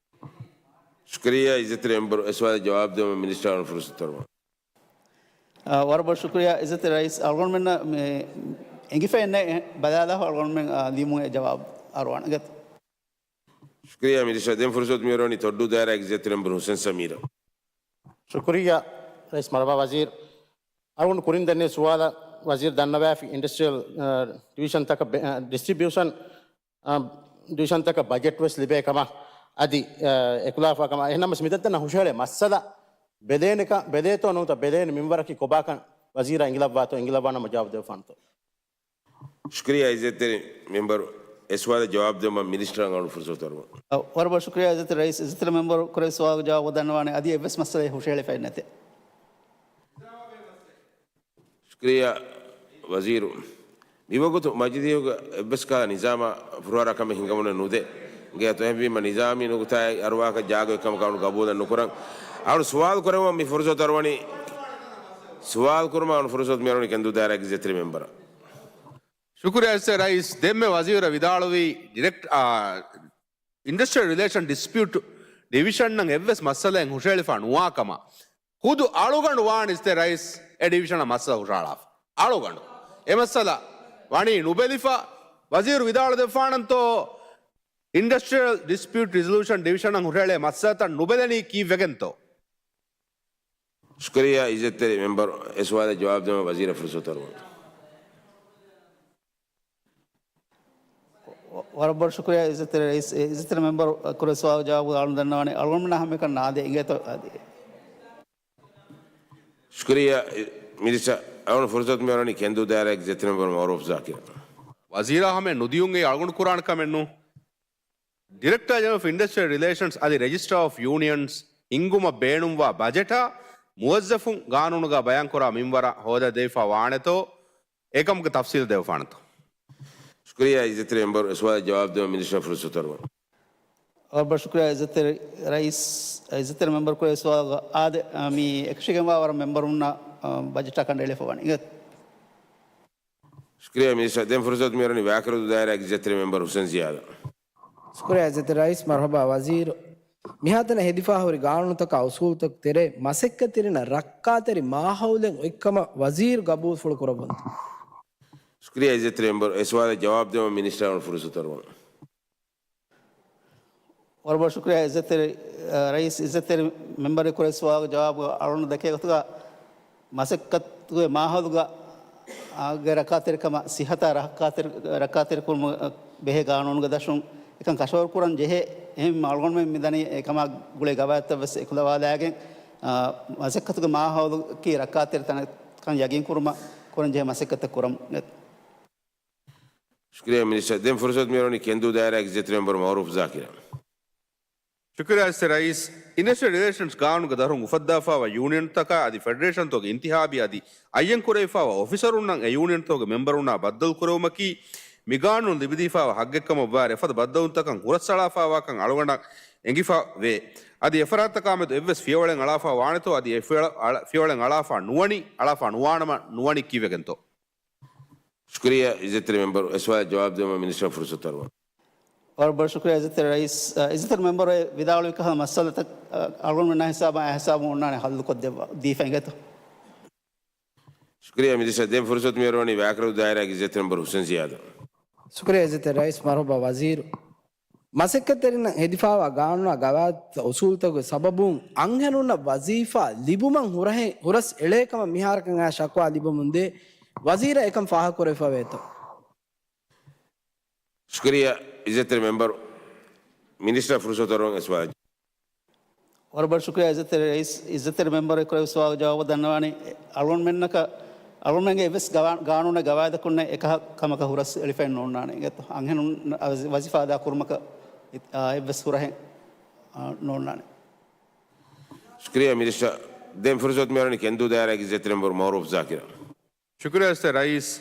ޝުކުރިއްޔާ އިއްޒަތްތެރި މެމްބަރު، އެ ސުވާލަށް ޖަވާބު ދެއްވުމަށް މިނިސްޓަރ އަޅުގަނޑު ފުރުސަތު އަރުވަން. އާ، ވަރަށް ބޮޑަށް ޝުކުރިއްޔާ އިއްޒަތްތެރި ރައީސް. އަޅުގަނޑުމެންނަށް މި އެނގިފައެއް ނެތް، ބަލާލާފަ އަޅުގަނޑުމެން، އާ، ލިޔުމުގެ ޖަވާބު އަރުވާނެ. އިނގޭތޯ؟ ޝުކުރިއްޔާ މިނިސްޓަރ. ދެން ފުރުސަތު މިއުޅެނީ ތޮއްޑޫ ދާއިރާގެ އިއްޒަތްތެރި މެމްބަރު ހުސެން ސަމީރަށް. ޝުކުރިއްޔާ ރައީސް. މަރުހަބާ ވަޒީރު. އަޅުގަނޑު ކުރިން ދެންނެވި ސުވާލަށް ވަޒީރު ދަންނަވާފި އިންޑަސްޓްރިއަލް، އާ، ޑިވިޝަންތަކަށް ބެ-، އާ، ޑިސްޓްރިބިއުޝަން، އާ، ޑިވިޝަންތަކަށް ބަޖެޓް ވެސް ލިބޭ ކަމަށް އަދި، އާ، އެކުލާފާ ކަމަށް. އެހެންނަމަވެސް މިތަންތަނަށް ހުށަހެޅޭ މައްސަލަ ބެލޭނެކަ-، ބެލޭތޯ ނޫންތޯ ބެލޭނެ މިންވަރަކީ ކޮބާކަން ވަޒީރާ އެނގިލައްވާތޯ، އެނގިލައްވާނަމަ ޖަވާބު ދެއްވާނެތޯ؟ ޝުކުރިއްޔާ އިއްޒަތްތެރި މެމްބަރު، އެ ސުވާލަށް ޖަވާބު ދެއްވުމަށް މިނިސްޓަރަށް އަޅުގަނޑު ފުރުސަތު އަރުވަން. އަ، ވަރަށް ބޮޑަށް ޝުކުރިއްޔާ އިއްޒަތްތެރި ރައީސް. އިއްޒަތްތެރި މެމްބަރު ކުރެއްވި ސުވާލުގެ ޖަވާބު ދަންނަވާނެ އަދި އެއްވެސް މައްސަލައެއް ހުށަހެޅިފައެއް ނެތޭ. ޝުކުރިއްޔާ ވަޒީރު. މިވަގުތު މަޖިލީހުގަ އެއްވެސް ކަހަލަ ނިޒާމާ ފުރައްވާ ކަމެއް ހިނގަމުނެއް ނުދޭ. އިނގޭތޯ އެހެންވީމަ ނިޒާމީ ނުކުތާއެއް އަރުވާކަށް ޖާގަ އޮތްކަމަކަށް އަޅުގަނޑު ގަބޫލެއް ނުކުރަން. އަޅުގަނޑު ސުވާލު ކުރެއްވުމަށް މި ފުރުސަތު އަރުވަނީ، ސުވާލު ކުރުމަށް އަޅުގަނޑު ފުރުސަތު މިއަރުވަނީ ކެންދޫ ދާއިރާގެ އިއްޒަތްތެރި މެމްބަރަށް. ޝުކުރިއްޔާ އިއްޒަތްތެރި ރައީސް. ދެންމެ ވަޒީރު ވިދާޅުވީ ޑިރެކްޓް، އާ، އިންޑަސްޓްރިއަލް ރިލޭޝަން ޑިސްޕިއުޓް ޑިވިޝަންއަށް އެއްވެސް މައްސަލައެއް ހުށަހެޅިފަ ނުވާ ކަމަށް. ޚުދު އަޅުގަނޑު ވާނެ އިއްޒަތްތެރި ރައީސް އެ ޑިވިޝަނަށް މައްސަލަ ހުށަހަޅާފަ. އަޅުގަނޑު އެ މައްސަލަ ވަނީ ނުބެލިފަ. ވަޒީރު ވިދާޅު ދެއްވާނަންތޯ އިންޑަސްޓްރިއަލް ޑިސްޕިއުޓް ރިޒޮލޫޝަން ޑިވިޝަނަށް ހުށަހެޅޭ މައްސަލަތައް ނުބެލެނީ ކީއްވެގެންތޯ؟ ޝުކުރިއްޔާ އިއްޒަތްތެރި މެމްބަރު، އެ ސުވާލަށް ޖަވާބު ދެއްވުމަށް ވަޒީރަށް ފުރުސަތު އަރުވަން. ވަ-، ވަރަށް ބޮޑަށް ޝުކުރިއްޔާ އިއްޒަތްތެރި ރައީސް. އިއްޒަތްތެރި މެމްބަރު ކުރެއްވި ސުވާލުގެ ޖަވާބު އަޅުގަނޑު ދަންނަވާނެ. އަޅުގަނޑުމެންނަށް ހަމައެކަނި އާދެ އިނގޭތޯ އަދި. ޝުކުރިއްޔާ މިނިސްޓަރ. އަޅުގަނޑު ފުރުސަތު މިއަރުވަނީ ކެންދޫ ދާއިރާގެ އިއްޒަތްތެރި މެމްބަރު މައުރޫފް ޒާކިރަށް. ވަޒީރާ ހަމައެއް ނުދިޔުން އެއީ އަޅުގަނޑު ކުރާނެ ކަމެއް ނޫން. ޑިރެކްޓަރ ޖެނެރަލް އޮފް އިންޑަސްޓްރިއަލް ރިލޭޝަންސް އަދި ރެޖިސްޓްރާ އޮފް ޔޫނިއަންސް ހިންގުމަށް ބޭނުންވާ ބަޖެޓާ މުވައްޒަފުން ގާނޫނުގަ ބަޔާންކުރާ މިންވަރަށް ހޯދަދެވިފަ ވާނެތޯ، އެކަމުގެ ތަފްސީލް ދެވިފާނެތޯ؟ ޝުކުރިއްޔާ އިއްޒަތްތެރި މެމްބަރު، އެ ސުވާލަށް ޖަވާބު ދެއްވުމަށް މިނިސްޓަރ ފުރުސަތު އަރުވަން. ވަރަށް ބޮޑަށް ޝުކުރިއްޔާ އިއްޒަތްތެރި ރައީސް. އިއްޒަތްތެރި މެމްބަރު ކުރެއްވި ސުވާލުގަ އާދެ، އަ، މި އެކަށީގެންވާ ވަރަށް މެމްބަރުންނަށް، އަ، ބަޖެޓާ ކަނޑައެޅިފަ ވަނީ. އިނގޭތޯ؟ ޝުކުރިއްޔާ މިނިސްޓަރ. ދެން ފުރުސަތު މިއަރުވަނީ ވާކަރަދޫ ދާއިރާގެ އިއްޒަތްތެރި މެމްބަރު ހުސެން ޒިޔާދަށް. ޝުކުރިއްޔާ އިއްޒަތްތެރި ރައީސް. މަރުހަބާ ވަޒީރު. މިހާތަނަށް ހެދިފާ ހުރި ގާނޫނުތަކާ އުސޫލުތަކުގެ ތެރޭ މަސައްކަތްތެރިންނަށް ރައްކާތެރި މާހައުލެއް އޮތްކަމަށް ވަޒީރު ގަބޫލުފުޅު ކުރައްވަންތަ؟ ޝުކުރިއްޔާ އިއްޒަތްތެރި މެމްބަރު، އެ ސުވާލަށް ޖަވާބު ދެއްވުމަށް މިނިސްޓަރ އަޅުގަނޑު ފުރުސަތު އަރުވަން. ވަރަށް ބޮޑަށް ޝުކުރިއްޔާ އިއްޒަތްތެރި، އަ، ރައީސް. އިއްޒަތްތެރި މެމްބަރު ކުރެއްވި ސުވާލުގެ ޖަވާބު އަޅުގަނޑު ދެކޭ ގޮތުގަ މަސައްކަތުގެ މާހައުލުގަ، އާ، ގެ ރައްކާތެރިކަމަށް ސިއްހަތާ ރައްކާތެރި، ރައްކާތެރިކުރުމަށް ބެހޭ ގާނޫނުގެ ދަށުން އެކަން ކަށަވަރު ކުރަން ޖެހޭ. އެހެން އަޅުގަނޑުމެން މިދަނީ އެކަމާ ގުޅޭ ގަވާއިދުތައް ވެސް އެކުލަވާލައިގެން، އާ، މަސައްކަތުގެ މާހައުލަކީ ރައްކާތެރި ތަނަކަށް ޔަގީންކުރުމަށް ކުރަން ޖެހޭ މަސައްކަތްތައް ކުރަމުން. ޝުކުރިއްޔާ މިނިސްޓަރ. ދެން ފުރުސަތު މިއަރުވަނީ ކެންދޫ ދާއިރާގެ އިއްޒަތްތެރި މެމްބަރު މައުރޫފް ޒާކިރަށް. ޝުކުރިއްޔާ އިއްޒަތްތެރި ރައީސް. އިންޑަސްޓްރިއަލް ރިލޭޝަންސް ގާނޫނުގެ ދަށުން އުފައްދާފައިވާ ޔޫނިއަންތަކާ އަދި ފެޑެރޭޝަންތަކުގެ އިންތިހާބީ އަދި އައްޔަން ކުރެވިފައިވާ އޮފިސަރުންނަށް އެ ޔޫނިއަންތަކުގެ މެމްބަރުންނާ ބައްދަލުކުރެވުމަކީ މި ގާނޫނުން ލިބިދީފައިވާ ހައްގެއްކަމަށްވާއިރު އެފަދަ ބައްދަލުތަކަށް ހުރަސްއަޅާފައިވާކަން އަޅުގަނޑަށް އެނގިފަ ވޭ. އަދި އެފަރާތްތަކާމެދު އެއްވެސް ފިޔަވަޅެއް އަޅާފަ ވާނެތޯ އަދި އެ ފިޔަވަޅަށް އަޅާ-، ފިޔަވަޅެއް އަޅާފަ ނުވަނީ، އަޅާފަ ނުވާނަމަ ނުވަނީ ކީއްވެގެންތޯ؟ ޝުކުރިއްޔާ އިއްޒަތްތެރި މެމްބަރު، އެ ސުވާލަށް ޖަވާބު ދެއްވުމަށް މިނިސްޓަރ ފުރުސަތު އަރުވަން. ވަރަށް ބޮޑަށް ޝުކުރިއްޔާ އިއްޒަތްތެރި ރައީސް، އަ، އިއްޒަތްތެރި މެމްބަރު އެ ވިދާޅުވި ކަހަލަ މައްސަލަތައް، އަ، އަޅުގަނޑުމެންނާ ހިސާބަށް އާ ހިސާބުން އޮންނާނެ ހައްލުކޮށްދެއްވާ، ދީފަ އިނގޭތޯ. ޝުކުރިއްޔާ މިނިސްޓަރ. ދެން ފުރުސަތު މިއަރުވަނީ ވާކަރު ދާއިރާގެ އިއްޒަތްތެރި މެމްބަރު ހުސެން ޒިޔާދަށް. ޝުކުރިއްޔާ އިއްޒަތްތެރި ރައީސް މަރުޙަބާ ވަޒީރު. މަސައްކަތްތެރިންނަށް ހެދިފައިވާ ގާނޫނާ ގަވާއިދުތައް އުސޫލުތަކުގެ ސަބަބުން އަންހެނުންނަށް ވަޒީފާ ލިބުމަށް ހުރަހެ-، ހުރަސް އެޅޭ ކަމަށް މިހާރަކަށް އައި ޝަކުވާ ލިބެމުންދޭ. ވަޒީރަށް އެކަން ފާހަގަކުރެވިފަ ވޭތޯ؟ ޝުކުރިއްޔާ އިއްޒަތްތެރި މެމްބަރު. މިނިސްޓަރ ފުރުސަތު އަރުވަން އެ ސުވާލަށް. ވަރަށް ބޮޑަށް ޝުކުރިއްޔާ އިއްޒަތްތެރި ރައީސް، އިއްޒަތްތެރި މެމްބަރު އެ ކުރެއްވި ސުވާލުގެ ޖަވާބު ދަންނަވާނީ، އަޅުގަނޑުމެންނަކަށް، އަޅުގަނޑުމެންގެ އެއްވެސް ގަވާ-، ގާނޫނެއް ގަވާއިދަކުންނެއް އެކަހަ ކަމަކަށް ހުރަސް އެޅިފައެއް ނޯންނާނެ. އިނގޭތޯ؟ އަންހެނުން ވަޒީފާ އަދާ ކުރުމަކަށް އެއް-، އާ، އެއްވެސް ހުރަހެއް، އާ، ނޯންނާނެ. ޝުކުރިއްޔާ މިނިސްޓަރ. ދެން ފުރުސަތު މިއަރުވަނީ ކެންދޫ ދާއިރާގެ އިއްޒަތްތެރި މެމްބަރު މައުރޫފް ޒާކިރަށް. ޝުކުރިއްޔާ އިއްޒަތްތެރި ރައީސް.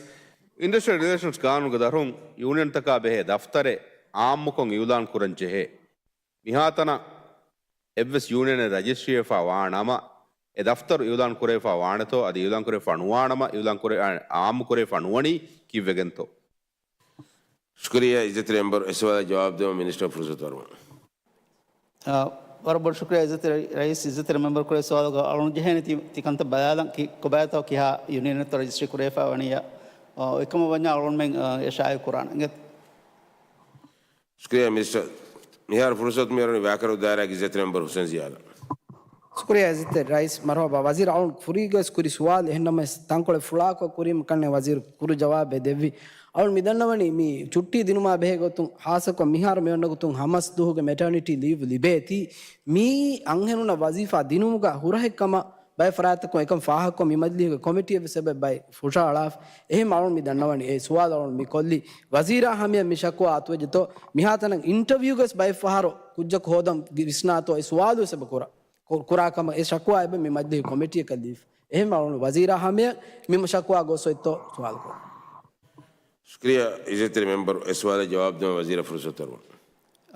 އިންޑަސްޓްރިއަލް ރިލޭޝަންސް ގާނޫނުގެ ދަށުން ޔޫނިއަންތަކާ ބެހޭ ދަފްތަރެއް އާއްމުކޮށް އިއުލާން ކުރަން ޖެހޭ. މިހާތަނަށް އެއްވެސް ޔޫނިއަނެއް ރަޖިސްޓްރީވެފަ ވާނަމަ، އެ ދަފްތަރު އިއުލާން ކުރެވިފަ ވާނެތޯ އަދި އިއުލާން ކުރެވިފަ ނުވާނަމަ، އިއުލާން ކުރެ-، އާ، އާއްމު ކުރެވިފަ ނުވަނީ ކީއްވެގެންތޯ؟ ޝުކުރިއްޔާ އިއްޒަތްތެރި މެމްބަރު، އެ ސުވާލަށް ޖަވާބު ދެއްވުމަށް މިނިސްޓަރ ފުރުސަތު އަރުވަން. އާ، ވަރަށް ބޮޑަށް ޝުކުރިއްޔާ އިއްޒަތްތެރި ރައީސް، އިއްޒަތްތެރި މެމްބަރު ކުރެއްވި ސުވާލުގަ އަޅުން ޖެހޭނެ ތި، ތި ކަންތައް ބަލާލަން ކި-، ކޮބާތޯ ކިހާ ޔޫނިއަނެއްތޯ ރަޖިސްޓްރީ ކުރެވިފަ ވަނީ، އާ، އެކަމަށް ވަންޏާ އަޅުގަނޑުމެން، އާ، އެ ޝާއިޢު ކުރާނެ. އިނގޭތޯ؟ ޝުކުރިއްޔާ މިނިސްޓަރ. މިހާރު ފުރުސަތު މިއަރުވަނީ ވާކަރު ދާއިރާގެ އިއްޒަތްތެރި މެމްބަރު ހުސެން ޒިޔާދަށް. ޝުކުރިއްޔާ އިއްޒަތްތެރި ރައީސް މަރުޙަބާ ވަޒީރު. އަޅުން ފުރީގަސް ކުރި ސުވާލު އެހެންނަމަވެސް ތަންކޮޅެއް ފުޅާކޮށް ކުރީމަ ކަންނޭނގެ ވަޒީރު ކުރު ޖަވާބެއް ދެއްވި. އަޅުން މި ދަންނަވަނީ މި ޗުއްޓީ ދިނުމާ ބެހޭ ގޮތުން ހާއްސަކޮށް މިހާރު މި އޮންނަ ގޮތުން ހަމަސް ދުވަހުގެ މެޓާނިޓީ ލީވް ލިބޭތީ މީ އަންހެނުންނަށް ވަޒީފާ ދިނުމުގަ ހުރަހެއް ކަމަށް ބައެއް ފަރާތްތަކުން އެކަން ފާހަގަކޮށް މި މަޖިލީހުގެ ކޮމިޓީއެއްވެސް އެބަ ބައި ފުށާ އަޅާފަ. އެހެން އަޅުން މި ދަންނަވަނީ އެ ސުވާލު އަޅުން މި ކޮށްލީ ވަޒީރާ ހަމަޔަށް މި ޝަކުވާ އަތުވެއްޖެތޯ މިހާތަނަށް އިންޓަވިއުގަސް ބައެއް ފަހަރު ކުއްޖަކު ހޯދަން ވިސްނާތޯ އެ ސުވާލުވެސް އެބަ ކުރާ. ކު-، ކުރާ ކަމަށް އެ ޝަކުވާ އެބަ މި މަޖިލީހު ކޮމިޓީއަކަށް ލީފަ. އެހެން އަޅުން ވަޒީރާ ހަމަޔަށް މި ޝަކުވާ ގޮސް އޮތްތޯ ސުވާލު ކުރަން. ޝުކުރިއްޔާ އިއްޒަތްތެރި މެމްބަރު، އެ ސުވާލަށް ޖަވާބު ދެއްވުމަށް ވަޒީރަށް ފުރުސަތު އަރުވަން.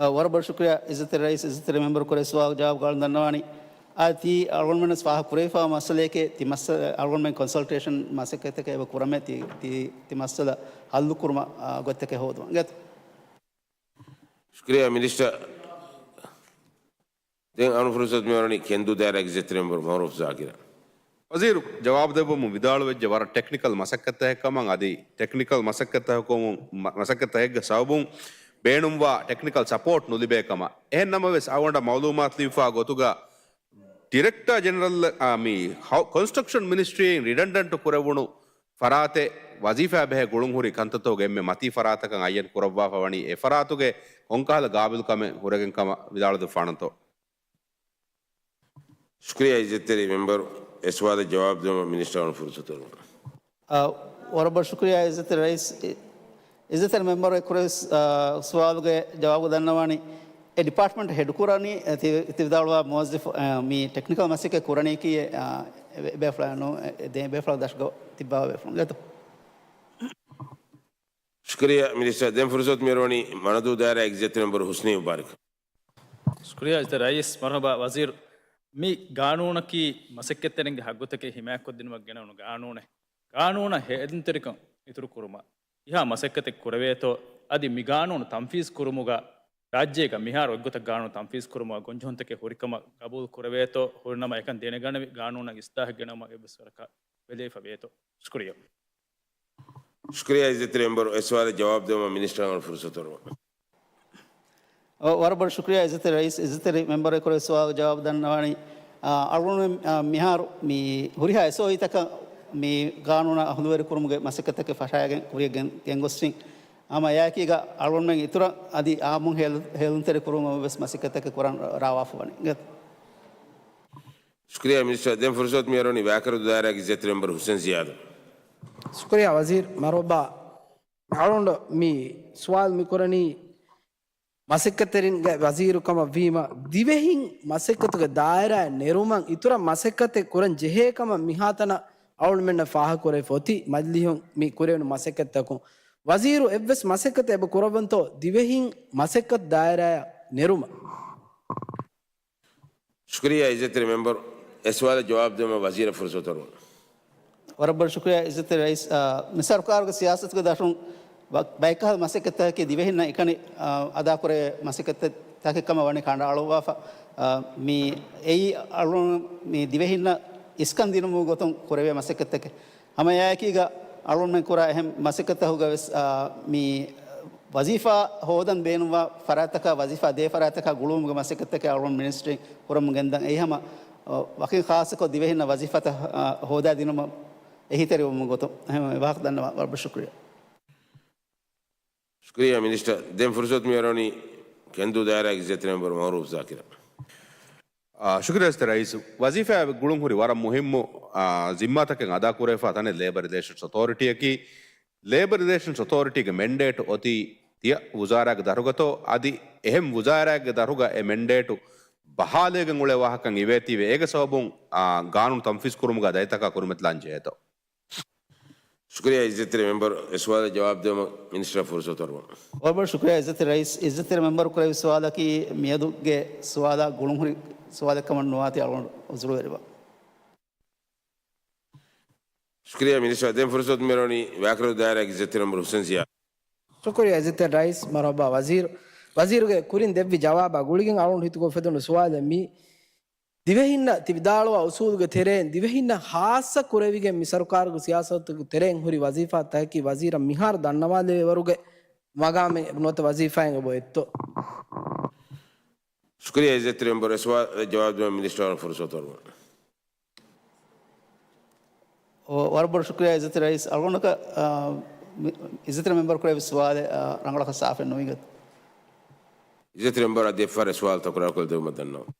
އަ، ވަރަށް ބޮޑަށް ޝުކުރިއްޔާ އިއްޒަތްތެރި ރައީސް، އިއްޒަތްތެރި މެމްބަރު ކުރެއްވި ސުވާލު ޖަވާބު ގާނޫނު ދަންނަވާނީ. އާ، ތީ އަޅުގަނޑުމެންނަށް ފާހަގަ ކުރެވިފައިވާ މައްސަލައެކޭ ތި މައްސަ-، އަޅުގަނޑުމެން ކޮންސަލްޓޭޝަން މަސައްކަތްތަކެއް އެބަ ކުރަމޭ ތި، ތި، ތި މައްސަލަ ހައްލު ކުރުމަށް، އާ، ގޮތްތަކެއް ހޯދުމަށް. އިނގޭތޯ؟ ޝުކުރިއްޔާ މިނިސްޓަރ. ދެން އަޅުން ފުރުސަތު މިއަރުވަނީ ކެންދޫ ދާއިރާގެ އިއްޒަތްތެރި މެމްބަރު މައުރޫފް ޒާކިރަށް. ވަޒީރު ޖަވާބު ދެއްވަމުން ވިދާޅުވެއްޖެ ވަރަށް ޓެކްނިކަލް މަސައްކަތްތަކެއް ކަމަށް އަދި ޓެކްނިކަލް މަސައްކަތްތަކުން، މަ-، މަސައްކަތްތަކެއްގެ ސަބަބުން ބޭނުންވާ ޓެކްނިކަލް ސަޕޯޓް ނުލިބޭ ކަމަށް. އެހެން ނަމަވެސް އަޅުގަނޑަށް މައުލޫމާތު ލިބިފާ ގޮތުގަ ޑިރެކްޓަރ ޖެނެރަލް، އާ، މި ހަ-، ކޮންސްޓްރަކްޝަން މިނިސްޓްރީއިން ރިޑަންޑަންޓު ކުރެވުނު ފަރާތެއް ވަޒީފާ ބެހޭ ގުޅުންހުރި ކަންތައްތަކުގެ އެންމެ މަތީ ފަރާތަކަށް އައްޔަން ކުރައްވާފަ ވަނީ އެ ފަރާތުގެ ކޮންކަހަލަ ގާބިލްކަމެއް ހުރެގެން ކަމަށް ވިދާޅުވެފާނަންތޯ؟ ޝުކުރިއްޔާ އިއްޒަތްތެރި މެމްބަރު، އެ ސުވާލަށް ޖަވާބު ދެއްވުމަށް މިނިސްޓަރ އަޅުން ފުރުސަތު އަރުވަން. އާ، ވަރަށް ބޮޑަށް ޝުކުރިއްޔާ އިއްޒަތްތެރި ރައީސް، އިއްޒަތްތެރި މެމްބަރު އެ ކުރެވި، އާ، ސުވާލުގެ ޖަވާބު ދަންނަވާނީ އެ ޑިޕާޓްމަންޓް ހެޑް ކުރަނީ، އެ ތި-، ތި ވިދާޅުވާ މުވައްޒަފު، އާ، މި ޓެކްނިކަލް މަސައްކަތް ކުރަނީކީ، އާ، އެ ބޭފުޅާ ނޫ، އެ ދެ ބޭފުޅާ ދަށުގަ ތިއްބާ ބޭފުޅުން ގެތޯ. ޝުކުރިއްޔާ މިނިސްޓަރ. ދެން ފުރުސަތު މިއަރުވަނީ މަނަދޫ ދާއިރާ އިއްޒަތްތެރި މެމްބަރު ހުސްނީ މުބާރަކަށް. ޝުކުރިއްޔާ އިއްޒަތްތެރި ރައީސް. މަރުޙަބާ ވަޒީރު. މި ގާނޫނަކީ މަސައްކަތްތެރިންގެ ހައްގުތަކެއް ހިމާޔަތްކޮށްދިނުމަށް ގެނައުނު ގާނޫނެއް. ގާނޫނަށް ހެދުންތެރިކަން އިތުރުކުރުމަށް އެހާ މަސައްކަތެއް ކުރެވޭތޯ، އަދި މި ގާނޫނު ތަންފީޒު ކުރުމުގަ ރާއްޖޭގަ މިހާރު އޮތްގޮތަށް ގާނޫނު ތަންފީޒު ކުރުމުގަ ގޮންޖެހުންތަކެއް ހުރިކަމަށް ގަބޫލު ކުރެވޭތޯ، ހުރިނަމަ އެކަން ދެނެގަނެވި ގާނޫނަށް އިސްލާހެއް ގެނައުމަށް އެއްވެސް ވަރަކަށް ބެލެވިފަ ވޭތޯ. ޝުކުރިއްޔާ. ޝުކުރިއްޔާ އިއްޒަތްތެރި މެމްބަރު، އެ ސުވާލަށް ޖަވާބު ދެއްވުމަށް މިނިސްޓަރ އަޅުން ފުރުސަތު އަރުވަން. އަ، ވަރަށް ބޮޑަށް ޝުކުރިއްޔާ އިއްޒަތްތެރި ރައީސް، އިއްޒަތްތެރި މެމްބަރު އެ ކުރެވި ސުވާލު ޖަވާބު ދަންނަވާނީ، އަ، އަޅުގަނޑުމެން، އަ، މިހާރު މި ހުރިހާ އެސްއޯއީތަކަށް މި ގާނޫނަށް އަހުލުވެރިކުރުމުގެ މަސައްކަތްތަކެއް ފަށާގެން ކުރިޔަށް ގެން، ގެންގޮސްފިން. ހަމަ އެއާއެކީގަ އަޅުގަނޑުމެން އިތުރަށް އަދި އާއްމުން ހޭލު-، ހޭލުންތެރި ކުރުމަށް ވެސް މަސައްކަތްތަކެއް ކުރަން ރާވާފަ ވަނީ. ޝުކުރިއްޔާ މިނިސްޓަރ. ދެން ފުރުސަތު މިއަރުވަނީ ވާކަރު ދާއިރާގެ އިއްޒަތްތެރި މެމްބަރު ހުސެން ޒިޔާދަށް. ޝުކުރިއްޔާ ވަޒީރު. މަރުޙަބާ. އަޅުގަނޑު މި ސުވާލު މި ކުރަނީ މަސައްކަތްތެރިންގެ ވަޒީރު ކަމަށް ވީމަ، ދިވެހިން މަސައްކަތުގެ ދާއިރާއަށް ނެރުމަށް އިތުރަށް މަސައްކަތެއް ކުރަން ޖެހޭ ކަމަށް މިހާތަނަށް އަޅުގަނޑުމެންނަށް ފާހަގަކުރެވިފަ އޮތީ. މަޖިލީހުން މި ކުރެވުނު މަސައްކަތްތަކުން ވަޒީރު އެއްވެސް މަސައްކަތެއް އެބަ ކުރައްވަންތޯ ދިވެހިން މަސައްކަތު ދާއިރާއަށް ނެރުމަށް؟ ޝުކުރިއްޔާ އިއްޒަތްތެރި މެމްބަރު، އެ ސުވާލަށް ޖަވާބު ދެއްވުމަށް ވަޒީރަށް ފުރުސަތު އަރުވަން. ވަރަށް ބޮޑަށް ޝުކުރިއްޔާ އިއްޒަތްތެރި ރައީސް. އާ، މި ސަރުކާރުގެ ސިޔާސަތުގެ ދަށުން ބަ-، ބައެއްކަހަލަ މަސައްކަތްތަކަކީ ދިވެހިންނަށް އެކަނި، އާ، އަދާކުރެވޭ މަސައްކަތްތަކެއް ކަމަށް ވަނީ ކަނޑައަޅުއްވާފަ. އާ، މި އެއީ އަޅު-، މި ދިވެހިންނަށް އިސްކަން ދިނުމުގެ ގޮތުން ކުރެވޭ މަސައްކަތްތަކެއް. ހަމަ އެއާއެކީގަ އަޅުގަނޑުމެން ކުރާ އެހެން މަސައްކަތްތަކުގަ ވެސް، އާ، މި ވަޒީފާ ހޯދަން ބޭނުންވާ ފަރާތްތަކާ، ވަޒީފާ ދޭ ފަރާތްތަކާ ގުޅުވުމުގެ މަސައްކަތްތަކެއް އަޅުގަނޑު މިނިސްޓްރީން ކުރަމުން ގެންދަން. އެއީ ހަމަ، އާ، ވަކިން ޚާއްޞަކޮށް ދިވެހިންނަށް ވަޒީފާތައް، އާ، ހޯދާދިނުމަށް އެހީތެރިވަމުން ގޮތުން. އެހެން ވާހަކަ ދަންނަވާ ވަރަށް ބޮޑަށް ޝުކުރިއްޔާ. ޝުކުރިއްޔާ މިނިސްޓަރ. ދެން ފުރުސަތު މިއަރުވަނީ ކެންދޫ ދާއިރާގެ އިއްޒަތްތެރި މެމްބަރު މައުރޫފް ޒާކިރަށް. އާ، ޝުކުރިއްޔާ އިއްޒަތްތެރި ރައީސް. ވަޒީފާއާ ގުޅުން ހުރި ވަރަށް މުހިއްމު، އާ، ޒިންމާތަކެއް އަދާކުރެވިފާ ތަނެއް ލޭބަރ ރިލޭޝަންސް އޮތޯރިޓީއަކީ. ލޭބަރ ރިލޭޝަންސް އޮތޯރިޓީގެ މެންޑޭޓު އޮތީ ތިޔަ ވުޒާރާގެ ދަށުގަތޯ އަދި އެހެން ވުޒާރާއެއްގެ ދަށުގަ އެ މެންޑޭޓު ބަހާލައިގެން އުޅޭ ވާހަކަ އިވޭތީވެ، އޭގެ ސަބަބުން، އާ، ގާނޫނު ތަންފީޒު ކުރުމުގަ ދަތިތަކާ ކުރިމަތިލާން ޖެހޭތޯ؟ ޝުކުރިއްޔާ އިއްޒަތްތެރި މެމްބަރު، އެ ސުވާލަށް ޖަވާބު ދެއްވުމަށް މިނިސްޓަރ ފުރުސަތު އަރުވަން. ވަރަށް ބޮޑަށް ޝުކުރިއްޔާ އިއްޒަތްތެރި ރައީސް. އިއްޒަތްތެރި މެމްބަރު ކުރެއްވި ސުވާލަކީ މިއަދުގެ ސުވާލާ ގުޅުންހުރި ސުވާލެއް ކަމަށް ނުވާތީ އަޅުގަނޑު އުޒުރުވެރިވާ. ޝުކުރިއްޔާ މިނިސްޓަރ. ދެން ފުރުސަތު މިއަރުވަނީ ވައިކަރަދޫ ދާއިރާގެ އިއްޒަތްތެރި މެމްބަރު ހުސެން ޒިޔާދަށް. ޝުކުރިއްޔާ އިއްޒަތްތެރި ރައީސް. މަރުޙަބާ ވަޒީރު. ވަޒީރުގެ ކުރިން ދެއްވި ޖަވާބާ ގުޅިގެން އަޅުގަނޑު ހިތުގަ އުފެދުނު ސުވާލެއް މީ. ދިވެހިންނަށް ތި ވިދާޅުވާ އުސޫލުގެ ތެރެއިން ދިވެހިންނަށް ޚާއްޞަ ކުރެވިގެން މި ސަރުކާރުގެ ސިޔާސަތުގެ ތެރެއިން ހުރި ވަޒީފާތަކަކީ ވަޒީރަށް މިހާރު ދަންނަވާލެވޭވަރުގެ މަގާމެއް ނުވަތަ ވަޒީފާއެއް އެބަ އޮތްތޯ؟ ޝުކުރިއްޔާ އިއްޒަތްތެރި މެމްބަރު. އެ ސުވާލަށް ޖަވާބު ދެއްވުމަށް މިނިސްޓަރ ފުރުސަތު އަރުވަން. ވަ-، ވަރަށް ބޮޑަށް ޝުކުރިއްޔާ އިއްޒަތްތެރި ރައީސް. އަޅުގަނޑަކަށް، އާ، މި-، އިއްޒަތްތެރި މެމްބަރު ކުރެއްވި ސުވާލެއް، އާ، ރަނގަޅަކަށް ސާފެއް ނުވިގެން. އިއްޒަތްތެރި މެމްބަރު އަދި އެއްފަހަރު ސުވާލު ތަކުރާރުކޮށްދެއްވުމަށް ދަންނަވަން.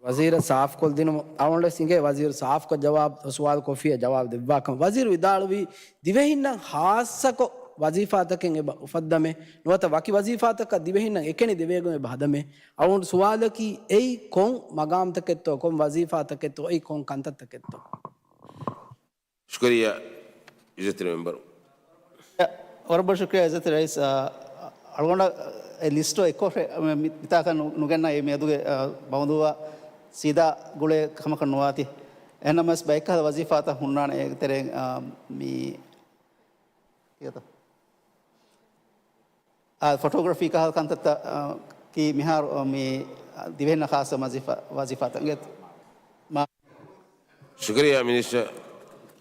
ވަޒީރަށް ސާފުކޮށްދިނުމަށް. އަޅުގަނޑުވެސް އިނގޭ ވަޒީރު ސާފުކޮށް ޖަވާބު، ސުވާލު ކޮށްފިއްޔާ ޖަވާބު ދެއްވާކަމަށް. ވަޒީރު ވިދާޅުވީ، ދިވެހިންނަށް ޚާއްޞަކޮށް ވަޒީފާތަކެއް އެބަ އުފައްދަމޭ، ނުވަތަ ވަކި ވަޒީފާތަކަށް ދިވެހިންނަށް އެކަނި ދެވޭގޮތް އެބަ ހަދަމޭ. އަޅުގަނޑު ސުވާލަކީ އެއީ ކޮން މަގާމްތަކެއްތޯ، ކޮން ވަޒީފާތަކެއްތޯ، އެއީ ކޮން ކަންތައްތަކެއްތޯ؟ ޝުކުރިއްޔާ އިއްޒަތްތެރި މެމްބަރު. ވަރަށް ބޮޑަށް ޝުކުރިއްޔާ އިއްޒަތްތެރި ރައީސް. އަ، އަޅުގަނޑަށް އެ ލިސްޓު އެއްކޮށް މި-، މިތާކަށް ނު-، ނުގެންނަ އެ މިއަދުގެ، އަ، މައުޟޫއާ ސީދާ ގުޅޭ ކަމަކަށް ނުވާތީ. އެހެންނަމަވެސް ބައެއްކަހަލަ ވަޒީފާތައް ހުންނާނެ އޭގެ ތެރެއިން، އަ، މި-، ކިޔަތަ؟ އާ، ފޮޓޯގްރަފީ ކަހަލަ ކަންތައްތައް، އާ، ކީ މިހާރު، އާ، މި، އާ، ދިވެހިންނަށް ޚާއްޞަ ވަޒީފާ، ވަޒީފާތައް އިނގޭތޯ؟ މާ- ޝުކުރިއްޔާ މިނިސްޓަރ.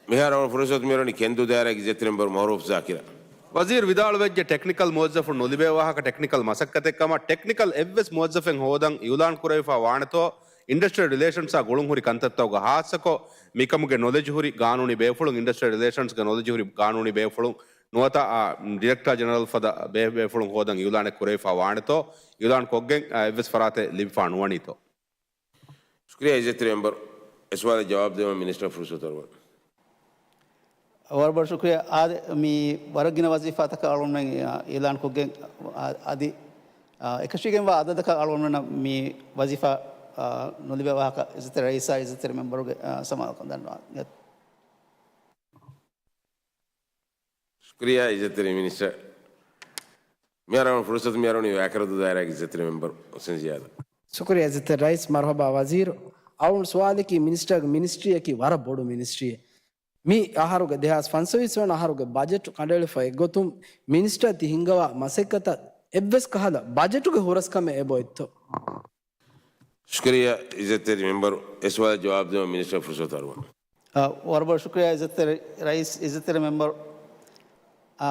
މިހާރު އަޅުގަނޑު ފުރުސަތު މިއަރުވަނީ ކެންދޫ ދާއިރާގެ އިއްޒަތްތެރި މެމްބަރު މައުރޫފް ޒާކިރަށް. ވަޒީރު ވިދާޅުވެއްޖެ ޓެކްނިކަލް މުވައްޒަފުން ނުލިބޭ ވާހަކަ ޓެކްނިކަލް މަސައްކަތެއް ކަމަށް. ޓެކްނިކަލް އެއްވެސް މުވައްޒަފެއް ހޯދަން އިއުލާން ކުރެވިފާ ވާނެތޯ؟ އިންޑަސްޓްރިއަލް ރިލޭޝަންސާ ގުޅުންހުރި ކަންތައްތަކުގަ ޚާއްޞަކޮށް މިކަމުގެ ނޮލެޖް ހުރި ގާނޫނީ ބޭފުޅުން، އިންޑަސްޓްރިއަލް ރިލޭޝަންސްގެ ނޮލެޖް ހުރި ގާނޫނީ ބޭފުޅުން ނުވަތަ، އާ، ޑިރެކްޓަރ ޖެނެރަލް ފަދަ ބޭ-، ބޭފުޅުން ހޯދަން އިއުލާނެއް ކުރެވިފާ ވާނެތޯ؟ އިއުލާން ކޮށްގެން، އާ، އެއްވެސް ފަރާތެއް ލިބިފާ ނުވަނީތޯ؟ ޝުކުރިއްޔާ އިއްޒަތްތެރި މެމްބަރު. އެ ސުވާލަށް ޖަވާބު ދެއްވުމަށް މިނިސްޓަރ ފުރުސަތު އަރުވަން. ވަރަށް ބޮޑަށް ޝުކުރިއްޔާ. އާދެ، މި ވަރަށް ގިނަ ވަޒީފާތަކަށް އަޅުގަނޑުމެން، އާ، އިއުލާން ކޮށްގެން، އާ، އަދި، އާ، އެކަށީގެންވާ އަދަދަކަށް އަޅުގަނޑުމެންނަށް މި ވަޒީފާ، އާ، ނުލިބޭ ވާހަކަ އިއްޒަތްތެރި ރައީސާ އިއްޒަތްތެރި މެމްބަރުގެ، އާ، ސަމާލުކަން ދަންނަވަން. ޝުކުރިއްޔާ އިއްޒަތްތެރި މިނިސްޓަރ. މިހާރު އަޅުގަނޑު ފުރުސަތު މިއަރުވަނީ ވައިކަރަދޫ ދާއިރާގެ އިއްޒަތްތެރި މެމްބަރު ހުސެން ޒިޔާދަށް. ޝުކުރިއްޔާ އިއްޒަތްތެރި ރައީސް. މަރުޙަބާ ވަޒީރު. އަޅުގަނޑު ސުވާލަކީ މިނިސްޓަރގެ މިނިސްޓްރީއަކީ ވަރަށް ބޮޑު މިނިސްޓްރީއެއް. މި އަހަރުގެ ދެހާސް ފަންސަވީސް ވަނަ އަހަރުގެ ބަޖެޓު ކަނޑައެޅިފަ އެއްގޮތުން މިނިސްޓަރ ތި ހިންގަވާ މަސައްކަތަށް އެއްވެސް ކަހަލަ ބަޖެޓުގެ ހުރަސްކަމެއް އެބައޮތްތޯ؟ ޝުކުރިއްޔާ އިއްޒަތްތެރި މެމްބަރު. އެ ސުވާލަށް ޖަވާބު ދެއްވުމަށް މިނިސްޓަރ ފުރުސަތު އަރުވަން. އާ، ވަރަށް ބޮޑަށް ޝުކުރިއްޔާ އިއްޒަތްތެރި ރައީސް، އިއްޒަތްތެރި މެމްބަރު. އާ،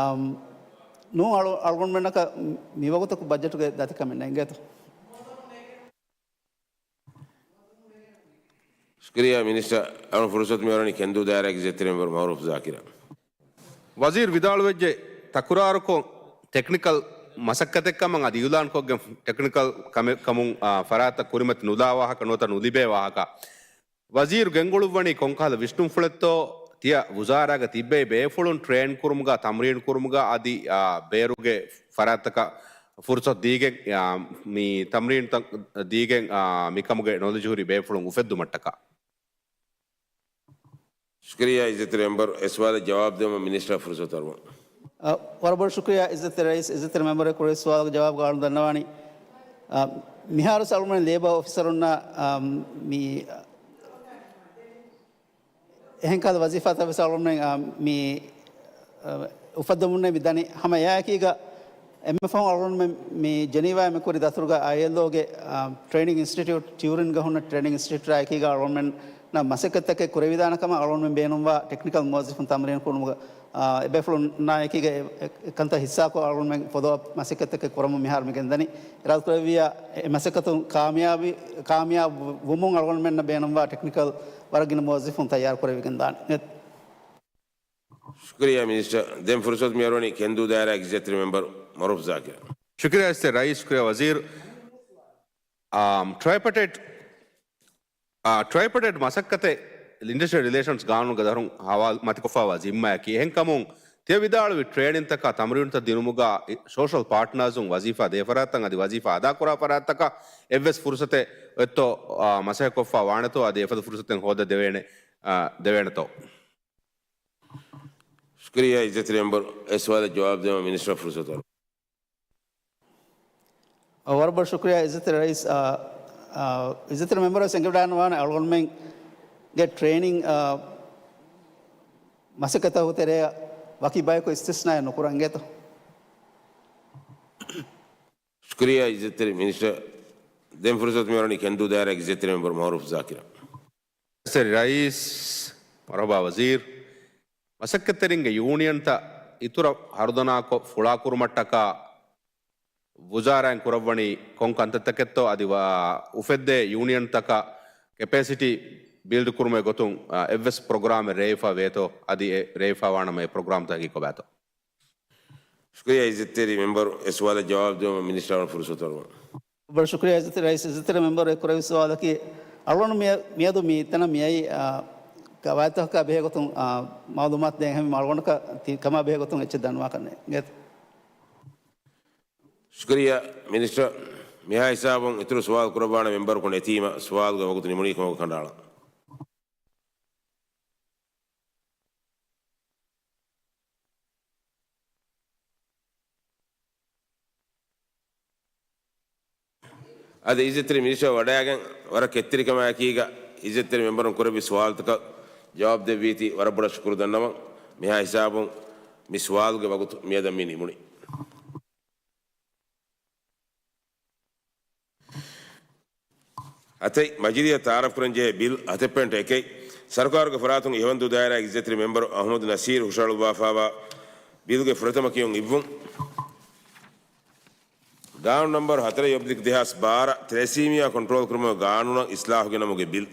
ނޫން އަޅު-، އަޅުގަނޑުމެންނަކަށް މިވަގުތަކު ބަޖެޓުގެ ދަތިކަމެއް ނޭނގޭތޯ؟ ޝުކުރިއްޔާ މިނިސްޓަރ. އަޅުގަނޑު ފުރުސަތު މިއަރުވަނީ ކެންދޫ ދާއިރާގެ އިއްޒަތްތެރި މެމްބަރު މައުރޫފް ޒާކިރަށް. ވަޒީރު ވިދާޅުވެއްޖެ، ތަކުރާރުކޮށް ޓެކްނިކަލް މަސައްކަތެއް ކަމަށް އަދި އިއުލާންކޮށްގެން ޓެކްނިކަލް ކަމެއް ކަމުން، އާ، ފަރާތަށް ކުރިމަތި ނުލާ ވާހަކަ ނުވަތަ ނުލިބޭ ވާހަކަ. ވަޒީރު ގެންގުޅުއްވަނީ ކޮންކަހަލަ ވިސްނުންފުޅެއްތޯ؟ ތިޔަ ވުޒާރާގަ ތިއްބެވި ބޭފުޅުން ޓްރޭން ކުރުމުގަ، ތަމްރީން ކުރުމުގަ އަދި، އާ، ބޭރުގެ ފަރާތްތަކަށް ފުރުސަތު ދީގެން، އާ، މި ތަމްރީންތައް ދީގެން، އާ، މިކަމުގެ ނޮލެޖް ހުރި ބޭފުޅުން އުފެއްދުމަށްޓަކާ. ޝުކުރިއްޔާ އިއްޒަތްތެރި މެމްބަރު، އެ ސުވާލަށް ޖަވާބު ދެވުމަށް މިނިސްޓަރ ފުރުސަތު އަރުވަން. އަ، ވަރަށް ބޮޑަށް ޝުކުރިއްޔާ އިއްޒަތްތެރި ރައީސް، އިއްޒަތްތެރި މެމްބަރު ކުރެއްވި ސުވާލުގެ ޖަވާބުގަ އަޅުން ދަންނަވާނީ، އަ، މިހާރު އަޅުމެން ލޭބާ އޮފިސަރުންނާ، އަ، މި އެހެންކަހަލަ ވަޒީފާތައް ވެސް އަޅުމެން، އާ، މި، އާ، އުފައްދަމުންނޭ މި ދަނީ. ހަމަ އެއާއެކީގަ އެންމެ ފަހުން އަޅުގަނޑުމެން މި ޖެނީވާ މި ކުރި ދަތުރުގަ އައިއެލްއޯގެ، އާ، ޓްރޭނިން އިންސްޓިޓިއުޓް، ޓިއުރިންގަ ހުންނަ ޓްރޭނިން އިންސްޓިޓިއުޓާ އެކީގަ އަޅުގަނޑުމެންނަށް މަސައްކަތްތަކެއް ކުރެވިދާނެ ކަމަށް އަޅުގަނޑުމެން ބޭނުންވާ ޓެކްނިކަލް މުވައްޒަފުން ތަމްރީން ކުރުމުގަ، އާ، އެބޭފުޅުންނާ އެކީގަ އެ، އެ، އެކަންތައް ހިއްސާކޮށް އަޅުގަނޑުމެން ފޮދު މަސައްކަތްތަކެއް ކުރަމުން މިހާރު މި ގެންދަނީ. އިރާދަކުރެއްވިއްޔާ އެ މަސައްކަތުން ކާމިޔާބީ، ކާމިޔާބު ވުމުން އަޅުގަނޑުމެންނަށް ބޭނުންވާ ޓެކްނިކަލް ވަރަށް ގިނަ މުވައްޒަފުން ތައްޔާރު ކުރެވިގެން ދާނެ. ޝުކުރިއްޔާ މިނިސްޓަރ. ދެން ފުރުސަތު މިއަރުވަނީ ކެންދޫ ދާއިރާގެ އިއްޒަތްތެރި މެމްބަރު މައުރޫފް ޒާކިރަށް. ޝުކުރިއްޔާ އިއްޒަތްތެރި ރައީސް، ޝުކުރިއްޔާ ވަޒީރު. އާ، ޓްރައިޕަޓެޓް، އާ، ޓްރައިޕަޓެޓް މަސައްކަތެއް އިންޑަސްޓްރިއަލް ރިލޭޝަންސް ގާނޫނުގެ ދަށުން ހަވާލު މަތިކޮށްފައިވާ ޒިންމާއަކީ. އެހެންކަމުން ތިޔަ ވިދާޅުވި ޓްރޭނިންތަކާ ތަމްރީނުތައް ދިނުމުގަ ސޯޝަލް ޕާޓްނާޒުން ވަޒީފާ ދޭ ފަރާތްތައް އަދި ވަޒީފާ އަދާކުރާ ފަރާތްތަކަށް އެއްވެސް ފުރުސަތެއް އޮތްތޯ، އާ، މަސައްކަތްކޮށްފަ ވާނެތޯ އަދި އެފަދަ ފުރުސަތެއް ހޯދަ ދެވޭނެ، އާ، ދެވޭނެތޯ؟ ޝުކުރިއްޔާ އިއްޒަތްތެރި މެމްބަރު، އެ ސުވާލަށް ޖަވާބު ދެވުމަށް މިނިސްޓަރ ފުރުސަތު. އަ، ވަރަށް ބޮޑަށް ޝުކުރިއްޔާ އިއްޒަތްތެރި ރައީސް، އަ، އަ، އިއްޒަތްތެރި މެމްބަރަށް އެނގިވަޑައިގަންނަވާނެ އަޅުގަނޑުމެންގެ ޓްރޭނިން، އަ، މަސައްކަތްތަކުގެ ތެރެއަށް ވަކި ބަޔަކު އިސްތިސްނާއެއް ނުކުރަން އިނގޭތޯ؟ ޝުކުރިއްޔާ އިއްޒަތްތެރި މިނިސްޓަރ. ދެން ފުރުސަތު މިއަރުވަނީ ކެންދޫ ދާއިރާގެ އިއްޒަތްތެރި މެމްބަރު މައުރޫފް ޒާކިރަށް. އިއްޒަތްތެރި ރައީސް، މަރުހަބާ ވަޒީރު. މަސައްކަތްތެރިންގެ ޔޫނިއަންތައް އިތުރަށް ހަރުދަނާކޮށް ފުޅާކުރުމަށްޓަކާ ވުޒާރާއިން ކުރައްވަނީ ކޮން ކަންތައްތަކެއްތޯ އަދި ވާ އުފެއްދޭ ޔޫނިއަންތަކަށް ކެޕޭސިޓީ ބިލްޑް ކުރުމުގެ ގޮތުން، އާ، އެއްވެސް ޕްރޮގްރާމެއް ރޭވިފަ ވޭތޯ އަދި އެ ރޭވިފަ ވާނަމަ އެ ޕްރޮގްރާމްތައް ހަގީގަތްކޮށްބާތޯ؟ ޝުކުރިއްޔާ އިއްޒަތްތެރި މެމްބަރު، އެ ސުވާލަށް ޖަވާބު ދެވުމަށް މިނިސްޓަރ ފުރުސަތު އަރުވަން. ބޮޑަށް ޝުކުރިއްޔާ އިއްޒަތްތެރި ރައީސް. އިއްޒަތްތެރި މެމްބަރު އެ ކުރެއްވި ސުވާލަކީ، އަޅުގަނޑު މިއަ-، މިއަދު މި ތަނަށް މިއައީ، އާ، ގަވާއިދުތަކާ ބެހޭ ގޮތުން، އާ، މައުލޫމާތު ދޭން ހެންވީމަ އަޅުގަނޑަކަށް ތި ކަމާ ބެހޭ ގޮތުން އެއްޗެއް ދަންނަވާކަށް ނޭނގޭތޯ؟ ޝުކުރިއްޔާ މިނިސްޓަރ. މިހާ ހިސާބުން އިތުރު ސުވާލު ކުރައްވާނެ މެމްބަރަކު ނެތީމަ ސުވާލުގެ ވަގުތު ނިމުނީ ކަމަކު ކަނޑައަޅަން. އަދި އިއްޒަތްތެރި މިނިސްޓަރ ވަޑައިގެން ވަރަށް ކެތްތެރިކަމާއެކީގަ އިއްޒަތްތެރި މެމްބަރުން ކުރެއްވި ސުވާލުތަކަށް ޖަވާބު ދެއްވީތީ ވަރަށް ބޮޑަށް ޝުކުރު ދަންނަވަން. މިހާ ހިސާބުން މި ސުވާލުގެ ވަގުތު މިއަދަށް މި ނިމުނީ. އަތެއް، މަޖިލީހަށް ތައާރަފްކުރަންޖެހޭ ބިލް ހަތެއް ޕޮއިންޓް އެކެއް، ސަރުކާރުގެ ފަރާތުން އިހުވަންދޫ ދާއިރާގެ އިއްޒަތްތެރި މެމްބަރު އަޙްމަދު ނަސީރު ހުށަހަޅުއްވާފައިވާ ބިލްގެ ފުރަތަމަ ކިޔުން އިއްވުން. ގާނޫނު ނަމްބަރު ހަތަރެއް އޮބްލިކް ދެހާސް ބާރަ، ތެލެސީމިއާ ކޮންޓްރޯލް ކުރުމުގެ ގާނޫނަށް އިސްލާހު ގެނަމުގެ ބިލް.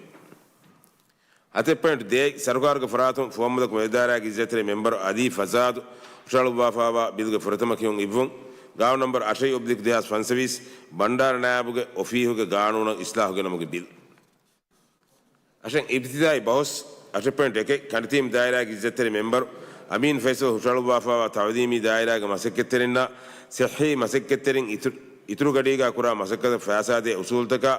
ހަތެއް ޕޮއިންޓް ދޭއް، ސަރުކާރުގެ ފަރާތުން ފުވައްމުލަކު މެދުދާއިރާގެ އިއްޒަތްތެރި މެމްބަރު އަލީ ފަޒާދު ހުށަހަޅުއްވާފައިވާ ބިލްގެ ފުރަތަމަ ކިޔުން އިއްވުން. ގާނޫނު ނަމްބަރު އަށެއް އޮބްލިކް ދެހާސް ފަންސަވީސް، ބަންޑާރަ ނާއިބުގެ އޮފީހުގެ ގާނޫނަށް އިސްލާހު ގެނަމުގެ ބިލް. އަށެއް އިބްތިދާއީ ބަހުސް، އަށެއް ޕޮއިންޓް އެކެއް، ކަނޑިތީމް ދާއިރާގެ އިއްޒަތްތެރި މެމްބަރު އަމީން ފައިސަލް ހުށަހަޅުއްވާފައިވާ ތައުލީމީ ދާއިރާގެ މަސައްކަތްތެރިންނާ ޞިއްޙީ މަސައްކަތްތެރިން އިތު-، އިތުރުގަޑީގާ ކުރާ މަސައްކަތަށް ފައިސާދޭ އުސޫލުތަކާ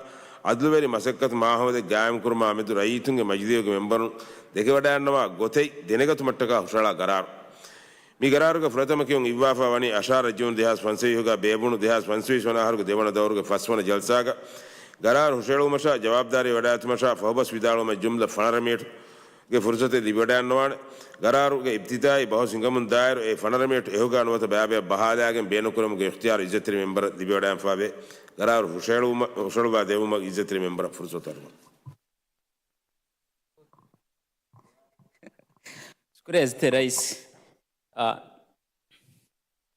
އަދުލުވެރި މަސައްކަތު މާހައުލެއް ގާއިމްކުރުމާ މެދު ރައްޔިތުންގެ މަޖިލީހުގެ މެމްބަރުން ދެކެވަޑައިގަންނަވާ ގޮތެއް ދެނެގަތުމަށްޓަކާ ހުށަހަޅާ ގަރާރު. މި ގަރާރުގެ ފުރަތަމަ ކިޔުން އިއްވާފަ ވަނީ އަށާރަ ޖޫން ދެހާސް ފަންސަވީހުގަ ބޭއްވުނު ދެހާސް ފަންސަވީސް ވަނަ އަހަރުގެ ދެވަނަ ދައުރުގެ ފަސްވަނަ ޖަލްސާގަ. ގަރާރު ހުށައެޅުވުމަށާ ޖަވާބުދާރީ ވަޑައިގަތުމަށާ ފަހުބަސް ވިދާޅުވުމަށް ޖުމްލަ ފަނަރަ މިނިޓްގެ ފުރުސަތެއް ލިބިވަޑައިގަންނަވާނެ. ގަރާރުގެ އިބްތިދާއީ ބަހުސް ހިނގަމުން ދާއިރު އެ ފަނަރަ މިނިޓް އެހުގާ ނުވަތަ ބައިބަޔަށް ބަހާލާގެން ބޭނުންކުރުމުގެ އިޚްތިޔާރު އިއްޒަތްތެރި މެމްބަރަށް ލިބިވަޑައިގެންފަވޭ. ގަރާރު ހުށައެޅުވުމަށް، ހުށަހަޅުއްވާ ދެއްވުމަށް އިއްޒަތްތެރި މެމްބަރަށް ފުރުސަތު އަރުވަން. ޝުކުރިއްޔާ އިއްޒަތްތެރި ރައީސް. އާ،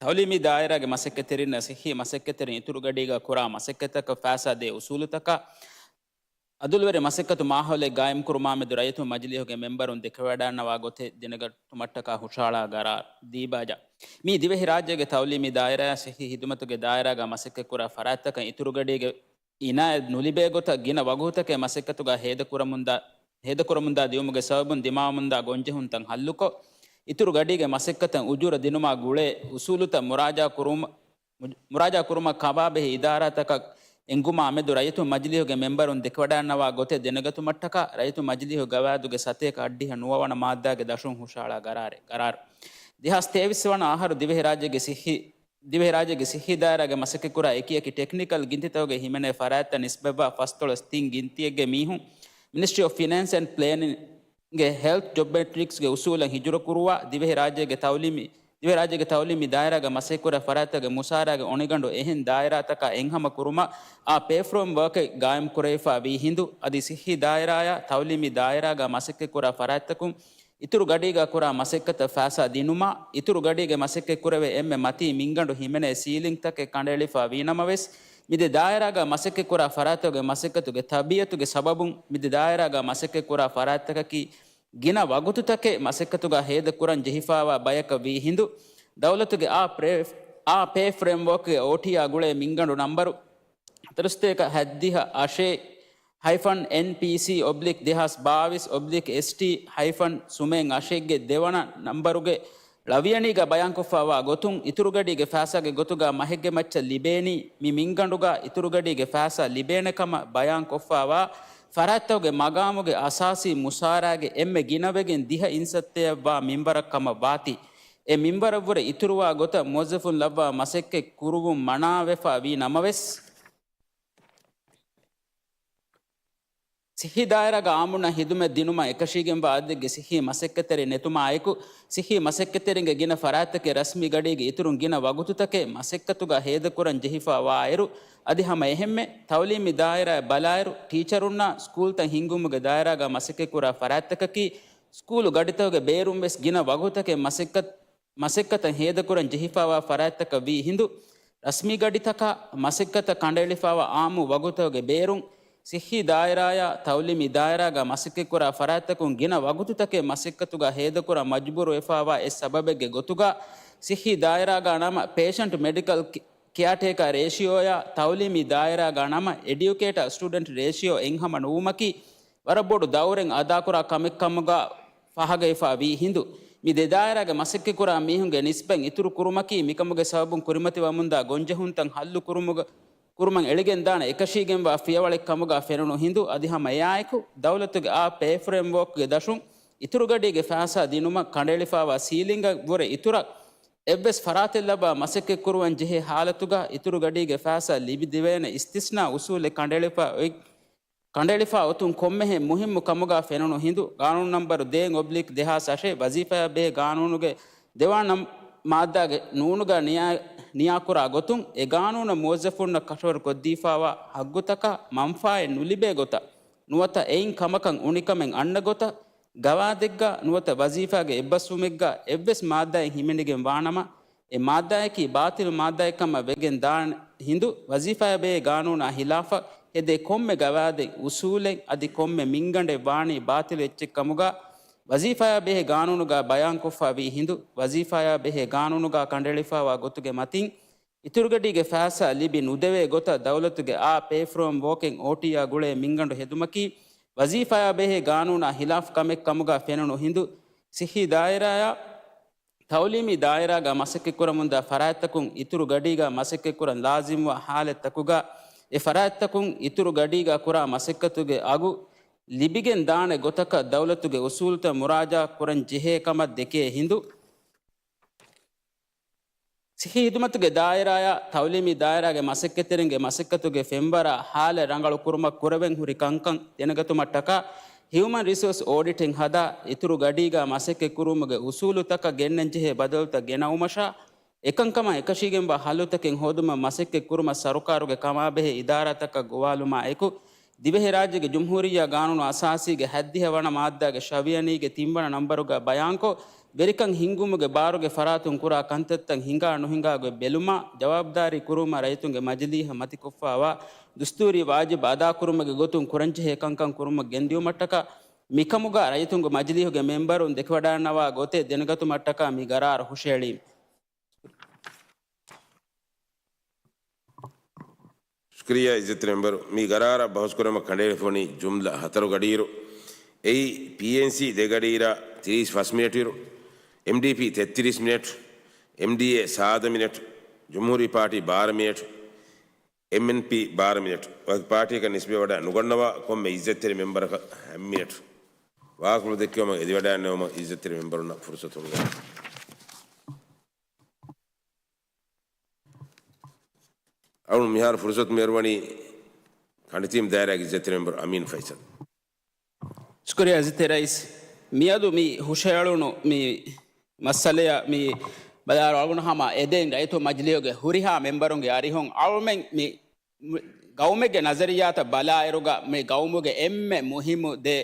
ތައުލީމީ ދާއިރާގެ މަސައްކަތްތެރިންނަށް ޞިއްޙީ މަސައްކަތްތެރިން އިތުރުގަޑީގަ ކުރާ މަސައްކަތަކަށް ފައިސާ ދޭ އުސޫލުތަކާ އަދުލުވެރި މަސައްކަތު މާހައުލެއް ގާއިމްކުރުމާމެދު ރައްޔިތުން މަޖިލީހުގެ މެމްބަރުން ދެކެވަޑައިގަންނަވާ ގޮތެއް ދެނެގަތުމަށްޓަކާ ހުށަހަޅާ ގަރާރު ދީބާޖާ. މީ ދިވެހިރާއްޖޭގެ ތައުލީމީ ދާއިރާއާ ޞިއްޙީ ހިދުމަތުގެ ދާއިރާގަ މަސައްކަތްކުރާ ފަރާތްތަކަށް އިތުރުގަޑީގެ އިނާޔަތް ނުލިބޭ ގޮތަށް ގިނަ ވަގުތުތަކެއް މަސައްކަތުގަ ހޭދަކުރަމުންދާ ހޭދަކުރަމުންދާ ދިއުމުގެ ސަބަބުން ދިމާވަމުންދާ ގޮންޖެހުންތައް ހައްލުކޮށް، އިތުރު ގަޑީގެ މަސައްކަތަށް އުޖޫރަ ދިނުމާ ގުޅޭ އުސޫލުތައް މުރާޖާ ކުރުމަށް މުރާޖާ ކުރުމަށް ކަމާބެހޭ އިދާރާތަކަށް އެންގުމާމެދު ރައްޔިތުން މަޖިލީހުގެ މެންބަރުން ދެކެވަޑައިންނަވާ ގޮތެއް ދެނެގަތުމަށްޓަކާ، ރައްޔިތުން މަޖިލީހު ގަވާއިދުގެ ސަތޭކަ އަށްޑިހަ ނުވަވަނަ މާއްދާގެ ދަށުން ހުށަހަޅާ ގަރާރެއް، ގަރާރު. ދެހާސް ތޭވީސް ވަނަ އަހަރު ދިވެހިރާއްޖޭގެ ސިއްހީ، ދިވެހިރާއްޖޭގެ ސިއްހީ ދާއިރާގެ މަސައްކަތްކުރާ އެކިއެކި ޓެކްނިކަލް ގިންތިތަކުގެ ހިމެނޭ ފަރާތްތައް ނިސްބަތްވާ ފަސްދޮޅަސް ތިން ގިންތިއެއްގެ މީހުން މިނިސްޓްރީ އޮފް ފިނޭންސް އެންޑް ޕްލޭނިންގ ގެ ހެލްތް ޖޮބް މެޓްރިކްސްގެ އުސޫލަށް ހިޖުރަކުރުވާ، ދިވެހިރާއްޖޭގެ ތައުލީމީ، ދިވެހިރާއްޖޭގެ ތައުލީމީ ދާއިރާގަ މަސައްކަތްކުރާ ފަރާތްތަކުގެ މުސާރައިގެ އޮނިގަނޑު އެހެން ދާއިރާތަކާ އެއްހަމަ ކުރުމަށް އާ ޕޭ ފްރޭމް ވޯކެއް ގާއިމް ކުރެވިފާ ވީ ހިނދު، އަދި ސިއްހީ ދާއިރާއާ ތައުލީމީ ދާއިރާގަ މަސައްކަތްކުރާ ފަރާތްތަކުން އިތުރު ގަޑީގަ ކުރާ މަސައްކަތަށް ފައިސާ ދިނުމާ، އިތުރު ގަޑީގެ މަސައްކަތް ކުރެވޭ އެންމެ މަތީ މިންގަނޑު ހިމެނޭ ސީލިންގްތަކެއް ކަނޑައެޅިފާ ވީނަމަވެސް، މި ދެ ދާއިރާގަ މަސައްކަތްކުރާ ފަރާތުގެ މަސައްކަތުގެ ތަބީއަތުގެ ސަބަބުން މި ދެ ދާއިރާގަ މަސައްކަތްކުރާ ފަރާތްތަކަކީ ގިނަ ވަގުތުތަކެއް މަސައްކަތުގަ ހޭދަކުރަން ޖެހިފާވާ ބަޔަކަށް ވީ ހިނދު، ދައުލަތުގެ އާ ޕްރޭ-، އާ ޕޭ ފްރޭމްވޯކްގެ އޯޓީއާ ގުޅޭ މިންގަނޑު ނަންބަރު ހަތަރުސަތޭކަ ހަތްދިހަ އަށެއް ހައިފަން އެންޕީސީ އޮބްލިކް ދެހާސް ބާވީސް އޮބްލިކް އެސްޓީ ހައިފަން ސުމޭން އަށެއްގެ ދެވަނަ ނަންބަރުގެ ޅަވިޔަނީގަ ބަޔާންކޮށްފާވާ ގޮތުން، އިތުރުގަޑީގެ ފައިސާގެ ގޮތުގަ މަހެއްގެ މައްޗަށް ލިބޭނީ، މި މިންގަނޑުގަ އިތުރުގަޑީގެ ފައިސާ ލިބޭނެ ކަމަށް ބަޔާންކޮށްފާވާ ފަރާތްތަކުގެ މަގާމުގެ އަސާސީ މުސާރައިގެ އެންމެ ގިނަވެގެން ދިހަ އިންސައްތައަށްވާ މިންވަރަށް ކަމަށް ވާތީ، އެ މިންވަރަށްވުރެ އިތުރުވާ ގޮތަށް މުވައްޒަފުން ލައްވާ މަސައްކަތް ކުރުވުން މަނާވެފާ ވީ ނަމަވެސް، ސިއްހީ ދާއިރާގަ އާއްމުންނަށް ހިދުމަތް ދިނުމަށް އެކަށީގެންވާ އަދަދެއްގެ ސިއްހީ މަސައްކަތްތެރިން ނެތުމާއެކު، ސިއްހީ މަސައްކަތްތެރިންގެ ގިނަ ފަރާތްތަކެއް ރަސްމީ ގަޑީގެ އިތުރުން ގިނަ ވަގުތުތަކެއް މަސައްކަތުގަ ހޭދަކުރަން ޖެހިފާ ވާއިރު، އަދި ހަމަ އެހެންމެ، ތައުލީމީ ދާއިރާއަށް ބަލާއިރު، ޓީޗަރުންނާ ސްކޫލްތައް ހިންގުމުގެ ދާއިރާގަ މަސައްކަތްކުރާ ފަރާތްތަކަކީ، ސްކޫލު ގަޑިތަކުގެ ބޭރުން ވެސް ގިނަ ވަގުތުތަކެއް މަސައްކަތް، މަސައްކަތަށް ހޭދަކުރަން ޖެހިފާވާ ފަރާތްތަކަށް ވީ ހިނދު، ރަސްމީ ގަޑިތަކާ މަސައްކަތަށް ކަނޑައެޅިފާވާ އާއްމު ވަގުތުތަކުގެ ބޭރުން، ސިއްހީ ދާއިރާއާ ތައުލީމީ ދާއިރާގަ މަސައްކަތްކުރާ ފަރާތްތަކުން ގިނަ ވަގުތުތަކެއް މަސައްކަތުގަ ހޭދަކުރަން މަޖުބޫރުވެފާވާ އެއް ސަބަބެއްގެ ގޮތުގަ، ސިއްހީ ދާއިރާގަ ނަމަ ޕޭޝަންޓް މެޑިކަލް ކެ-، ކެއާޓޭކާ ރޭޝިއޯއާ ތައުލީމީ ދާއިރާގަ ނަމަ އެޑިއުކޭޓާ ސްޓޫޑެންޓް ރޭޝިއޯ އެއްހަމަ ނުވުމަކީ، ވަރަށް ބޮޑު ދައުރެއް އަދާކުރާ ކަމެއް ކަމުގަ ފާހަގަވެފާ ވީ ހިނދު، މި ދެ ދާއިރާގެ މަސައްކަތްކުރާ މީހުންގެ ނިސްބަތް އިތުރު ކުރުމަކީ، މިކަމުގެ ސަބަބުން ކުރިމަތިވަމުންދާ ގޮންޖެހުންތައް ހައްލު ކުރުމުގަ، ކުރުމަށް އެޅިގެންދާނެ އެކަށީގެންވާ ފިޔަވަޅެއް ކަމުގަ ފެނުނު ހިނދު، އަދި ހަމަ އެއާއެކު، ދައުލަތުގެ އާ ޕޭ ފްރޭމްވޯކްގެ ދަށުން އިތުރުގަޑީގެ ފައިސާ ދިނުމަށް ކަނޑައެޅިފާވާ ސީލިންގަށް ވުރެ އިތުރަށް އެއްވެސް ފަރާތެއް ލައްވާ މަސައްކަތްކުރުވަން ޖެހޭ ހާލަތުގަ، އިތުރުގަޑީގެ ފައިސާ ލިބިދެވޭނެ އިސްތިސްނާ އުސޫލެއް ކަނޑައެޅިފަ އޮތް ކަނޑައެޅިފާ އޮތުން ކޮންމެހެން މުހިއްމު ކަމުގަ ފެނުނު ހިނދު، ގާނޫނު ނަންބަރު ދޭއް އޮބްލިކް ދެހާސް އަށެއް ވަޒީފާއާ ބެހޭ ގާނޫނުގެ ދެވަނަ މާއްދާގެ ނޫނުގަ ނިޔާ، ނިޔާކުރާ ގޮތުން، އެ ގާނޫނަށް މުވައްޒަފުންނަށް ކަށަވަރު ކޮށްދީފާވާ ހައްގުތަކާ މަންފާއެއް ނުލިބޭ ގޮތަށް، ނުވަތަ އެއިން ކަމަކަށް އުނިކަމެއް އަންނަ ގޮތަށް، ގަވާއިދެއްގަ ނުވަތަ ވަޒީފާގެ އެއްބަސްވުމެއްގަ އެއްވެސް މާއްދާއެއް ހިމެނިގެން ވާނަމަ، އެ މާއްދާއަކީ ބާޠިލު މާއްދާއެއްކަމަށް ވެގެން ދާނެ ހިނދު، ވަޒީފާއާ ބެހޭ ގާނޫނާ ހިލާފަށް ހެދޭ ކޮންމެ ގަވާއިދެއް، އުސޫލެއް އަދި ކޮންމެ މިންގަނޑެއް ވާނީ ބާޠިލު އެއްޗެއް ކަމުގަ، ވަޒީފާއާ ބެހޭ ގާނޫނުގަ ބަޔާންކޮށްފާ ވީ ހިނދު، ވަޒީފާއާ ބެހޭ ގާނޫނުގަ ކަނޑައެޅިފާވާ ގޮތުގެ މަތިން، އިތުރުގަޑީގެ ފައިސާ ލިބި ނުދެވޭ ގޮތަށް ދައުލަތުގެ އާ ޕޭ ފްރޭމް ވޯކެއް އޯޓީއާ ގުޅޭ މިންގަނޑު ހެދުމަކީ، ވަޒީފާއާ ބެހޭ ގާނޫނާ ހިލާފް ކަމެއް ކަމުގަ ފެނުނު ހިނދު، ސިއްހީ ދާއިރާއާ ތައުލީމީ ދާއިރާގަ މަސައްކަތްކުރަމުންދާ ފަރާތްތަކުން އިތުރު ގަޑީގަ މަސައްކަތްކުރަން ލާޒިމްވާ ހާލަތްތަކުގަ، އެ ފަރާތްތަކުން އިތުރު ގަޑީގަ ކުރާ މަސައްކަތުގެ އަގު ލިބިގެން ދާނެ ގޮތަކަށް ދައުލަތުގެ އުސޫލުތައް މުރާޖާ ކުރަން ޖެހޭ ކަމަށް ދެކޭ ހިނދު، ސިއްހީ ހިދުމަތުގެ ދާއިރާއާ ތައުލީމީ ދާއިރާގެ މަސައްކަތްތެރިންގެ މަސައްކަތުގެ ފެންވަރާ ހާލަތް ރަނގަޅު ކުރުމަށް ކުރެވެން ހުރި ކަންކަން ދެނެގަތުމަށްޓަކާ، ހިއުމަން ރިސޯސް އޯޑިޓެއް ހަދާ، އިތުރު ގަޑީގަ މަސައްކަތް ކުރުމުގެ އުސޫލުތަކަށް ގެންނަންޖެހޭ ބަދަލުތައް ގެނައުމަށާ، އެކަންކަމާ އެކަށީގެންވާ ހައްލުތަކެއް ހޯދުމަށް މަސައްކަތް ކުރުމަށް ސަރުކާރުގެ ކަމާބެހޭ އިދާރާތަކަށް ގޮވާލުމާ އެކު، ދިވެހިރާއްޖޭގެ ޖުމްހޫރިއްޔާ ގާނޫނު އަސާސީގެ ހަތްދިހަ ވަނަ މާއްދާގެ ޝަވިޔަނީގެ ތިންވަނަ ނަންބަރުގަ ބަޔާންކޮށް، ވެރިކަން ހިންގުމުގެ ބާރުގެ ފަރާތުން ކުރާ ކަންތައްތައް ހިނގާ ނުހިނގާ ގޮތް ބެލުމާ، ޖަވާބުދާރީ ކުރުވުމަށް ރައްޔިތުންގެ މަޖިލީހަށް މަތިކޮށްފާވާ ދުސްތޫރީ ވާޖިބު އަދާކުރުމުގެ ގޮތުން ކުރަންޖެހޭ ކަންކަން ކުރުމަށް ގެންދިއުމަށްޓަކާ، މިކަމުގަ ރައްޔިތުންގެ މަޖިލީހުގެ މެންބަރުން ދެކެވަޑައިންނަވާ ގޮތެއް ދެނެގަތުމަށްޓަކާ މި ގަރާރު ހުށައެޅީމެވެ. ޝުކުރިއްޔާ އިއްޒަތްތެރި މެންބަރު، މި ގަރާރަށް ބަހުސްކުރުމަށް ކަނޑައެޅިފަ ވަނީ ޖުމްލަ ހަތަރު ގަޑިއިރު. އެއީ، ޕީއެންސީ ދެ ގަޑިއިރާ ތިރީސް ފަސް މިނެޓު އިރު، އެމްޑީޕީ ތެއްތިރީސް މިނެޓު، އެމްޑީއޭ ސާދަ މިނެޓު، ޖުމްހޫރީ ޕާޓީ ބާރަ މިނެޓު، އެމްއެންޕީ ބާރަ މިނެޓު. ވަކި ޕާޓީއަކަށް ނިސްބަތްވެވަޑައި ނުގަންނަވާ ކޮންމެ އިއްޒަތްތެރި މެމްބަރަކަށް ހަ މިނެޓު. ވާހަކަފުޅު ދެއްކެވުމަށް އެދިވަޑައިގަންނަވުމަށް އިއްޒަތްތެރި މެމްބަރުންނަށް ފުރުސަތު ހިންގަން. އަޅުން މިހާރު ފުރުސަތު މިހާރު ވަނީ ކަނޑިތީމް ދާއިރާގެ އިއްޒަތްތެރި މެމްބަރު އަމީން ފައިސަލް. ޝުކުރިއްޔާ އިއްޒަތްތެރި ރައީސް. މިއަދު މި ހުށައެޅުނު މި މައްސަލަޔަށް މި ބަލާއިރު އަޅުގަނޑު ހަމަ އެދެން ރައްޔިތު މަޖިލީހުގެ ހުރިހާ މެމްބަރުންގެ އަރިހުން އަޅުމެން މި ގައުމެއްގެ ނަޒަރިއްޔާތައް ބަލާއިރުގަ މި ގައުމުގެ އެންމެ މުހިއްމު ދެ،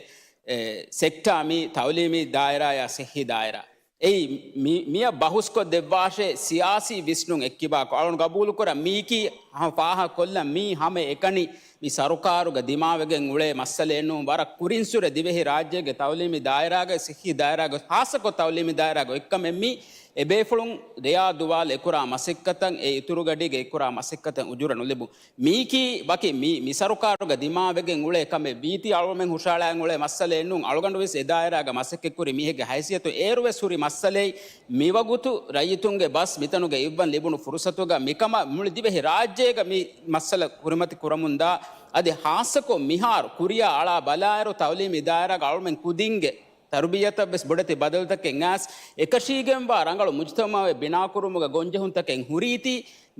އެ، ސެކްޓާ މި ތައުލީމީ ދާއިރާޔާ ސިއްހީ ދާއިރާ. އެއީ، މި، މިއަށް ބަހުސްކޮށް ދެއްވާށޭ ސިޔާސީ ވިސްނުން އެއްކިބާކޮށް. އަޅުން ގަބޫލުކުރަން މީކީ ހަ-، ފާހަގަކޮށްލަން މީ ހަމަ އެކަނި މި ސަރުކާރުގަ ދިމާވެގެން އުޅޭ މައްސަލައެއް ނޫން. ވަރަށް ކުރިންސުރެ ދިވެހި ރާއްޖޭގެ ތައުލީމީ ދާއިރާގަ، ސިއްހީ ދާއިރާގަ، ހާއްސަކޮށް ތައުލީމީ ދާއިރާގަ އޮތްކަމެއް މީ އެބޭފުޅުން ރެޔާ ދުވާލު އެކުރާ މަސައްކަތަށް، އެ އިތުރުގަޑީގަ އެކުރާ މަސައްކަތަށް އުޖުރަ ނުލިބުން. މީކީ ވަކި މި، މި ސަރުކާރުގަ ދިމާވެގެން އުޅޭ ކަމެއް ވީތީ އަޅުމެން ހުށައަޅާން އުޅޭ މައްސަލައެއް ނޫން. އަޅުގަނޑު ވެސް އެ ދާއިރާގަ މަސައްކަތްކުރި މީހެއްގެ ހައިސިއްޔަތުން އޭރު ވެސް ހުރި މައްސަލައެއް. މިވަގުތު ރައްޔިތުންގެ ބަސް މިތަނުގަ އިއްވަން ލިބުނު ފުރުސަތުގަ މިކަމަށް މުޅި ދިވެހި ރާއްޖޭގަ މި މައްސަލަ ކުރިމަތި ކުރަމުންދާ. އަދި ހާއްސަކޮށް މިހާރު ކުރިޔާ އަޅާ ބަލާއިރު ތައުލީމީ ދާއިރާގަ އަޅުމެން ކުދިންގެ ތަރުބިޔަތަށް ވެސް ބޮޑެތި ބަދަލުތަކެއް އައިސް، އެކަށީގެންވާ ރަނގަޅު މުޖުތަމައެއް ބިނާކުރުމުގަ ގޮންޖެހުންތަކެއް ހުރީތީ،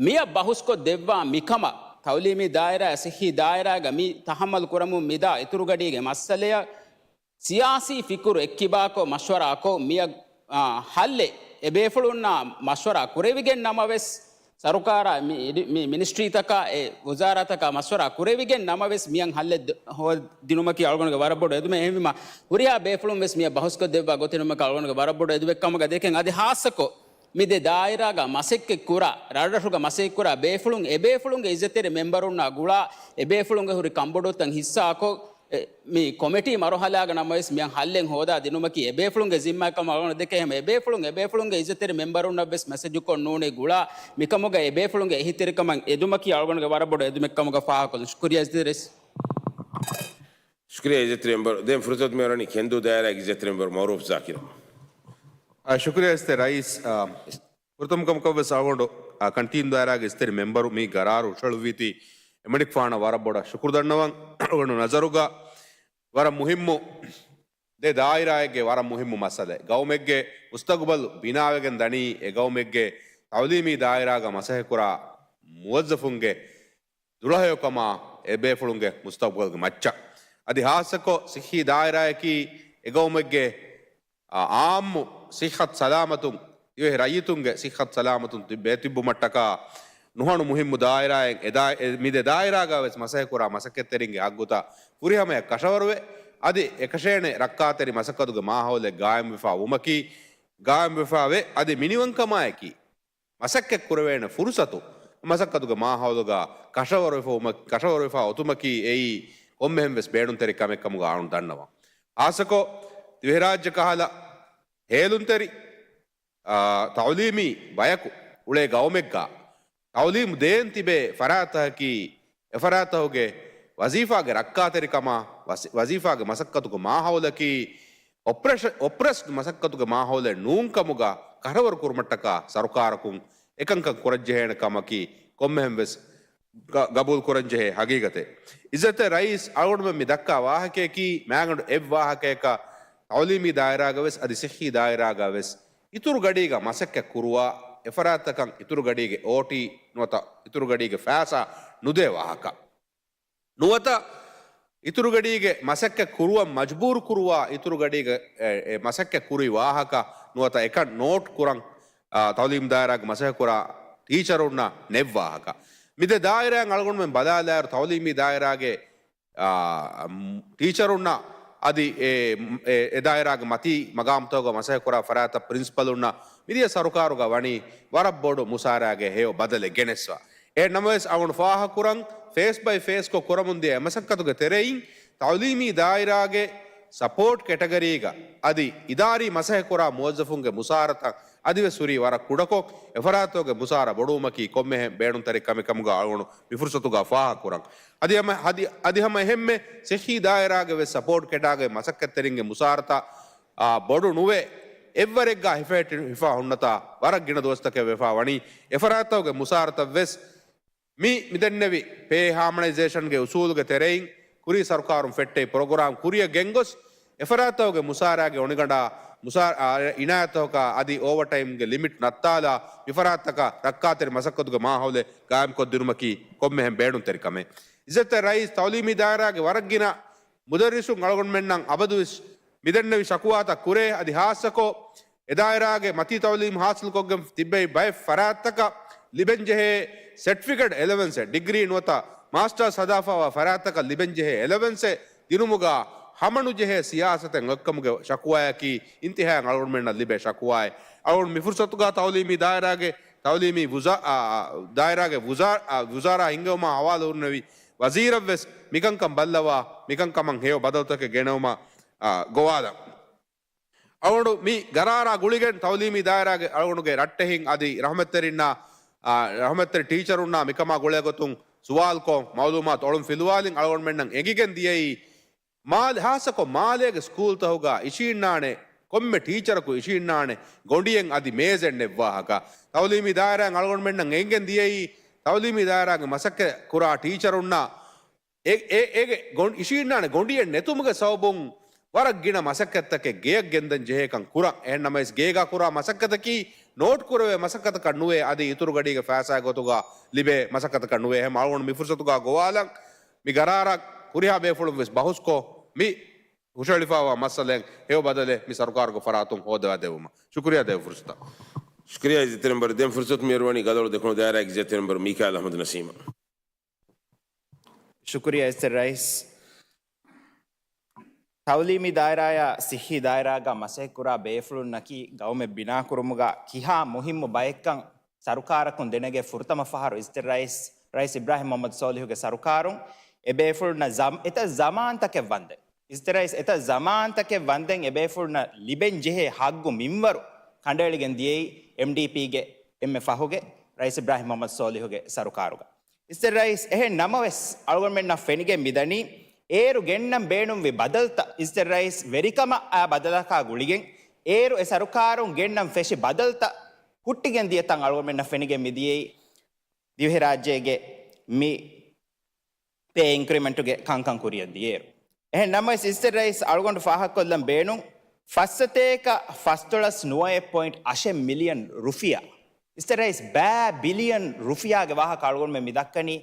މިއަށް ބަހުސްކޮށް ދެއްވާ މިކަމަށް ތައުލީމީ ދާއިރާ، ސިއްހީ ދާއިރާގަ މި ތަހައްމަލު ކުރަމުން މިދާ އިތުރުގަޑީގެ މައްސަލަޔަށް ސިޔާސީ ފިކުރު އެއްކިބާކޮށް މަޝްވަރާކޮށް މިއަށް، އާ، ހައްލެއް އެބޭފުޅުންނާ މަޝްވަރާ ކުރެވިގެން ނަމަވެސް، ސަރުކާރާ މި، މި މިނިސްޓްރީތަކާ އެ ވުޒާރާތަކާ މަޝްވަރާ ކުރެވިގެން ނަމަވެސް، މިއަން ހައްލެއް ދ-، ހޯދިނުމަކީ އަޅުގަނޑުގެ ވަރަށް ބޮޑު އެދުމެއް. އެހެންވީމަ، ހުރިހާ ބޭފުޅުން ވެސް މިއަށް ބަހުސްކޮށް ދެއްވާ ގޮތެއް ނުމަކަށް އަޅުގަނޑުގެ ވަރަށް ބޮޑު އެދުމެއް ކަމުގަ ދެކެން. އަދި ހާއްސަކޮށް، މި ދެ ދާއިރާގަ މަސައްކަތް ކުރާ، ރަށްރަށުގަ މަސައްކަތް ކުރާ ބޭފުޅުން، އެބޭފުޅުންގެ އިއްޒަތްތެރި މެމްބަރުންނާ ގުޅާ، އެބޭފުޅުންގެ ހުރި ކަންބޮޑުވުންތައް ހިއްސާކޮށް، އެ، މި ކޮމިޓީ މަރުހަލާގަ ނަމަވެސް މިއަން ހައްލެއް ހޯދާ ދިނުމަކީ އެބޭފުޅުންގެ ޒިންމާއެއް ކަމަށް އަޅުގަނޑު ދެކޭ. އެހެން އެބޭފުޅުން، އެބޭފުޅުންގެ އިއްޒަތްތެރި މެމްބަރުންނަށް ވެސް މެސެޖުކޮށް ނޫނީ ގުޅާ، މިކަމުގަ އެބޭފުޅުންގެ އެހީތެރިކަމަށް އެދުމަކީ އަޅުގަނޑުގެ ވަރަށް ބޮޑު އެދުމެއް ކަމުގަ ފާހަގަކޮށްލަން. ޝުކުރިއްޔާ އިއްޒަތްތެރި ރައީސް. ޝުކުރިއްޔާ އިއްޒަތްތެރި މެމްބަރު. ދެން ފުރުސަތު މިއަރަނީ ކެންދޫ ދާއިރާގެ އިއްޒަތްތެރި މެމްބަރު މައުރޫފް ޒާކިރަށް. އާ، ޝުކުރިއްޔާ އިއްޒަތްތެރި ރައީސް. އާ، ފުރަތަމަ ކަމަކަށް ވެސް އަޅުގަނޑު، އާ، ކަންޓީން ދާއިރާގެ އިއްޒަތްތެރި މެމްބަރު މި ގަރާރު ހުށަހެޅުއްވީތީ އެމަނިކުފާނަށް ވަރަށް ބޮޑަށް ޝުކުރު ދަންނަވަން. އަޅުގަނޑު ނަޒަރުގަ ވަރަށް މުހިއްމު ދެ ދާއިރާއެއްގެ ވަރަށް މުހިއްމު މައްސަލައެއް. ގައުމެއްގެ މުސްތަގުބަލު ބިނާވެގެން ދަނީ އެ ގައުމެއްގެ ތައުލީމީ ދާއިރާގަ މަސައްކަތްކުރާ މުވައްޒަފުންގެ ދުޅަހެޔޮކަމާ އެބޭފުޅުންގެ މުސްތަގުބަލްގެ މައްޗަށް. އަދި ހާއްސަކޮށް ސިއްހީ ދާއިރާއަކީ އެގައުމެއްގެ، އާ، އާއްމު ސިއްހަތު ސަލާމަތުން، ދިވެހި ރައްޔިތުންގެ ސިއްހަތު ސަލާމަތުން ތި-، ބޭތިއްބުމަށްޓަކާ ނުހަނު މުހިއްމު ދާއިރާއެއް. އެ ދާ-، އެ މި ދެ ދާއިރާގަ ވެސް މަސައްކަތްކުރާ މަސައްކަތްތެރިންގެ ހައްގުތައް ފުރިހަމަޔަށް ކަށަވަރުވެ، އަދި އެކަށޭނެ ރައްކާތެރި މަސައްކަތުގެ މާހައުލެއް ގާއިމްވެފާ ވުމަކީ، ގާއިމްވެފާވެ، އަދި މިނިވަންކަމާއެކީ، މަސައްކަތް ކުރެވޭނެ ފުރުސަތު މަސައްކަތުގެ މާހައުލުގަ ކަށަވަރުވެފަ ވުމަ-، ކަށަވަރުވެފަ އޮތުމަކީ އެއީ ކޮންމެހެން ވެސް ބޭނުންތެރި ކަމެއް ކަމުގަ އަޅުން ދަންނަވަން. ހާއްސަކޮށް ދިވެހިރާއްޖެ ކަހަލަ ހޭލުންތެރި، އާ، ތައުލީމީ ބަޔަކު އުޅޭ ގައުމެއްގަ ތައުލީމު ދޭން ތިބޭ ފަރާތްތަކަކީ އެފަރާތަކުގެ ވަޒީފާގެ ރައްކާތެރިކަމާ، ވަސި-، ވަޒީފާގެ މަސައްކަތުގެ މާހައުލަކީ އޮޕްރެޝަ-، އޮޕްރެސްޑް މަސައްކަތުގެ މާހައުލެއް ނޫންކަމުގަ ކަށަވަރު ކުރުމަށްޓަކާ ސަރުކާރަކުން އެކަންކަން ކުރަންޖެހޭނެ ކަމަކީ ކޮންމެހެން ވެސް ގަ-، ގަބޫލު ކުރަންޖެހޭ ހަގީގަތެއް. އިއްޒަތްތެރި ރައީސް އަޅުގަނޑުމެން މި ދައްކާ ވާހަކަޔަކީ މާގަނޑު އެއް ވާހަކަޔަކަށް ތައުލީމީ ދާއިރާގަ ވެސް އަދި ސިއްހީ ދާއިރާގަ ވެސް އިތުރު ގަޑީގަ މަސައްކަތް ކުރުވާ، އެފަރާތްތަކަށް އިތުރު ގަޑީގެ އޯޓީ ނުވަތަ އިތުރު ގަޑީގެ ފައިސާ ނުދޭ ވާހަކަ. ނުވަތަ އިތުރު ގަޑީގެ މަސައްކަތް ކުރުވަން މަޖުބޫރު ކުރުވާ، އިތުރު ގަޑީގެ، އެ، އެ، މަސައްކަތް ކުރި ވާހަކަ ނުވަތަ އެކަން ނޯޓް ކުރަން، އާ، ތައުލީމް ދާއިރާގެ މަސައްކަތް ކުރާ ޓީޗަރުންނަށް ނެއްވާހަކަ. މި ދެ ދާއިރާއިން އަޅުގަނޑުމެން ބަލާލާއިރު ތައުލީމީ ދާއިރާގެ އާ، މް، ޓީޗަރުންނަށް އަދި އެ، އެ، އެ ދާއިރާގެ މަތީ މަގާމްތަކުގަ މަސައްކަތްކުރާ ފަރާތަށް ޕްރިންސިޕަލުންނަށް މިދިޔަ ސަރުކާރުގަ ވަނީ ވަރަށް ބޮޑު މުސާރައިގެ ހެޔޮ ބަދަލެއް ގެނެސްފަ. އެހެން ނަމަވެސް، އަޅުގަނޑު ފާހަގަކުރަން، ފޭސް ބައި ފޭސްކޮށް ކުރަމުންދިޔަ އެ މަސައްކަތުގެ ތެރެއިން ތައުލީމީ ދާއިރާގެ ސަޕޯޓް ކެޓަގަރީގަ އަދި އިދާރީ މަސައްކަތްކުރާ މުވައްޒަފުންގެ މުސާރަތައް އަދިވެސް ހުރީ ވަރަށް ކުޑަކޮށް، އެފަރާތަކުގެ މުސާރަ ބޮޑުވުމަކީ ކޮންމެހެން ބޭނުންތެރި ކަމެއް ކަމުގަ އަޅުގަނޑު މި ފުރުސަތުގަ ފާހަގަކުރަން. އަދި ހަމަ، އަދި، އަދި ހަމަ އެހެންމެ ސިއްހީ ދާއިރާގެ ވެސް ސަޕޯޓް ކެޑާގެ މަސައްކަތްތެރިންގެ މުސާރަތައް، އާ، ބޮޑު ނުވެ، އެއްވަރެއްގަ ހިފެހެއްޓި ހިފާ ހުންނަތާ ވަރަށް ގިނަ ދުވަސްތަކެއް ވެފާ ވަނީ. އެފަރާތަކުގެ މުސާރަތައް ވެސް މި މިދެންނެވި ޕޭ ހާމަނައިޒޭޝަންގެ އުސޫލުގެ ތެރެއިން ކުރީ ސަރުކާރުން ފެއްޓެވި ޕްރޮގްރާމް ކުރިއަށް ގެންގޮސް، އެފަރާތަކުގެ މުސާރާގެ އޮނިގަނޑާ މުސާ-، އާ، އިނާޔަތްތަކަކާ އަދި އޯވަރޓައިމްގެ ލިމިޓް ނައްތާލާ، މިފަރާތަކަށް ރައްކާތެރި މަސައްކަތުގެ މާހައުލެއް ގާއިމްކޮށްދިނުމަކީ ކޮންމެހެން ބޭނުންތެރި ކަމެއް. އިއްޒަތްތެރި ރައީސް، ތައުލީމީ ދާއިރާގެ ވަރަށް ގިނަ މުދައްރިސުން އަޅުގަނޑުމެންނަށް އަބަދުވެސް މިދެންނެވި ޝަކުވާތައް ކުރޭ. އަދި ހާއްސަކޮށް، އެ ދާއިރާގެ މަތީ ތައުލީމް ހާސިލްކޮށްގެން ތިއްބެވި ބައެއް ފަރާތްތަކަށް ލިބެންޖެހޭ ސެޓްފިކެޓް އެލަވެންސެއް، ޑިގްރީ ނުވަތަ މާސްޓާސް ހަދާފައިވާ ފަރާތްތަކަށް ލިބެންޖެހޭ އެލަވެންސެއް ދިނުމުގަ ހަމަނުޖެހޭ ސިޔާސަތެއް އޮތްކަމުގެ ޝަކުވާއަކީ އިންތިހާއިން އަޅުގަނޑުމެންނަށް ލިބޭ ޝަކުވާއެއް. އަޅުގަނޑު މި ފުރުސަތުގަ ތައުލީމީ ދާއިރާގެ، ތައުލީމީ ވުޒާ-، އާ، އާ، ދާއިރާގެ ވުޒާ-، އާ، ވުޒާރާ ހިންގެވުމާ ހަވާލު ހުރުނެވި ވަޒީރަށްވެސް މިކަންކަން ބައްލަވާ، މިކަންކަމަށް ހެޔޮ ބަދަލުތަކެއް ގެނެވުމަށް، އާ، ގޮވާލަން. އަޅުގަނޑު މި ގަރާރާ ގުޅިގެން ތައުލީމީ ދާއިރާގެ އަޅުގަނޑުގެ ރައްޓެހިން އަދި ރަހުމަތްތެރިންނާ، އާ، ރަހުމަތްތެރި ޓީޗަރުންނާ މިކަމާ ގުޅޭގޮތުން ސުވާލުކޮށް، މައުލޫމާތު އޮޅުން ފިލުވާލިން އަޅުގަނޑުމެންނަށް އެނގިގެން ދިޔައީ، މާލެ-، ހާއްސަކޮށް މާލޭގެ ސްކޫލްތަކުގަ އިށީންނާނެ، ކޮންމެ ޓީޗަރަކު އިށީންނާނެ ގޮނޑިއެއް އަދި މޭޒެއް ނެއްވާހަކަ. ތައުލީމީ ދާއިރާއިން އަޅުގަނޑުމެންނަށް އެނގިގެން ދިޔައީ، ތައުލީމީ ދާއިރާގެ މަސައްކަތް ކުރާ ޓީޗަރުންނަށް އެ-، އެ-، އޭގެ ގޮން-، އިށީންނާނެ ގޮނޑިއެއް ނެތުމުގެ ސަބަބުން ވަރަށް ގިނަ މަސައްކަތްތަކެއް ގެޔަށް ގެންދަން ޖެހޭކަން ކުރަން. އެހެން ނަމަވެސް ގޭގާ ކުރާ މަސައްކަތަކީ ނޯޓް ކުރެވޭ މަސައްކަތަކަށް ނުވޭ، އަދި އިތުރު ގަޑީގެ ފައިސާ ގޮތުގަ ލިބޭ މަސައްކަތަކަށް ނުވޭ. އެހެން އަޅުގަނޑު މި ފުރުސަތުގަ ގޮވާލަން، މި ގަރާރަށް ހުރިހާ ބޭފުޅުން ވެސް ބަހުސްކޮށް، މި ހުށަހެޅިފައިވާ މައްސަލައިން ހެޔޮ ބަދަލެއް މި ސަރުކާރުގެ ފަރާތުން ހޯދަވާ ދެއްވުމަށް. ޝުކުރިއްޔާ ދޭ ފުރުސަތަށް. ޝުކުރިއްޔާ އިއްޒަތްތެރި މެމްބަރު. ދެން ފުރުސަތު މިއޮރުވަނީ ގަދައަޅު ދެކުނު ދާއިރާގެ އިއްޒަތްތެރި މެމްބަރު މީކާއިލް އަޙްމަދު ނަސީމަށް. ޝުކުރިއްޔާ އިއްޒަތްތެރި ރައީސް. ތައުލީމީ ދާއިރާއާ ސިއްހީ ދާއިރާގަ މަސައްކަތްކުރާ ބޭފުޅުންނަކީ ގައުމެއް ބިނާކުރުމުގަ ކިހާ މުހިއްމު ބައެއްކަން ސަރުކާރަކުން ދެނެގެ ފުރަތަމަ ފަހަރު އިއްޒަތްތެރި ރައީސް، ރައީސް އިބްރާހިމް މުޙައްމަދު ސޯލިހުގެ ސަރުކާރުން އެބޭފުޅުންނަށް ޒަމް-، އެތައް ޒަމާންތަކެއް ވަންދެން. އިއްޒަތްތެރި ރައީސް، އެތައް ޒަމާންތަކެއް ވަންދެން އެބޭފުޅުންނަށް ލިބެން ޖެހޭ ހައްގު މިންވަރު ކަނޑައެޅިގެން ދިޔައީ އެމްޑީޕީގެ އެންމެ ފަހުގެ ރައީސް އިބްރާހިމް މުޙައްމަދު ސޯލިހުގެ ސަރުކާރުގަ. އިއްޒަތްތެރި ރައީސް، އެހެން ނަމަވެސް، އަޅުގަނޑުމެންނަށް ފެނިގެން މިދަނީ، އޭރު ގެންނަން ބޭނުންވި ބަދަލުތައް، އިއްޒަތްތެރި ރައީސް، ވެރިކަމަށް އައި ބަދަލަކާ ގުޅިގެން، އޭރު އެ ސަރުކާރުން ގެންނަން ފެށި ބަދަލުތައް ހުއްޓިގެން ދިޔަތަން އަޅުގަނޑުމެންނަށް ފެނިގެން މިދިޔައީ، ދިވެހިރާއްޖޭގެ މި ޕޭ އިންކްރިމެންޓުގެ ކަންކަން ކުރިއަށް ދިޔައިރު. އެހެން ނަމަވެސް، އިއްޒަތްތެރި ރައީސް، އަޅުގަނޑު ފާހަގަކޮށްލަން ބޭނުން، ފައްސަތޭކަ ފަސްދޮޅަސް ނުވައެއް ޕޮއިންޓް އަށެއް މިލިއަން ރުފިޔާ. އިއްޒަތްތެރި ރައީސް، ބައި ބިލިއަން ރުފިޔާގެ ވާހަކަ އަޅުގަނޑުމެން މި ދައްކަނީ.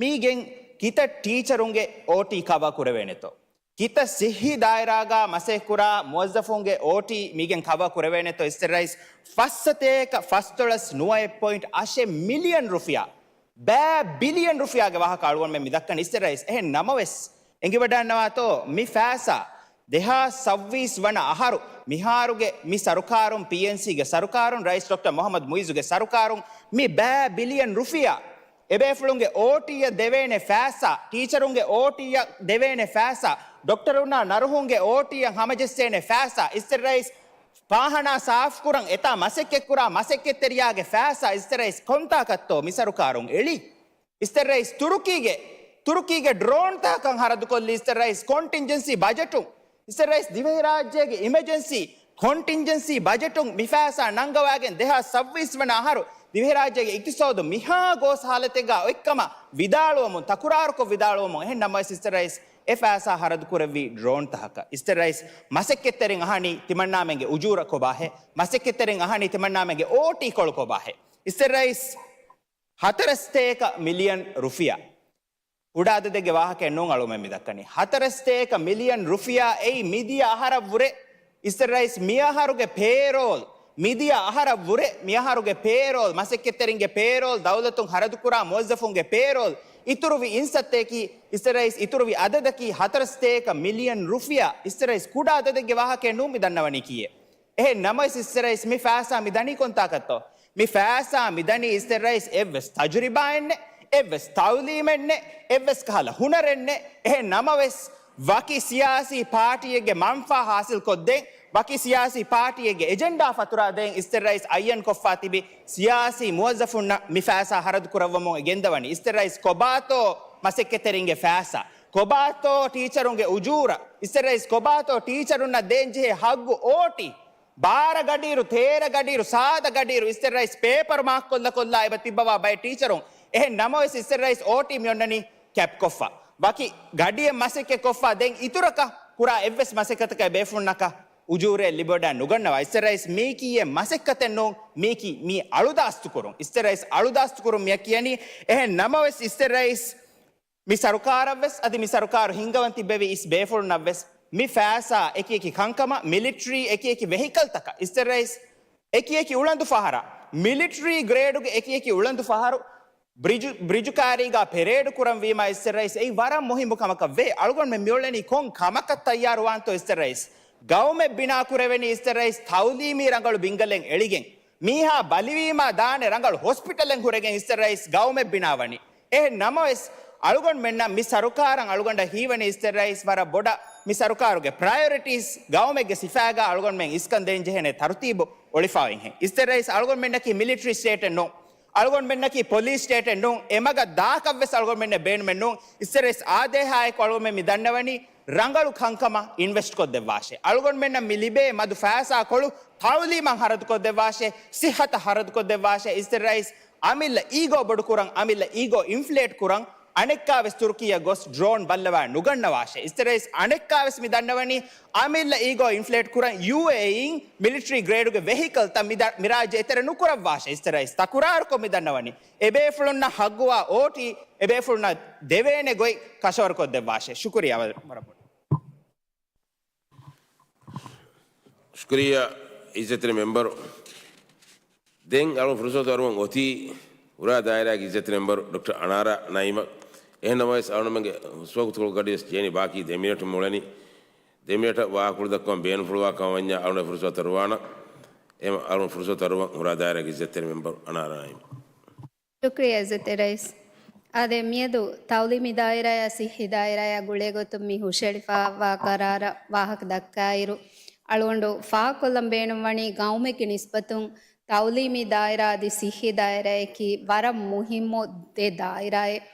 މީގެން ކިތައް ޓީޗަރުންގެ އޯޓީ ކަވާ ކުރެވޭނެތޯ؟ ކިތައް ސިއްހީ ދާއިރާގަ މަސައްކަތްކުރާ މުވައްޒަފުންގެ އޯޓީ މީގެން ކަވާ ކުރެވޭނެތޯ؟ އިއްޒަތްތެރި ރައީސް، ފައްސަތޭކަ ފަސްދޮޅަސް ނުވައެއް ޕޮއިންޓް އަށެއް މިލިއަން ރުފިޔާ. ބައި ބިލިއަން ރުފިޔާގެ ވާހަކަ އަޅުގަނޑުމެން މި ދައްކަނީ. އިއްޒަތްތެރި ރައީސް، އެހެން ނަމަވެސް، އެނގިވަޑައިގަންނަވާތޯ މި ފައިސާ؟ ދެހާސް ސައްވީސް ވަނަ އަހަރު މިހާރުގެ މި ސަރުކާރުން، ޕީއެންސީގެ ސަރުކާރުން، ރައީސް ޑޮކްޓަރ މުޙައްމަދު މުޢިއްޒުގެ ސަރުކާރުން މި ބައި ބިލިއަން ރުފިޔާ އެބޭފުޅުންގެ އޯޓީއަށް ދެވޭނެ ފައިސާ، ޓީޗަރުންގެ އޯޓީއަށް ދެވޭނެ ފައިސާ، ޑޮކްޓަރުންނާ ނަރުހުންގެ އޯޓީއަށް ހަމަޖެއްސޭނެ ފައިސާ، އިއްޒަތްތެރި ރައީސް، ފާހަނާ ސާފުކުރަން އެތާ މަސައްކަތްކުރާ މަސައްކަތްތެރިޔާގެ ފައިސާ، އިއްޒަތްތެރި ރައީސް، ކޮންތާކަށްތޯ މި ސަރުކާރުން އެޅީ؟ އިއްޒަތްތެރި ރައީސް، ތުރުކީގެ، ތުރުކީގެ ޑްރޯންތަކަކަށް ހަރަދުކޮށްލީ އިއްޒަތްތެރި ރައީސް، ކޮންޓިންޖެންސީ ބަޖެޓުން. އިއްޒަތްތެރި ރައީސް، ދިވެހިރާއްޖޭގެ އިމަޖެންސީ ކޮންޓިންޖެންސީ ބަޖެޓުން މި ފައިސާ ނަންގަވާގެން ދެހާސް ސައްވީސް ވަނަ އަހަރު ދިވެހިރާއްޖޭގެ އިޤްތިޞާދު މިހާ ގޯސް ހާލަތެއްގަ އޮތްކަމަށް ވިދާޅުވަމުން، ތަކުރާރުކޮށް ވިދާޅުވަމުން. އެހެން ނަމަވެސް އިއްޒަތްތެރި ރައީސް އެ ފައިސާ ހަރަދު ކުރެއްވީ ޑްރޯންތަކަކަށް. އިއްޒަތްތެރި ރައީސް، މަސައްކަތްތެރިން އަހަނީ ތިމަންނާމެންގެ އުޖޫރަ ކޮބާހޭ؟ މަސައްކަތްތެރިން އަހަނީ ތިމަންނާމެންގެ އޯޓީ ކޮޅު ކޮބާހޭ؟ އިއްޒަތްތެރި ރައީސް، ހަތަރެއް ސަތޭކަ މިލިއަން ރުފިޔާ. ކުޑަ އަދަދެއްގެ ވާހަކައެއް ނޫން އަޅުގަނޑުމެން މި ދައްކަނީ. ހަތަރެއް ސަތޭކަ މިލިއަން ރުފިޔާ އެއީ މިދިޔަ އަހަރަށްވުރެ. އިއްޒަތްތެރި ރައީސް، މިއަހަރުގެ ޕޭރޯލް، މިދިޔަ އަހަރަށްވުރެ، މިއަހަރުގެ ޕޭރޯލް، މަސައްކަތްތެރިންގެ ޕޭރޯލް، ދައުލަތުން ހަރަދުކުރާ މުވައްޒަފުންގެ ޕޭރޯލް، އިތުރުވި އިންސައްތައަކީ، އިއްޒަތްތެރި ރައީސް، އިތުރުވި އަދަދަކީ ހަތަރެއް ސަތޭކަ މިލިއަން ރުފިޔާ. އިއްޒަތްތެރި ރައީސް، ކުޑަ އަދަދެއްގެ ވާހަކައެއް ނޫން މި ދަންނަވަނީކީއެއް. އެހެން ނަމަވެސް އިއްޒަތްތެރި ރައީސް، މި ފައިސާ މި ދަނީ ކޮންތާކަށްތޯ؟ މި ފައިސާ މި ދަނީ އިއްޒަތްތެރި ރައީސް އެއްވެސް ތަޖުރިބާއެއް ނެތް، އެއްވެސް ތައުލީމެއް ނެތް، އެއްވެސް ކަހަލަ ހުނަރެއް ނެތް. އެހެން ނަމަވެސް، ވަކި ސިޔާސީ ޕާޓީއެއްގެ މަންފާ ހާސިލްކޮށްދޭން، ވަކި ސިޔާސީ ޕާޓީއެއްގެ އެޖެންޑާ ފަތުރާ ދޭން އިސްތެ ރައީސް އައްޔަން ކޮށްފާ ތިބި ސިޔާސީ މުވައްޒަފުންނަށް މި ފައިސާ ހަރަދު ކުރައްވަމުން ގެންދަވަނީ. އިސްތެ ރައީސް ކޮބާތޯ މަސައްކަތްތެރިންގެ ފައިސާ؟ ކޮބާތޯ ޓީޗަރުންގެ އުޖޫރަ؟ އިސްތެ ރައީސް ކޮބާތޯ ޓީޗަރުންނަށް ދޭން ޖެހޭ ހައްގު އޯޓީ؟ ބާރަ ގަޑިއިރު، ތޭރަ ގަޑިއިރު، ސާދަ ގަޑިއިރު އިސްތެ ރައީސް ޕޭޕަރު މާކް ކޮށްލަ ކޮށްލާ އެބަ ތިއްބަވާ ބައެއް ޓީޗަރުން. އެހެން ނަމަވެސް އިސްތެ ރައީސް އޯޓީ މިއޮންނަނީ ކެޕް ކޮށްފަ. ވަކި ގަޑިއެއް މަސައްކަތް ކޮށްފަ ދެން އިތުރަކަށް ކުރާ އެއްވެސް މަސައްކަތަކަށް ބޭފުޅުންނަކަށް އުޖޫރައެއް ލިބިވަޑައި ނުގަންނަވާ. އިސްތެ ރައީސް މީކީއެއް މަސައްކަތެއް ނޫން، މީކީ މީ އަޅުދާސްތުކުރުން. އިސްތެ ރައީސް އަޅުދާސްތުކުރުން މިއަށް ކިޔަނީ. އެހެން ނަމަވެސް އިސްތެ ރައީސް މި ސަރުކާރަށްވެސް އަދި މި ސަރުކާރު ހިންގަވަން ތިއްބެވި އިސް ބޭފުޅުންނަށްވެސް މި ފައިސާ އެކި އެކި ކަންކަމަށް، މިލިޓްރީ އެކި އެކި ވެހިކަލްތަކަށް، އިސްތެ ރައީސް އެކި އެކި އުޅަނދު ފަހަރަށް، މިލިޓްރީ ގްރޭޑުގެ އެކި އެކި އުޅަނދު ފަހަރު ބްރިޖު، ބްރިޖު ކާރީގާ ޕެރޭޑު ކުރަން ވީމާ އިސްތެ ރައީސް އެއީ ވަރަށް މުހިއްމު ކަމަކަށް ވޭ. އަޅުގަނޑުމެން މިއުޅެނީ ކޮން ކަމަކަށް ތައްޔާރުވާންތޯ އިސްތެ ރައީސް؟ ގައުމެއް ބިނާ ކުރެވެނީ އިސްތެ ރައީސް ތައުލީމީ ރަނގަޅު ބިންގަލެއް އެޅިގެން. މީހާ ބަލިވީމާ ދާނެ ރަނގަޅު ހޮސްޕިޓަލެއް ހުރެގެން އިސްތެ ރައީސް ގައުމެއް ބިނާވަނީ. އެހެން ނަމަވެސް، އަޅުގަނޑުމެންނަށް މި ސަރުކާރަށް އަޅުގަނޑަށް ހީވަނީ އިސްތެ ރައީސް ވަރަށް ބޮޑަށް މި ސަރުކާރުގެ ޕްރަޔޮރިޓީސް ގައުމެއްގެ ސިފައިގާ އަޅުގަނޑުމެން އިސްކަން ދޭން ޖެހޭނެ ތަރުތީބު އޮޅިފައި އިންހެން. އިސްތެ ރައީސް އަޅުގަނޑުމެންނަކީ މިލިޓްރީ ސްޓޭޓެއް ނޫން. އަޅުގަނޑުމެންނަކީ ޕޮލީސް ސްޓޭޓެއް ނޫން. އެމަގަށް ދާކަށްވެސް އަޅުގަނޑުމެންނަށް ބޭނުމެއް ނޫން. އިސްތެ ރައީސް އާދޭހާއެކު އަޅުގަނޑުމެން މި ދަންނަވަނީ ރަނގަޅު ކަންކަމަށް އިންވެސްޓް ކޮށްދެއްވާށޭ. އަޅުގަނޑުމެންނަށް މި ލިބޭ މަދު ފައިސާ ކޮޅު ތައުލީމަށް ހަރަދުކޮށްދެއްވާށޭ، ސިއްހަތަށް ހަރަދުކޮށްދެއްވާށޭ. އިސްތެ ރައީސް އަމިއްލަ އީގޯ ބޮޑުކުރަން، އަމިއްލަ އީގޯ އިންފްލޭޓް ކުރަން، އަނެއްކާވެސް ތުރުކީއަށް ގޮސް ޑްރޯން ބައްލަވާ ނުގަންނަވާށޭ. އިސްތެ ރައީސް އަނެއްކާވެސް މި ދަންނަވަނީ އަމިއްލަ އީގޯ އިންފްލޭޓް ކުރަން ޔޫއޭއީން މިލިޓްރީ ގްރޭޑުގެ ވެހިކަލްތައް މި ދަ-، މި ރާއްޖެ އެތެރެ ނުކުރައްވާށޭ. އިސްތެ ރައީސް ތަކުރާރުކޮށް މި ދަންނަވަނީ. އެބޭފުޅުންނަށް ހައްގުވާ އޯޓީ އެބޭފުޅުންނަށް ދެވޭނެ ގޮތް ކަށަވަރުކޮށްދެއްވާށޭ. ޝުކުރިއްޔާ ވަރަށް ބޮޑަށް. ޝުކުރިއްޔާ އިއްޒަތްތެރި މެމްބަރު. ދެން އަޅުން ފުރުސަތު އަރުވަން އޮތީ ހުރާ ދާއިރާގެ އިއްޒަތްތެރި މެމްބަރު ޑޮކްޓަރ އަނާރާ ނައީމަށް. އެހެން ނަމަވެސް އަޅުންމެންގެ ހުސްވަގުތުކޮޅު ގަޑިވެސް ޖެހެނީ ބާކީ ދެ މިނެޓު މިއުޅެނީ. ދެ މިނެޓަށް ވާހަކަ ކުޅަދައްކަވަން ބޭނުންފުޅުވާ ކަމަށް ވަންޏާ އަޅުން ފުރުސަތު އަރުވާނަ. އެ އަޅުން ފުރުސަތު އަރުވަން ހުރާ ދާއިރާގެ އިއްޒަތްތެރި މެމްބަރު އަނާރާ ނައީމަށް. ޝުކުރިއްޔާ އިއްޒަތްތެރި ރައީސް. އާދެ، މިއަދު ތައުލީމީ ދާއިރާއާ ސިއްހީ ދާއިރާއާ ގުޅޭގޮތުން މި ހުށައެޅިފައިވާ ގަރާރަށް ވާހަކަ ދައްކާއިރު، އަޅުގަނޑު ފާހަގަކޮށްލަން ބޭނުންވަނީ ގައުމެއްގެ ނިސްބަތުން ތައުލީމީ ދާއިރާ އަދި ސިއްހީ ދާއިރާއަކީ ވަރަށް މުހިއްމު ދެ ދާއިރާއެއް.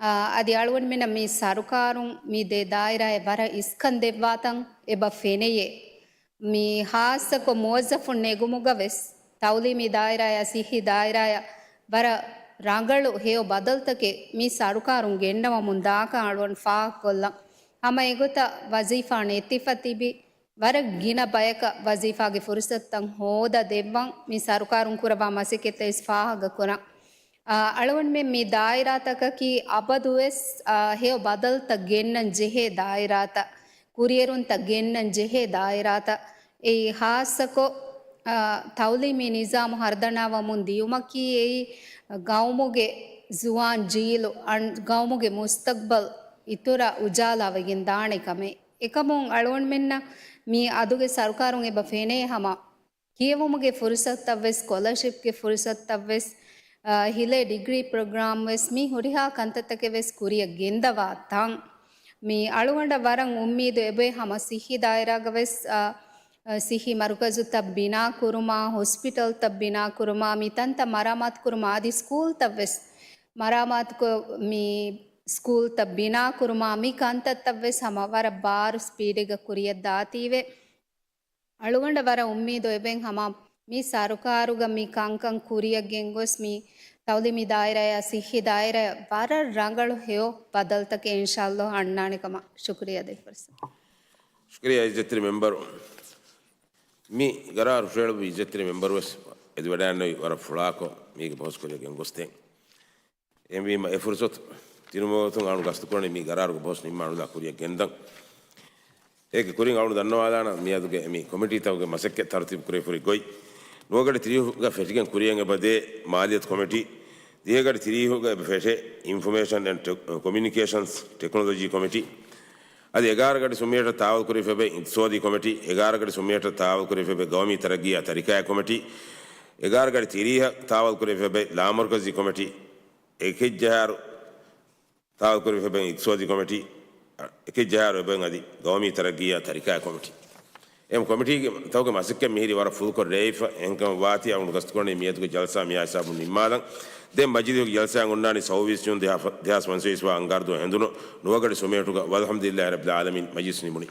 އާ، އަދި އަޅުގަނޑުމެންނަށް މި ސަރުކާރުން މި ދެ ދާއިރާއެއް ވަރަށް އިސްކަން ދެއްވާތަން އެބަ ފެނެޔޭ. މި ހާއްސަކޮށް މުވައްޒަފުން ނެގުމުގަ ވެސް ތައުލީމީ ދާއިރާއާ ސިއްހީ ދާއިރާއަށް ވަރަށް ރަނގަޅު ހެޔޮ ބަދަލުތަކެއް މި ސަރުކާރުން ގެންނަވަމުން ދާކަން އަޅުގަނޑު ފާހަގަކޮށްލަން. ހަމަ އެގޮތަށް ވަޒީފާ ނެތިފަ ތިބި ވަރަށް ގިނަ ބަޔަކަށް ވަޒީފާގެ ފުރުސަތުތައް ހޯދަ ދެއްވަން މި ސަރުކާރުން ކުރައްވާ މަސައްކަތްތައް ވެސް ފާހަގަކުރަން. އާ، އަޅުގަނޑުމެން މި ދާއިރާތަކަކީ އަބަދުވެސް، އާ، ހެޔޮ ބަދަލުތައް ގެންނަން ޖެހޭ ދާއިރާތައް، ކުރިއެރުންތައް ގެންނަން ޖެހޭ ދާއިރާތައް. އެއީ ހާއްސަކޮށް، އާ، ތައުލީމީ ނިޒާމު ހަރުދަނާވަމުން ދިޔުމަކީ އެއީ ގައުމުގެ ޒުވާން ޖީލު، އަން-، ގައުމުގެ މުސްތަގްބަލް އިތުރަށް އުޖާލާވެގެން ދާނެ ކަމެއް. އެކަމުން އަޅުގަނޑުމެންނަށް މި އަދުގެ ސަރުކާރުން އެބަ ފެނޭ ހަމަ ކިޔެވުމުގެ ފުރުސަތުތައްވެސް، ސްކޮލަރޝިޕްގެ ފުރުސަތުތައްވެސް، އާ، ހިލޭ ޑިގްރީ ޕްރޮގްރާމްވެސް މި ހުރިހާ ކަންތައްތަކެއްވެސް ކުރިއަށް ގެންދަވާ ތަން. މި އަޅުގަނޑަށް ވަރަށް އުއްމީދު އެބައޮތް ހަމަ ސިއްހީ ދާއިރާގަވެސް، އާ، ސިއްހީ މަރުކަޒުތައް ބިނާކުރުމާ، ހޮސްޕިޓަލްތައް ބިނާކުރުމާ، މި ތަންތައް މަރާމާތުކުރުމާ، އަދި ސްކޫލްތައްވެސް މަރާމާތުކޮށް، މި ސްކޫލްތައް ބިނާކުރުމާ، މި ކަންތައްތައްވެސް ހަމަ ވަރަށް ބާރު ސްޕީޑެއްގަ ކުރިއަށް ދާތީވެ. އަޅުގަނޑަށް ވަރަށް އުއްމީދު އެބައޮތް ހަމަ މި ސަރުކާރުގަ މި ކަންކަން ކުރިއަށް ގެންގޮސް، މި ތައުލީމީ ދާއިރާއާ ސިއްހީ ދާއިރާއަށް ވަރަށް ރަނގަޅު ހެޔޮ ބަދަލުތަކެއް އިންޝާﷲ އަންނާނެ ކަމަށް. ޝުކުރިއްޔާ ދޭ ފުރުސަތު. ޝުކުރިއްޔާ އިއްޒަތްތެރި މެމްބަރު. މި ގަރާރު ހުށައެޅުއްވި އިއްޒަތްތެރި މެމްބަރުވެސް އެދިވަޑައިގަންނަވީ ވަރަށް ފުޅާކޮށް، މީގެ ބަހުސް ކުރިއަށް ގެންގޮސްދޭން. އެހެންވީމަ އެ ފުރުސަތު ދިނުމަށް އޮތުން އަޅުން ގަސްތުކުރަނީ މި ގަރާރުގެ ބަހުސް ނިންމާނުލާ ކުރިއަށް ގެންދަން. އޭގެ ކުރިން އަޅުން ދަންނަވާލާނަން މިއަދުގެ މި ކޮމިޓީތަކުގެ މަސައްކަތް ތަރުތީބު ކުރެވިފަހުރި ގޮތް. ނުވަ ގަޑި ތިރީހުގަ ފެށިގެން ކުރިއަށް އެބަދޭ މާލިޔަތު ކޮމިޓީ، ދިހަ ގަޑި ތިރީހުގަ އެބަ ފެށޭ އިންފޮމޭޝަން އެންޑް ޓެ-، ކޮމިއުނިކޭޝަންސް ޓެކްނޮލޮޖީ ކޮމިޓީ. އަދި އެގާރަ ގަޑި ސުންމިއަށް ތާވަލް ކުރެވިފައި އިގްތިސޯދީ ކޮމިޓީ، އެގާރަ ގަޑި ސުންމިއަށް ތާވަލް ކުރެވިފައި ގައުމީ ތަރައްގީއާ ތަރިކާއާ ކޮމިޓީ، އެގާރަ ގަޑި ތިރީހަށް ތާވަލް ކުރެވިފައި ލާމަރުކަޒީ ކޮމިޓީ، އެކެއްޖަހާރު ތާވަލް ކުރެވިފައި އިގްތިސޯދީ ކޮމިޓީ، އެކެއްޖަހާރު އެބައިން އަދި ގައުމީ ތަރައްގީއާ ތަރިކާ ކޮމިޓީ. އެހެން ކޮމިޓީގެ ތަކުގެ މަސައްކަތް މިހިރީ ވަރަށް ފުލުކޮށް ރޭވިފަ. އެހެންކަމުން ވާތީ އަޅުގަނޑު ގަސްތުކުރަނީ މިއަދުގެ ޖަލްސާ މިހާ ހިސާބުން ނިންމާލަން. ދެން މަޖިލީހުގެ ޖަލްސާއެއް އޮންނާނީ ސައުވީސް ޖޫން ދެހާސް ވަންސަވީސް ވާ އަންގާރަ ދުވަހު ހެނދުނު ނުވަގަޑި ސުމޭޓުގަ. ވަލްޙަމްދުލިއްލާހި ރައްބިލް ޢާލަމީން. މަޖިލިސް ނިމުނީ.